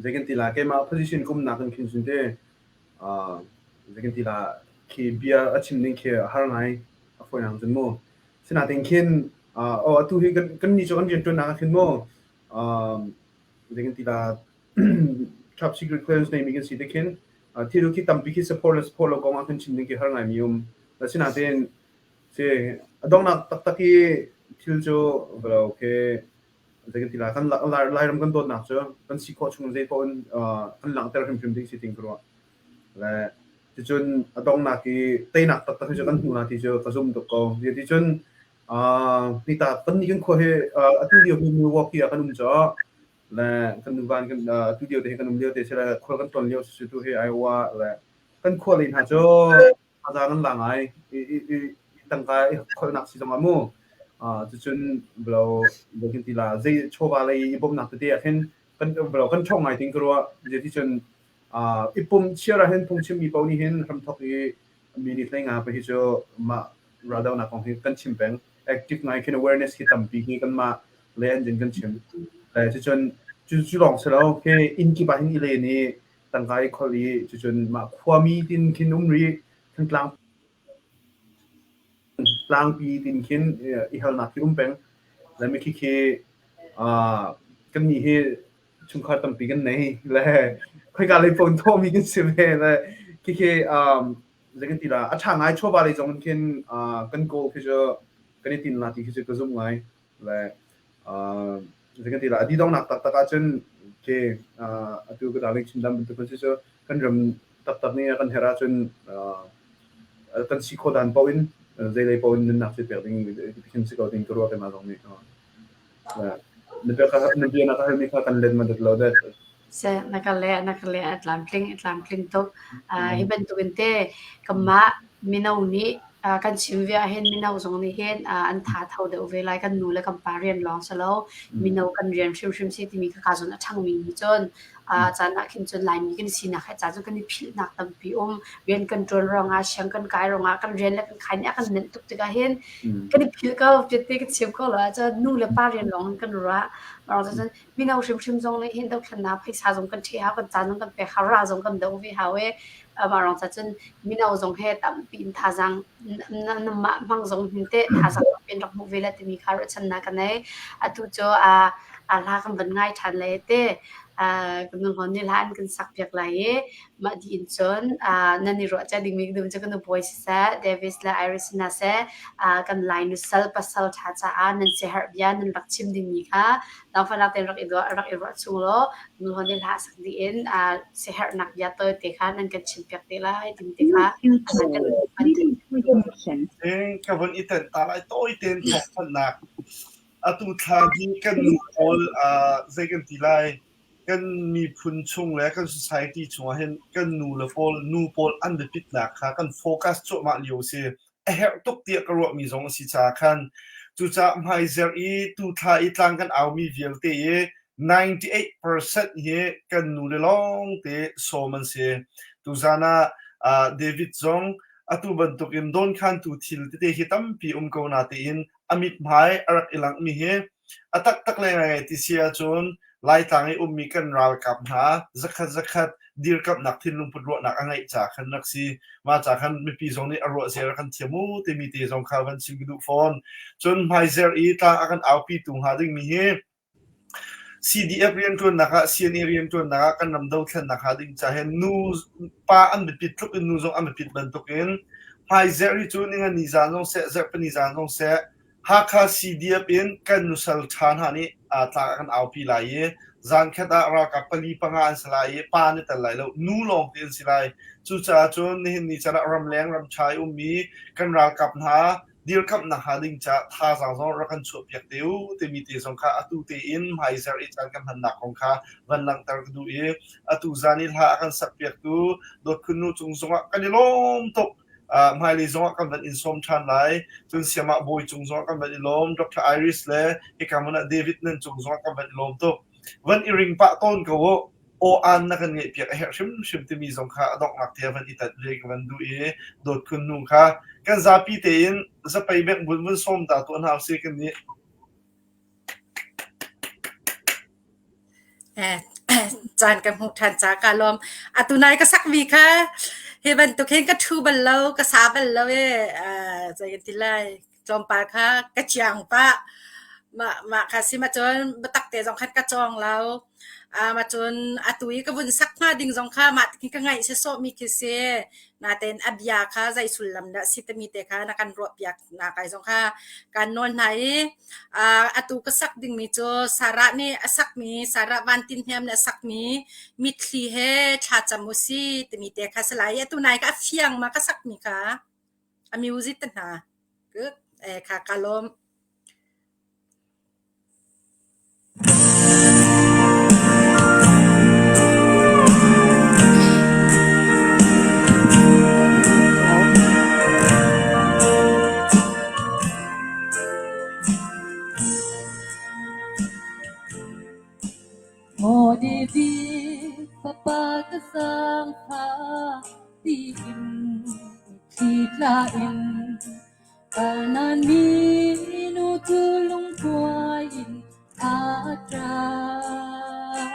zei kan ti la keimah position ka umnak in khin cun te zei kan ti la khi bia a chim ding khi a har ngai a fawinak cun mu. Sinain khin oh atu hi kan nih cu kan rianṭuannak ah khin mu zei kan ti la top secret clearance neimi kan si te khin thil khi tampi khi support le support lo kong ah khin chim ding khi har ngai mi um. Asinain si a donghnak taktak i thil cu velo khi zei kan ti lai kan Lairam kan dawtnak cu kan si khawh chung zei paoh in kan langhter hrimhrim ding si ting ka ruah. Le ticun a donghnak i teinak taktak hi cu kan hmuh na ti cu ka zum tuk ko. Ticun nita kan nih kan khua hi atu lio hi Milwaukee ah kan um caah le kan nuvan kan atu lio te hi kan um lio te si le khual kan ton lio si tu hi Iowa le kan khua lei hna cu thazaang an la ngai i i tangka i kholnak si zong ah mu cucun blo kan ti la zei chawva lei i bawmhnak tete ah khin kan blo kan ṭhawng ngai ting ka ruah zeticun i pum chiar ah hin phungchim mi paoh nih hin hramthok i mi nih hlei nga pa hi cu mah raldohnak kong hi kan chim peng. Active ngai khin awareness hi tampi hi kanmah le an din kan chim. Le cucun cu cu lawng si lo khi inn kip ah hin i len i tangka i khol i cucun mah khuami tin khin um rih Thantlang tlangpi tin khin i halnak khi um peng. Le mi khi khi kan nih hi chungkhar tampi kan nei le khoika lei phone thawmi kan si ve le khi khi zei kan ti la a ṭha ngai chawva lei zong in khin kan goal khi cu kan i tin la ti khi cu ka zumh ngai le zei kan ti la a didongnak taktak ahcun ke atu ka darling chin dam bantuk si cu kan ram taktak nih kan herh ahcun kan si khawh dan paoh in zei lei paoh in nunnak cu pek ding khin si ko ding ka ruah keimah zong nih na bia na bia na ka halmi kha kan let ma dat lo det Seh, na ka leh, na ka leh, a tlamtling, a tlamtling tuk. Hi bantukin te kanmah mino nih Kan chim ve ahhin mino zong nih hin an tha tho deuh ve lai. Kan nu le kan pa rian lawng si lo, mino kan rian hrimhrim si timi kha kaa zawn a ṭhangmi nih cun caan ah khin cun Laimi kan sinak he ca cu kan i philhnak tampi um. Rian kan ṭuan ruangah, siang kan kai ruangah, kan rian le kan khai nih a kan nenh tuk tikah hin kan i philh ko. Piatte ka chim ko lo ahcun nu le pa rian lawng in kan ruah. Mah cun mino hrimhrim zong nih hin dothlennak phaisa zong kan ṭheh hau, kan caan zong kan pek hau, ral zong kan doh ve hau i Mah ruang ca cun mino zong he tampi in thazaang mah hmang zong hin teh thazaang tampi in rak hmuh ve la timi kha ruahchannak ka nei. Atu cu hla kan van ngai ṭhan lai te. Kan nu nih hla an kan sak piak lai i mah dih in cun nan i ruah cia dingmi ka duh cu ka nubawi siseh, Davis le Iris hna seh kan Lai nusal pasal ṭha caah nan siaherh bia nan rak chim dingmi kha Dangfahnak tein rak i duah, rak i ruah chung law nu nih hla sak dih in siaherhnak bia tawite kha nan kan chimpiak te lai timi te kha Ka vun i tenh ta lai tawi tein thawngthanhnak. Atu thla hi kan nu pawl zei kan ti lai kan miphun chung le kan society chungah hin kan nu le pawl nu pawl an biapitnak kha kan focus cuahmah lio a si. A herh tuk tiah ka ruahmi zong a si caah khan cucaah hmaizerh i tuthla i tlang kan aumi vialte i 98% hi kan nule lawngte sawm an si. Tuzan ah David zong atu bantukin dawnkhantu thil tete hi tampi um ko natein a mithmai a rak i langhmi hi a taktak le ngaingai ti si ahcun Laitlang i ummi kan ralkap hna zakhat zakhat dirkamhnak thinlungput ruahnak a ngeih ca khan rak si. Mah ca khan mipi zong nih a ruah zia rak kan thiam u timi te zong kha van chim ka duh fawn. Cun hmaizer i tlang a kan aupitu hnga dingmi hi CDF rianṭuannak ah CNA rianṭuannak ah kan ram dothlennak hnga ding ca hin nu pa an biapit tluk in nu zong an biapit bantukin hmaizer hi cu ningani zan zong seh zarhpini zan zong seh Hakha CDF in kan nusal ṭha hna nih tlang a kan aupi lai i zankhat ah ralkap pali panga an si lai i pa an i tel lai lo, nu lawngte an si lai. Cucaah cun nihin ni caan ah ramleng ramṭha i ummi kan ralkap hna dirkamhnak hnga ding caah thazaang zong rak kan chuahpiak te u timi te zong kha atu tein hmaizarh i caan kan hmannak kong kha van langhter ka duh i atu zan i hla a kan sakpiaktu Dawtkhun nu cung zongah kan i lawm tuk. Hmailei zongah kan van in sawm ṭhan lai. Cun Siamah Bawi cung zongah kan van i lawm. Dr. Iris le hika hmun ah David nan cung zongah kan van i lawm tuk. Van i ring pah tawn ko u. Aw aan na kan ngeihpiak a herh hrimhrim timi zong kha a donghnak te ah van i tanh ve ka van duh i dawt khun nu kha kan zapi tein zapei bek vun vun sawm ta tuah hna usih kan nih. Caan ka hmuh ṭhan caah kaa lawm. Atu nai ka sakmi kha hi bantuk hin ka ṭhu bal lo, ka sa bal lo i zei kan ti lai tlawmpal kha ka ciang pah. Mah mah kha si cun biatak te zong khan ka cawng lo. Mah cun atu i ka vun sak hnga ding zong kha mah ti ka ngaih sawsawhmi khi si. Natein a bia kha zei sullam dah a si timi te kha na kan ruahpiak nak ai zong kha kaan nawl hna i atu ka sak dingmi cu Sarah nih a sakmi Sarah Van Tin Hniam nih a sakmi mitthli he thlacam u si timi te kha si lai i atu nai ka a fiang ma ka sakmi kha a music te hna. Good. Eh kha ka lawm. Maw David fapa ka zaangfah tiin mitthli tla in Kanaan minu cu lungkuai in a ṭap.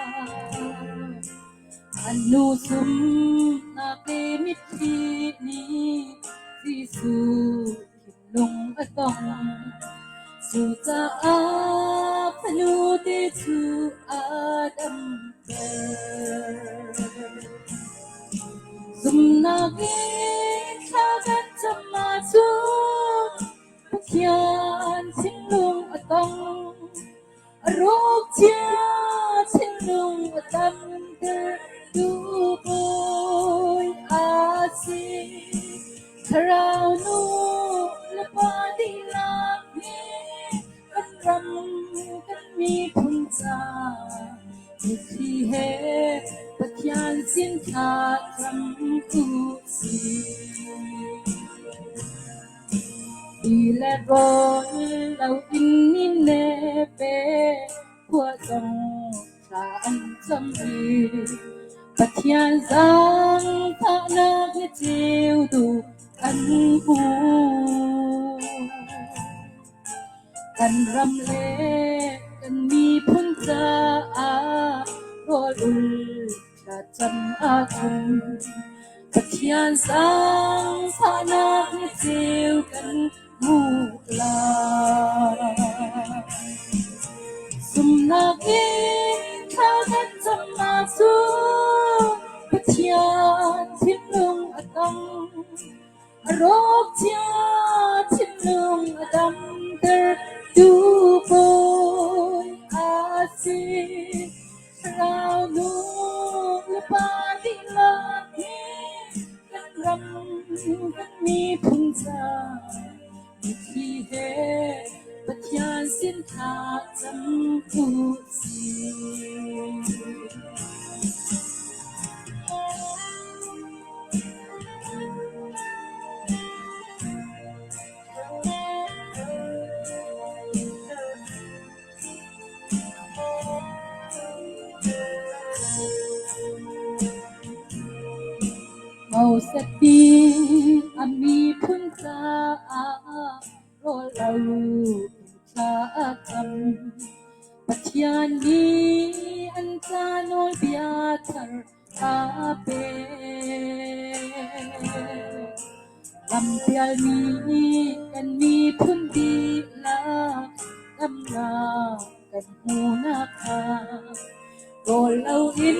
An nu sumnak le mitthli nih Jesuh thinlung a tong. Cucaah fanu te cu a damter. Zumhnak in thla kan cam ahcun Pathian thinlung a tong. A rawk cia thinlung a damtertu Bawi a si. Thlarau nu le pa dihlak nih kan ram kan miphun ca mitthli he Pathian sin thla cam u sih. le rawl lo in Nineveh khua zong thla an cam i Pathian zaangfahnak ni ceu duh an hmu. Kan ram le kan miphun caah rawl ul thlacam ahcun Pathian zaangfahnak ni ceu kan hmuh lai. Zumhnak in thla kan cam ahcun Pathian thinlung a tong. A rawk cia thinlung a damtertu Bawi a si. Thlarau nu le pa dihlak hi kan ram kan miphun ca mitthli he Pathian sin thla cam u sih. Moses nih a miphun caah rawl lo in thla a cam. Pathian nih an ca nawlbia thar a pek. Lampialmi kan miphun dihlak damnak kan hmuh nakhnga rawl loin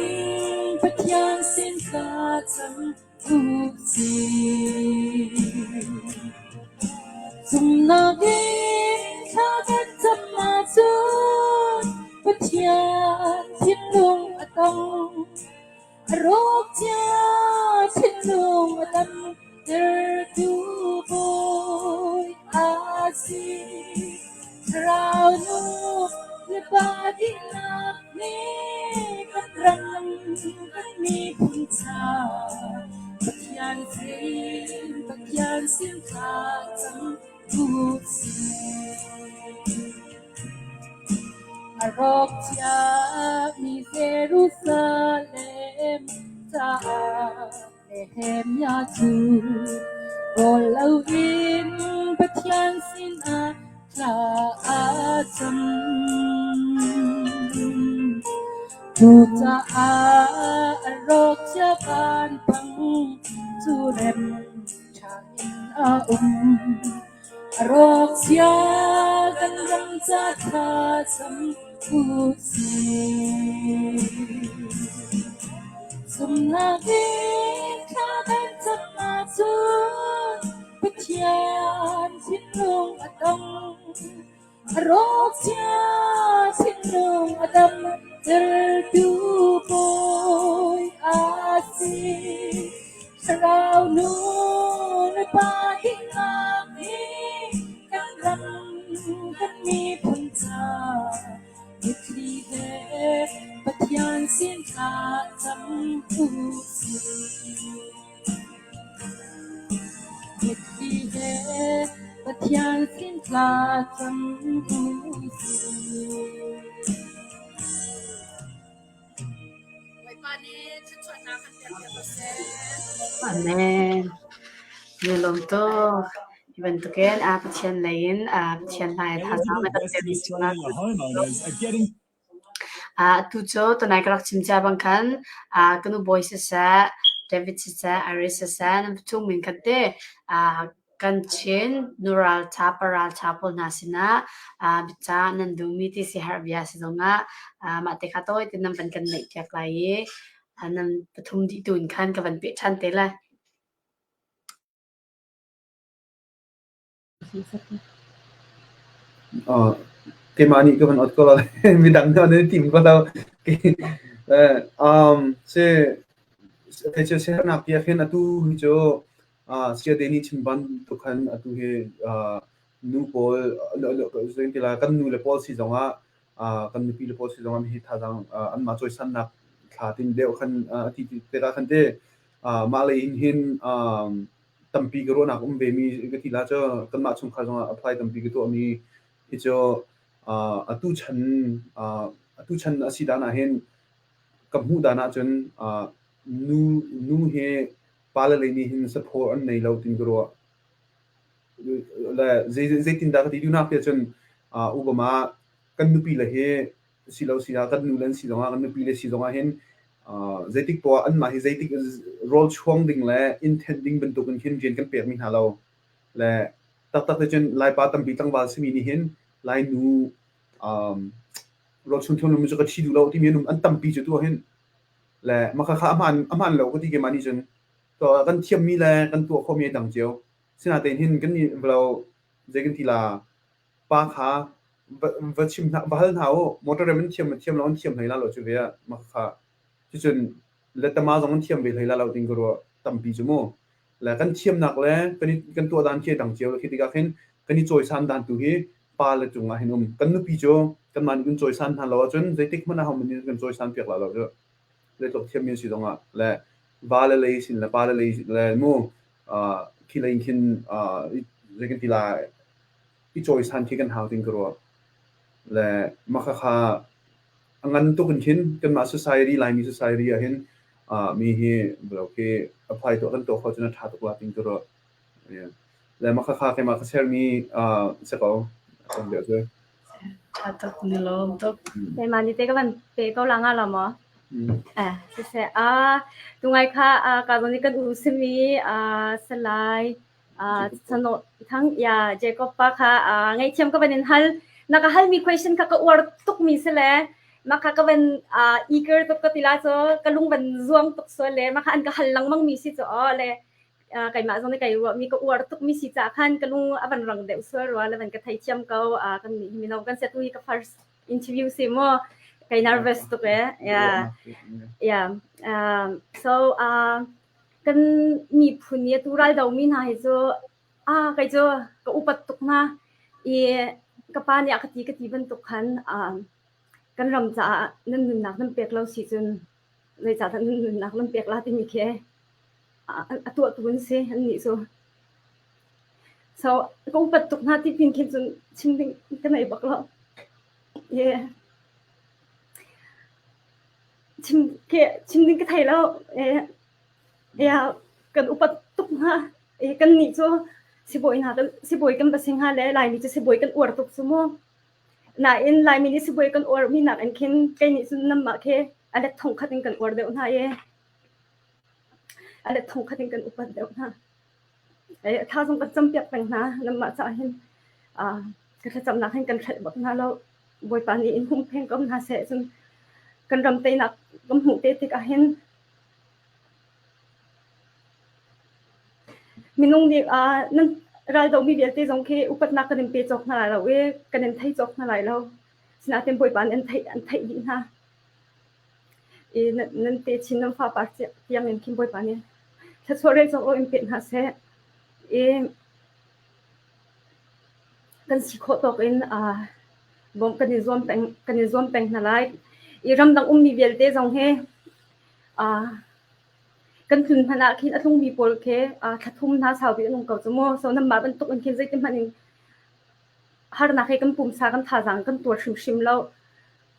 Pathian sin thlacam u sih. Zumhnak in thla kan cam ahcun Pathian thinlung a tong. A rawk cia thinlung a damtertu Bawi a si. Thlarau nu le pa dihlak nih kan ram kan miphun ca Pathian sin Pathian sin thla cam u sih. A rawk ciami Jerusalem caah Nehemiah cu rawl loin Pathian sinah thla a cam. Cucaah a rawk cia vanpang cu rem ṭha in a um. A rawk cia kan ram ca thlacam u sih. Zumhnak in thla kan cam ahcun Pathian thinlung a tong. A rawk cia thinlung a damtertu Bawi a si. Thlarau nu le pa dihlak hi kan ram kan miphun ca mitthli he Pathian sin thla cam u sih. Mitthli he Pathian sin thla cam u sih. Bawipa nih thluachuahnak kan pek piak ko seh. Amen. Na lawm tuk. Hi bantukin a Pathian lei in a Pathian hmai thazaang na kan pekmi cungah Atu cu tunai ka rak chim cia bang khan ka nu bawi siseh, David siseh, Iris siseh nan pathum min khat te kan Chin nu ralṭha pa ralṭha pawl hna sinah biacah nan duhmi ti siaherh bia si zongah mah te kha tawi tein nan van kan neihpiak lai i nan pathum dih tu in khan ka van peh ṭhan te lai. Keimah nih ka van ot ko lo. Midang nih an tim ko lo. Um, si thei siaherhnak ti ah khin atu hi cu saya te nih chim bantuk khan atu hi nu pawl kan nu le pawl si zongah kan nupi le pawl si zongah hi thazaang anmah cawisannak thla tin deuh khan ti tikah khan te mah lei in hin. tampi ka ruahnak um ve mi ka ti la cu kanmah chungkhar zongah apply tampi ka tuah mi hi cu uh, atu chan uh, atu chan a si dan ah hin ka hmuh dan ah cun uh, nu nu hi pale lei nih hin support an nei lo tin ka ruah. Le zeitindah ka ti duhnak tiah cun uh, Obama kan nupi le hi si lo si ah kan nu le an si zongah kan nupi le si zongah hin uh, zeitik poah anmah hi zeitik rawl chuang ding le inn thenh ding bantuk in khin rian kan pek mi hna lo le taktak te cun Laipa tampi tlangval simi nih hin Lainu um, rawl chung thiam lo cu ka thi duh lo timi an um an tampi cu tu ah hin le maka kha ahman ahman lo ka ti ke ma nih cun to kan thiam mi le kan tuah kho mi dang cio sinatein hin kan nih vlo zei kan ti la pa kha va, va chim hna va hal hna u motor rem an thiam thiam lo an thiam hlei la lo cu ve ah maka kha cucun letama zong an thiam ve hlei la lo ding ka ruah tampi cu mu le kan thiamnak le kan i kan tuah dan khi dang cio khi tikah khin kan i cawisan dan tu hi pa le cungah hin um kan nupi cu kanmah nih kan cawisan hna lo ahcun zeitik hmanh ah hohmanh nih kan cawisan piak la lo cu zeitluk thiammi an si zongah le va le lei sin le pa le lei le mu khi lei khin zei kan ti lai i cawisan khi kan hau ding ka ruah le mah kha a ngan tuk in khin kanmah society Laimi society ah hin mi hi khi apply tuah kan tuah kho cun a ṭha tuk la ting ka ruah. Le mah kha keimah ka share mi si ko. Tam deuh cu. Ṭha tuk ni lawm tuk. Keimah nih te ka van pe ko la nga lo maw? Eh, siseh. Ah, tungai kha ka zong nih kan u simi Salai Chano Thang ya Jacob pa kha ngaihthiam ka van in hal. Na ka halmi question kha ka uar tukmi si le mah kha ka van eager tuk ka ti la cu ka lung van zuang tuk sual le mah kha an ka hal lengmang mi si cu aw le keimah zong nih kai ruahmi ka uar tukmi si caah khan ka lung a van rang deuh sual rua le van ka theithiam ko kan nih mino kan sia tu hi ka first interview si mu kai nervous tuk e yeah yeah um, so uh, kan miphun i atu raldo mi hna hi cu ah kei cu ka upat tuk hna i ka pa nih a ka ti ka ti bantuk khan um, kan ram caah nan nunnak nan pek lo si cun zeicahdah nan nunnak nan pek la timi khi a tuahtu an si annih cu. So ka upat tuk hna ti pin khin cun chim ding ka nei bak lo. Yeah. Chim ke chim ding ka thei lo. Eh, yeah, kan upat tuk hna. Eh, kan nih cu sibawi hna kan sibawi kan va si hnga le Laimi cu sibawi kan uar tuk cu mu. Nain Laimi nih sibawi kan uarmi nakin khin kei nih cun nanmah khi a let thong khat in kan uar deuh hna i a let thong khat in kan upat deuh hna. Tha zong kan campiak peng hna nanmah caah hin ka thlacamnak hin kan hrelh bak hna lo. Bawipa nih in humpheng ko hna seh cun kan ram teinak kan hmuh te tikah hin Minung nih nan raldomi vialte zong khi upatnak kan in pe cawk hna lai lo i kan in thei cawk hna lai lo. Sinain Bawipa nih an theih an theih dih hna. I nan, nan techin nan fapar tiang in khin Bawipa nih thluachuah rel cawk lo in pe hna seh. I kan si khawh tawk in bawmh kan i zuam peng kan i zuam peng hna lai. I ramdang ummi vialte zong hi Kan tlun hmanh ah khin a tlungmi pawl khi thla thum hna saupi an um ko cu mu. So nanmah bantuk in khin zeiti hmanh in harnak hi kan pumsa kan thazaang kan tuar hrimhrim lo.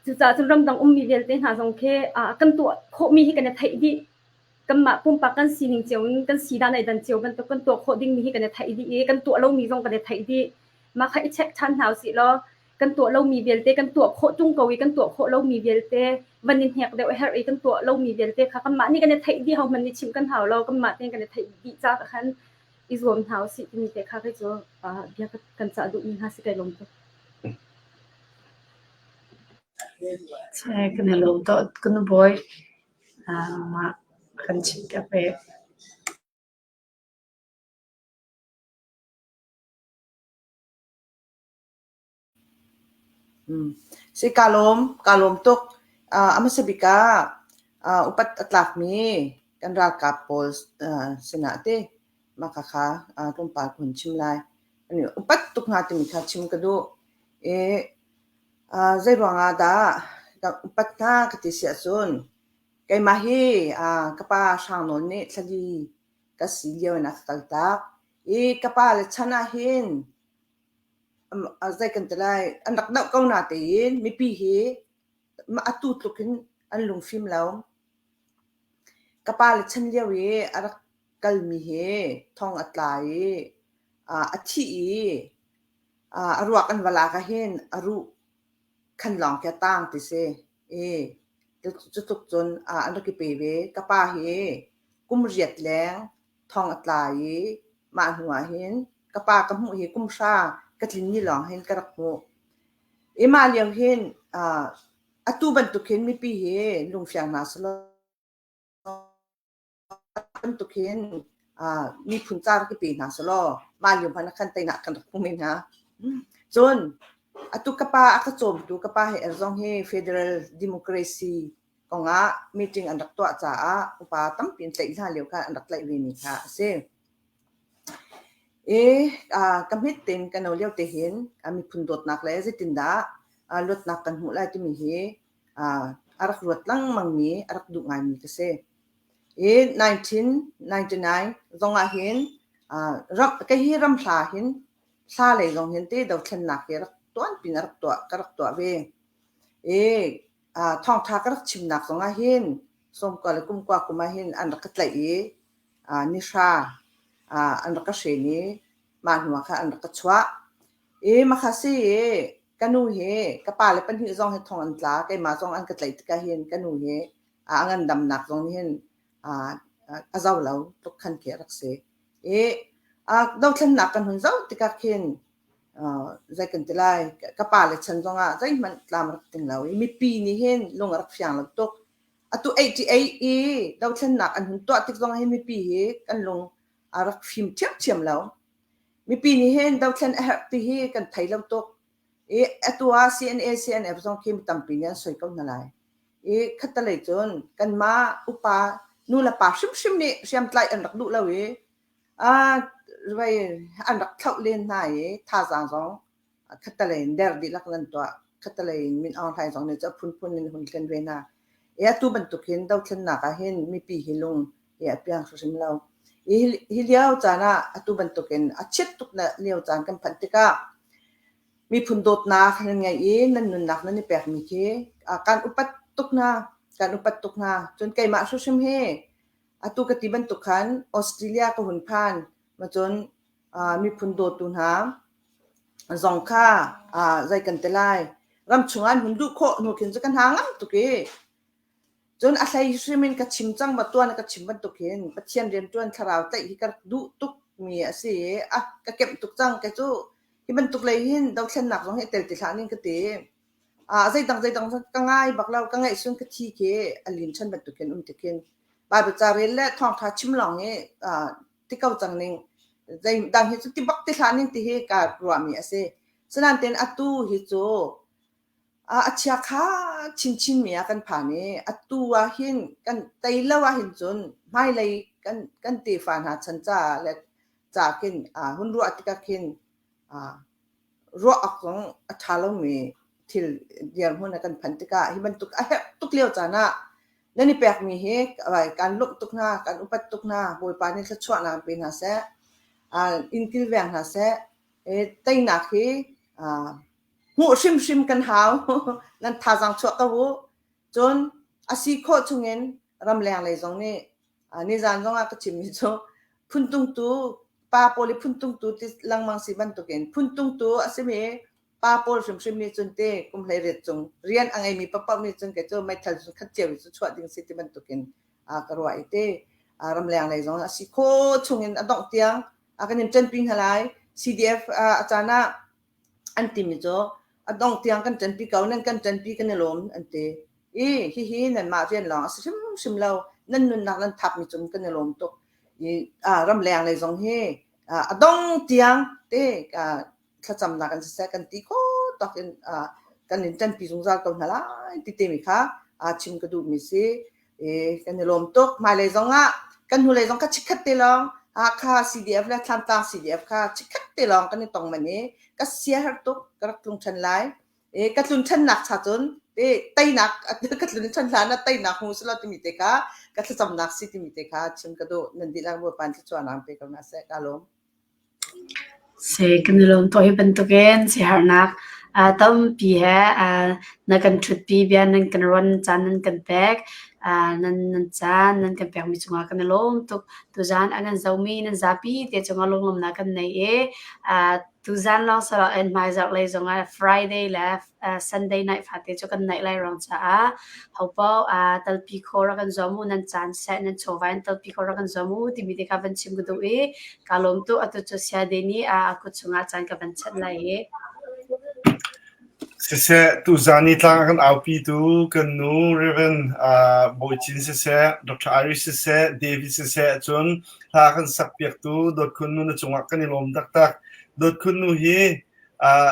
Cucaah cun ramdang ummi vialte hna zong khi kan tuah khawhmi hi kan i theih dih. Kanmah pumpak kan sining cio in kan si dan ai dan cio bantuk kan tuah khawh dingmi hi kan i theih dih i kan tuah lomi zong kan i theih dih. Mah kha i check ṭhan hna usih law kan tuah lomi vialte kan tuah khawh ṭung ko i kan tuah khawh lomi vialte van in hnek deuh a herh i kan tuah lomi vialte kha kanmah nih kan i theih dih hohmanh nih chimh kan hau lo kanmah tein kan i theih dih ca khan i zuam hna usih timi te kha kei cu bia kan cah duhmi hna si kai lawm tuk. Kan i lawm tuk kan bawi mah kan chimh piak ve. Si kaa lawm, kaa lawm tuk. A hmasa bik ah upat a tlakmi kan ralkap pawl sinah ti mah khakha tlawmpal ka hun chim lai. Upat tuk hna timi kha chim ka duh. I zeiruang ah dah ka upat hna ka ti si ahcun keimah hi ka pa Hrang Nawl nih thlali. ka si lio in a ka kaltak. I ka pa le chan ah hin zei kan ti lai an rak doh ko na tein mipi hi atu tluk in an lungfim lo. Ka pa le chan lio i a rak kalmi hi thong a tla i a thih i a ruak an va lak ahhin a ruh khan lawng khi a tang ti si. I cutluk cun an rak i pe ve. Ka pa hi kum riat leng thong a tla i mah hnu ah hin ka pa ka hmuh hi kum hra ka tlin ni lawng hin ka rak hmuh. I mah lio hin atu bantuk hin mipi hi lungfiang hna selaw bantuk hin miphun ca rak i pe hna selaw mah lio hmanh ah khan teinak kan rak hmu men hnga. Cun atu ka pa a ka cawmtu ka pa he zong hi Federal Democracy kongah meeting an rak tuah caah upa tampi an tlaih hna lio kha an rak tlaih vemi kha a si. I ka hmet tein ka no lio te hin miphun dawtnak le zeitindah luatnak kan hmuh lai timi hi a rak ruat lengmangmi, a rak duh ngaimi ka si. I 1999 zong ah hin ram, kei hi ramhla hin hla lei zong hin te dothlennak hi rak tuan pin a rak tuah, ka rak tuah ve. I thawngṭha ka rak chimnak zong ah hin sawmkua le kumkua kum ah hin an rak ka tlaih i nihra an rak ka hren i mah hnu ah khan an rak ka chuah. I makha si i ka nu hi ka pa le pahnih zong hi thong an tla keimah zong an ka tlaih tikah hin ka nu hi a ngandamnak zong nih hin a zo lo tluk khan khi a rak si. I dothlennak kan hun zoh tikah khin zei kan ti lai ka pa le chan zongah zeihmanh tlam rak ting lo i mipi nih hin lung a rak fiang lo tuk. Atu 88 i dothlennak an hun tuah tik zong hin mipi hi kan lung a rak fim ṭhiamṭhiam lo. Mipi nih hin dothlen a herh ti hi kan thei lo tuk. I atu ah CNA CNF zong khi mi tampi nih an soi ko hna lai. I khattelei cun kanmah upa nu le pa hrimhrim nih hriamtlaih an rak duh lo i vei an rak thlauh len hna i thazaang zong khattelei in der dihlak in an tuah. Khattelei in Min Aung Hlaing zong nih cu a phunphun in a hun thlen ve hna. I atu bantuk hin dothlennak ah hin mipi hi lung hi a piang hrimhrim lo. Hi, hi lio caan ah atu bantuk in a chiat tuk lio caan kan phanh tikah miphun dawtnak nan ngeih i nan nunnak nan i pekmi khi kan upat tuk hna. Kan upat tuk hna. Cun keimah hrimhrim hi atu ka ti bantuk khan Australia ka hun phan ma cun miphun dawtu hna zong kha zei kan ti lai ramchung ah an hun duh khawh hnu khin cu ka hna ngam tuk i cun a hlei hrim in ka chim cang ma tuan ka chim bantuk hin Pathian rianṭuan thlarau tlaih hi ka rak duh tuk mi a si i a ka kemh tuk cang kei cu hi bantuk lei hin dothlennak zong hi tel ti hlah ning ka ti. Zeidang zeidang ka ngai bak lo ka ngaih sun ka thi khi a lim chan bantuk hin um ti khin Bible ca rel le thawngṭha chim lawng hi ti ko cang ning zeidang hi cu ti bak ti hlah ning ti hi ka ruahmi a si. Sinain atu hi cu a chiakha chinchin mi ah kan phan i atu ah hin kan tei lo ah hin cun hmailei kan kan tefa hna chan caah le ca khin hun ruah tikah khin ruah awk zong a ṭha lomi thil dirhmun ah kan phanh tikah hi bantuk a herh tuk lio caan ah nan i pekmi hi kan lawmh tuk hna, kan upat tuk hna. Bawipa nih thluachuahnak in pe hna seh, in kilveng hna seh. Teinak hi hmuh hrimhrim kan hau. Nan thazaang chuah ko u. Cun a si khawh chungin ramleng lei zong nih nizan zongah ka chimmi cu phuntungtu pa pawl i phuntungtu ti lengmang si bantukin phuntungtu a simi pa pawl hrimhrim nih cun te kum 18 cung rian a ngeimi paohpaoh nih cun kei cu meithal cu khat cio cu chuah ding si ti bantukin ka ruah i te ramleng lei zong a si khawh chungin a dongh tiang a kan in ṭanpi hna lai. CDF a caan ah an timi cu a dongh tiang kan ṭanpi ko nan kan ṭanpi kan i lawm an ti. I hihi nanmah rian lawng a si hrimhrim lo. Nan nunnak nan thapmi cung kan i lawm tuk. I ramleng lei zong hi a dong tiang te thlacamnak in siseh kan ti khawh tawk in kan in ṭanpi zungzal ko hna lai ti timi kha chim ka duhmi si. I kan i lawm tuk. Hmailei zong ah kan hnulei zong kha chikkhat te lawng Hakha CDF le Thlantlang CDF kha chikkhat te lawng kan i tong man i ka sia har tuk ka rak tlung ṭhan lai. E ka tlun ṭhannak cha cun te teinak ka tlun ṭhan hlan ah teinak hmu selaw timi te kha ka thlacamnak si timi te kha chim ka duh. Nan dihlak Bawipa in thluachuahnak in pe ko hna seh. Ka lawm. Si kan i lawm tuk hi bantukin siaherhnak uh, tampi he uh, na kan ṭhutpi bia nan kan ruan caan nan kan pek. Uh, nan nan caan nan kan pekmi cungah kan i lawm tuk. Tuzaan a kan zomi nan zapi te cungah lunglawmhnak kan nei i uh, Tuzaan lawng si loin hmaizarh lei zongah Friday le Sunday night fate cu kan neih lai ruang caah hopaoh talpi khawh rak kan zuam u, nan caan seh, nan chawva in talpi khawh rak kan zuam u timi te kha van chim ka duh i kaa lawm tuk. Atu cu Sayade nih a kut chungah caan ka van chanh lai i. Siseh, tuzaan i tlang a kan aupitu kan nu Rev. Bawi Cin siseh, Dr. Irish siseh, David siseh cun hla a kan sakpiaktu Dawt Khun Nu na cungah kan i lawm taktak. Dawt Khun Nu hi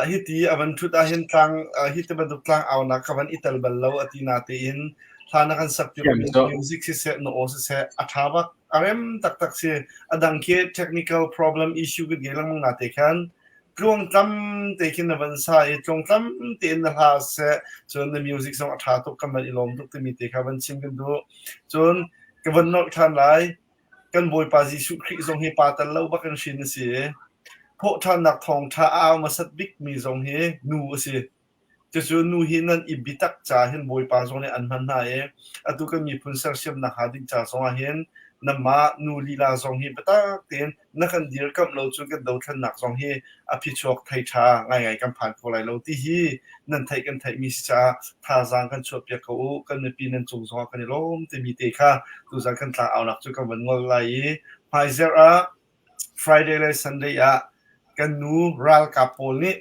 hiti a van ṭhut ahhin tlang hi ti bantuk tlang aunak ka van i tel bal lo a ti natein hla na kan sakpiakmi music siseh, na aw siseh a ṭha bak, a rem taktak si. A dang khi technical problem issue kan ngei lengmang nate khan tluangtlam te khin na van sa i tluangtlam tein na hla seh cun na music zong a ṭha tuk kan van i lawm tuk timi te kha van chim kan duh cun ka van nolh ṭhan lai kan Bawipa Jesuh Khrih zong hi pa tal lo bak in hrin a si i thawhṭhannak thawngṭha a au hmasat bikmi zong hi nu a si Cucu nu hi nan i biatak ca hin Bawipa zong nih an hman hna i atu kan miphun sersiamnak hnga ding ca zongah hin nanmah nu lila zong hi biatak tein na kan dirkamh lo cun kan dothlennak zong hi a phichuak thei ṭha ngaingai kan phan kho lai lo ti hi nan theih kan theihmi si caah thazaang kan chuahpiak ko u kan mipi nan cung zongah kan i lawm timi te kha tuzan kan tlangaunak cu kan van ngol lai i hmaizarh ah Friday le Sunday ah kan nu ralkap pawl nih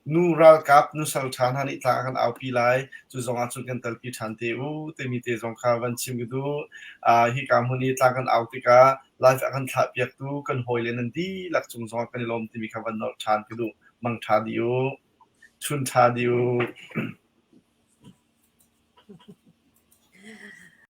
Nu ralkap nusal ṭha hna nih tlang a kan aupi lai. Cu zong ah cun kan telpi ṭhan te u timi te zong kha van chim ka duh. Uh, hika hmun i tlang kan au tikah live a kan thlahpiaktu kan hawile nan dihlak cung zong ah kan i lawm timi kha van nolh ṭhan ka duh. Mang ṭha dih u. Chun ṭha dih u.